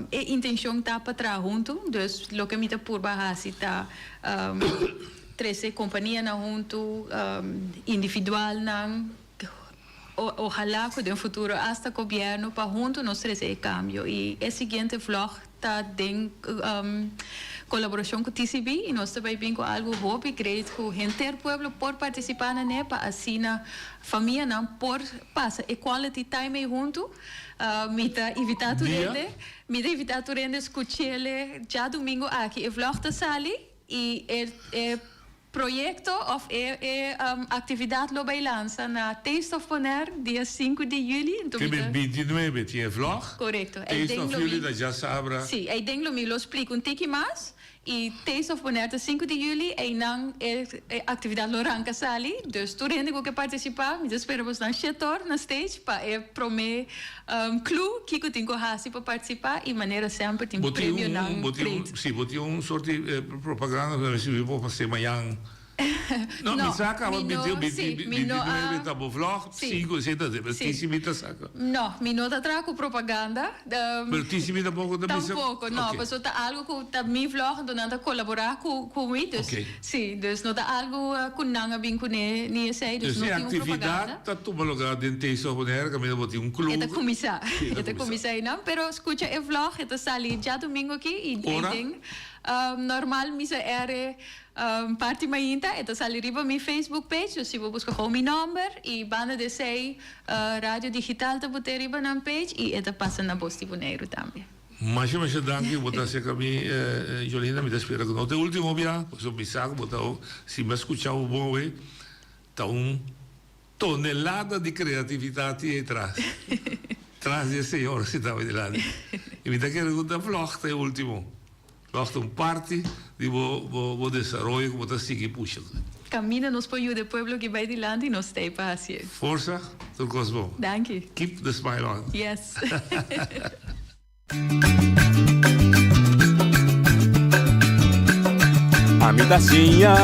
e intenshon ta pa traha huntu. Dus loke mi ta purba hasi ta trese kompanianan huntu, individualnan. Ojalá cu den futuro hasta gobierno pa hunto nos trece e cambio y e siguiente vlog ta den colaboracion cu TCB y nos ta bay bin cu algo hopi great cu henter pueblo por participa na ne pa asina famianan por pasa e quality time ey hunto. Mi ta invita tur hende, mi ta invita tur hende scuchele djadomingo aki e vlog ta sali y e Proyekto òf e e aktividat lo bai lansa na Taste of Bonaire dia sinku di yüli. Enton mi Ke ta. 29 tin e vlog. Korekto. Ei Taste den of lo Yüli mi. ta djasabra. Sí, ei den lo mi lo splika un tiki mas. I Taste of Bonaire ta sinku di yüli, einan e e aktividat lo ranka sali. Dus tur hende ku ke partisipá, mi ta spera bosnan shetor na stage pa e promé clue kiko tin ku hasi pa partisipá i manera semper tin Bo tin un, premionan bo tin un, great. sí, bo tin un soort di propaganda ku mi por hasi mañan. No, mi No, sa kaba mi no, binti, sí, binti, mi no 29 a, ta bo vlog, sí, sinku, esei ta, pero sí. TCB ta saka. No, mi no ta traha ku propaganda. Pero TCB tampoco ta bisa? Tampoco, no, Ok. pasobra ta algo ku ta mi vlog, anto nan ta kolaborá ku ku mi, dus, Ok. sí, dus no ta algo ku nan a bin kuné ni esei, dus Dus no e tin un propaganda. actividad ta tuma lugar den Taste of Bonaire kaminda bo tin un club. E ta kuminsá, Sí, e ta e ta kuminsá. kuminsá einan, pero skucha e vlog, e ta sali djadumingu aki i Ora? den normal misa ere Parti mainta e ta sali riba mi Facebook page, dus si bo buska gewoon mi nomber y banda di esey Radio Digital ta bot'e riba nan page y e ta pasa na Bos di Boneiru tambe. Masha masha danki bo ta acerca mi Jolinda, mi ta spera cu no ta e ultimo bia, pasobra mi sa cu bo ta si mi a scucha bo bon awe ta un tonelada di creatividad tin ey tras, tras di e señor si ta dilanti y mi ta kere cu ta vlog ta e ultimo. Lòg ta un parti di bo bo desaroyo ku bo ta sigui pusha. Kaminda nos por yuda e pueblo ki bai dilanti nos ta ei pa hasié. Forsa, tur kos bon. Danki. Keep the smile on. Yes. Ami ta siña,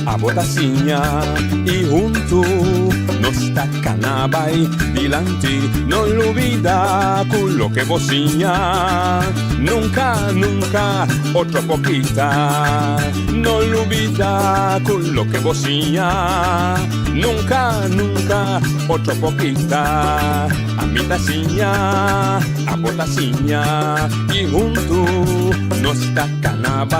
abo ta siña, i huntu. Nos ta kana bai dilanti, no lubida ku loke bo siña nunka, nunka otro por kita. No lubida ku loke bo siña nunka, nunka otro por kita. Ami ta siña, abo ta siña, i huntu nos ta kana bai.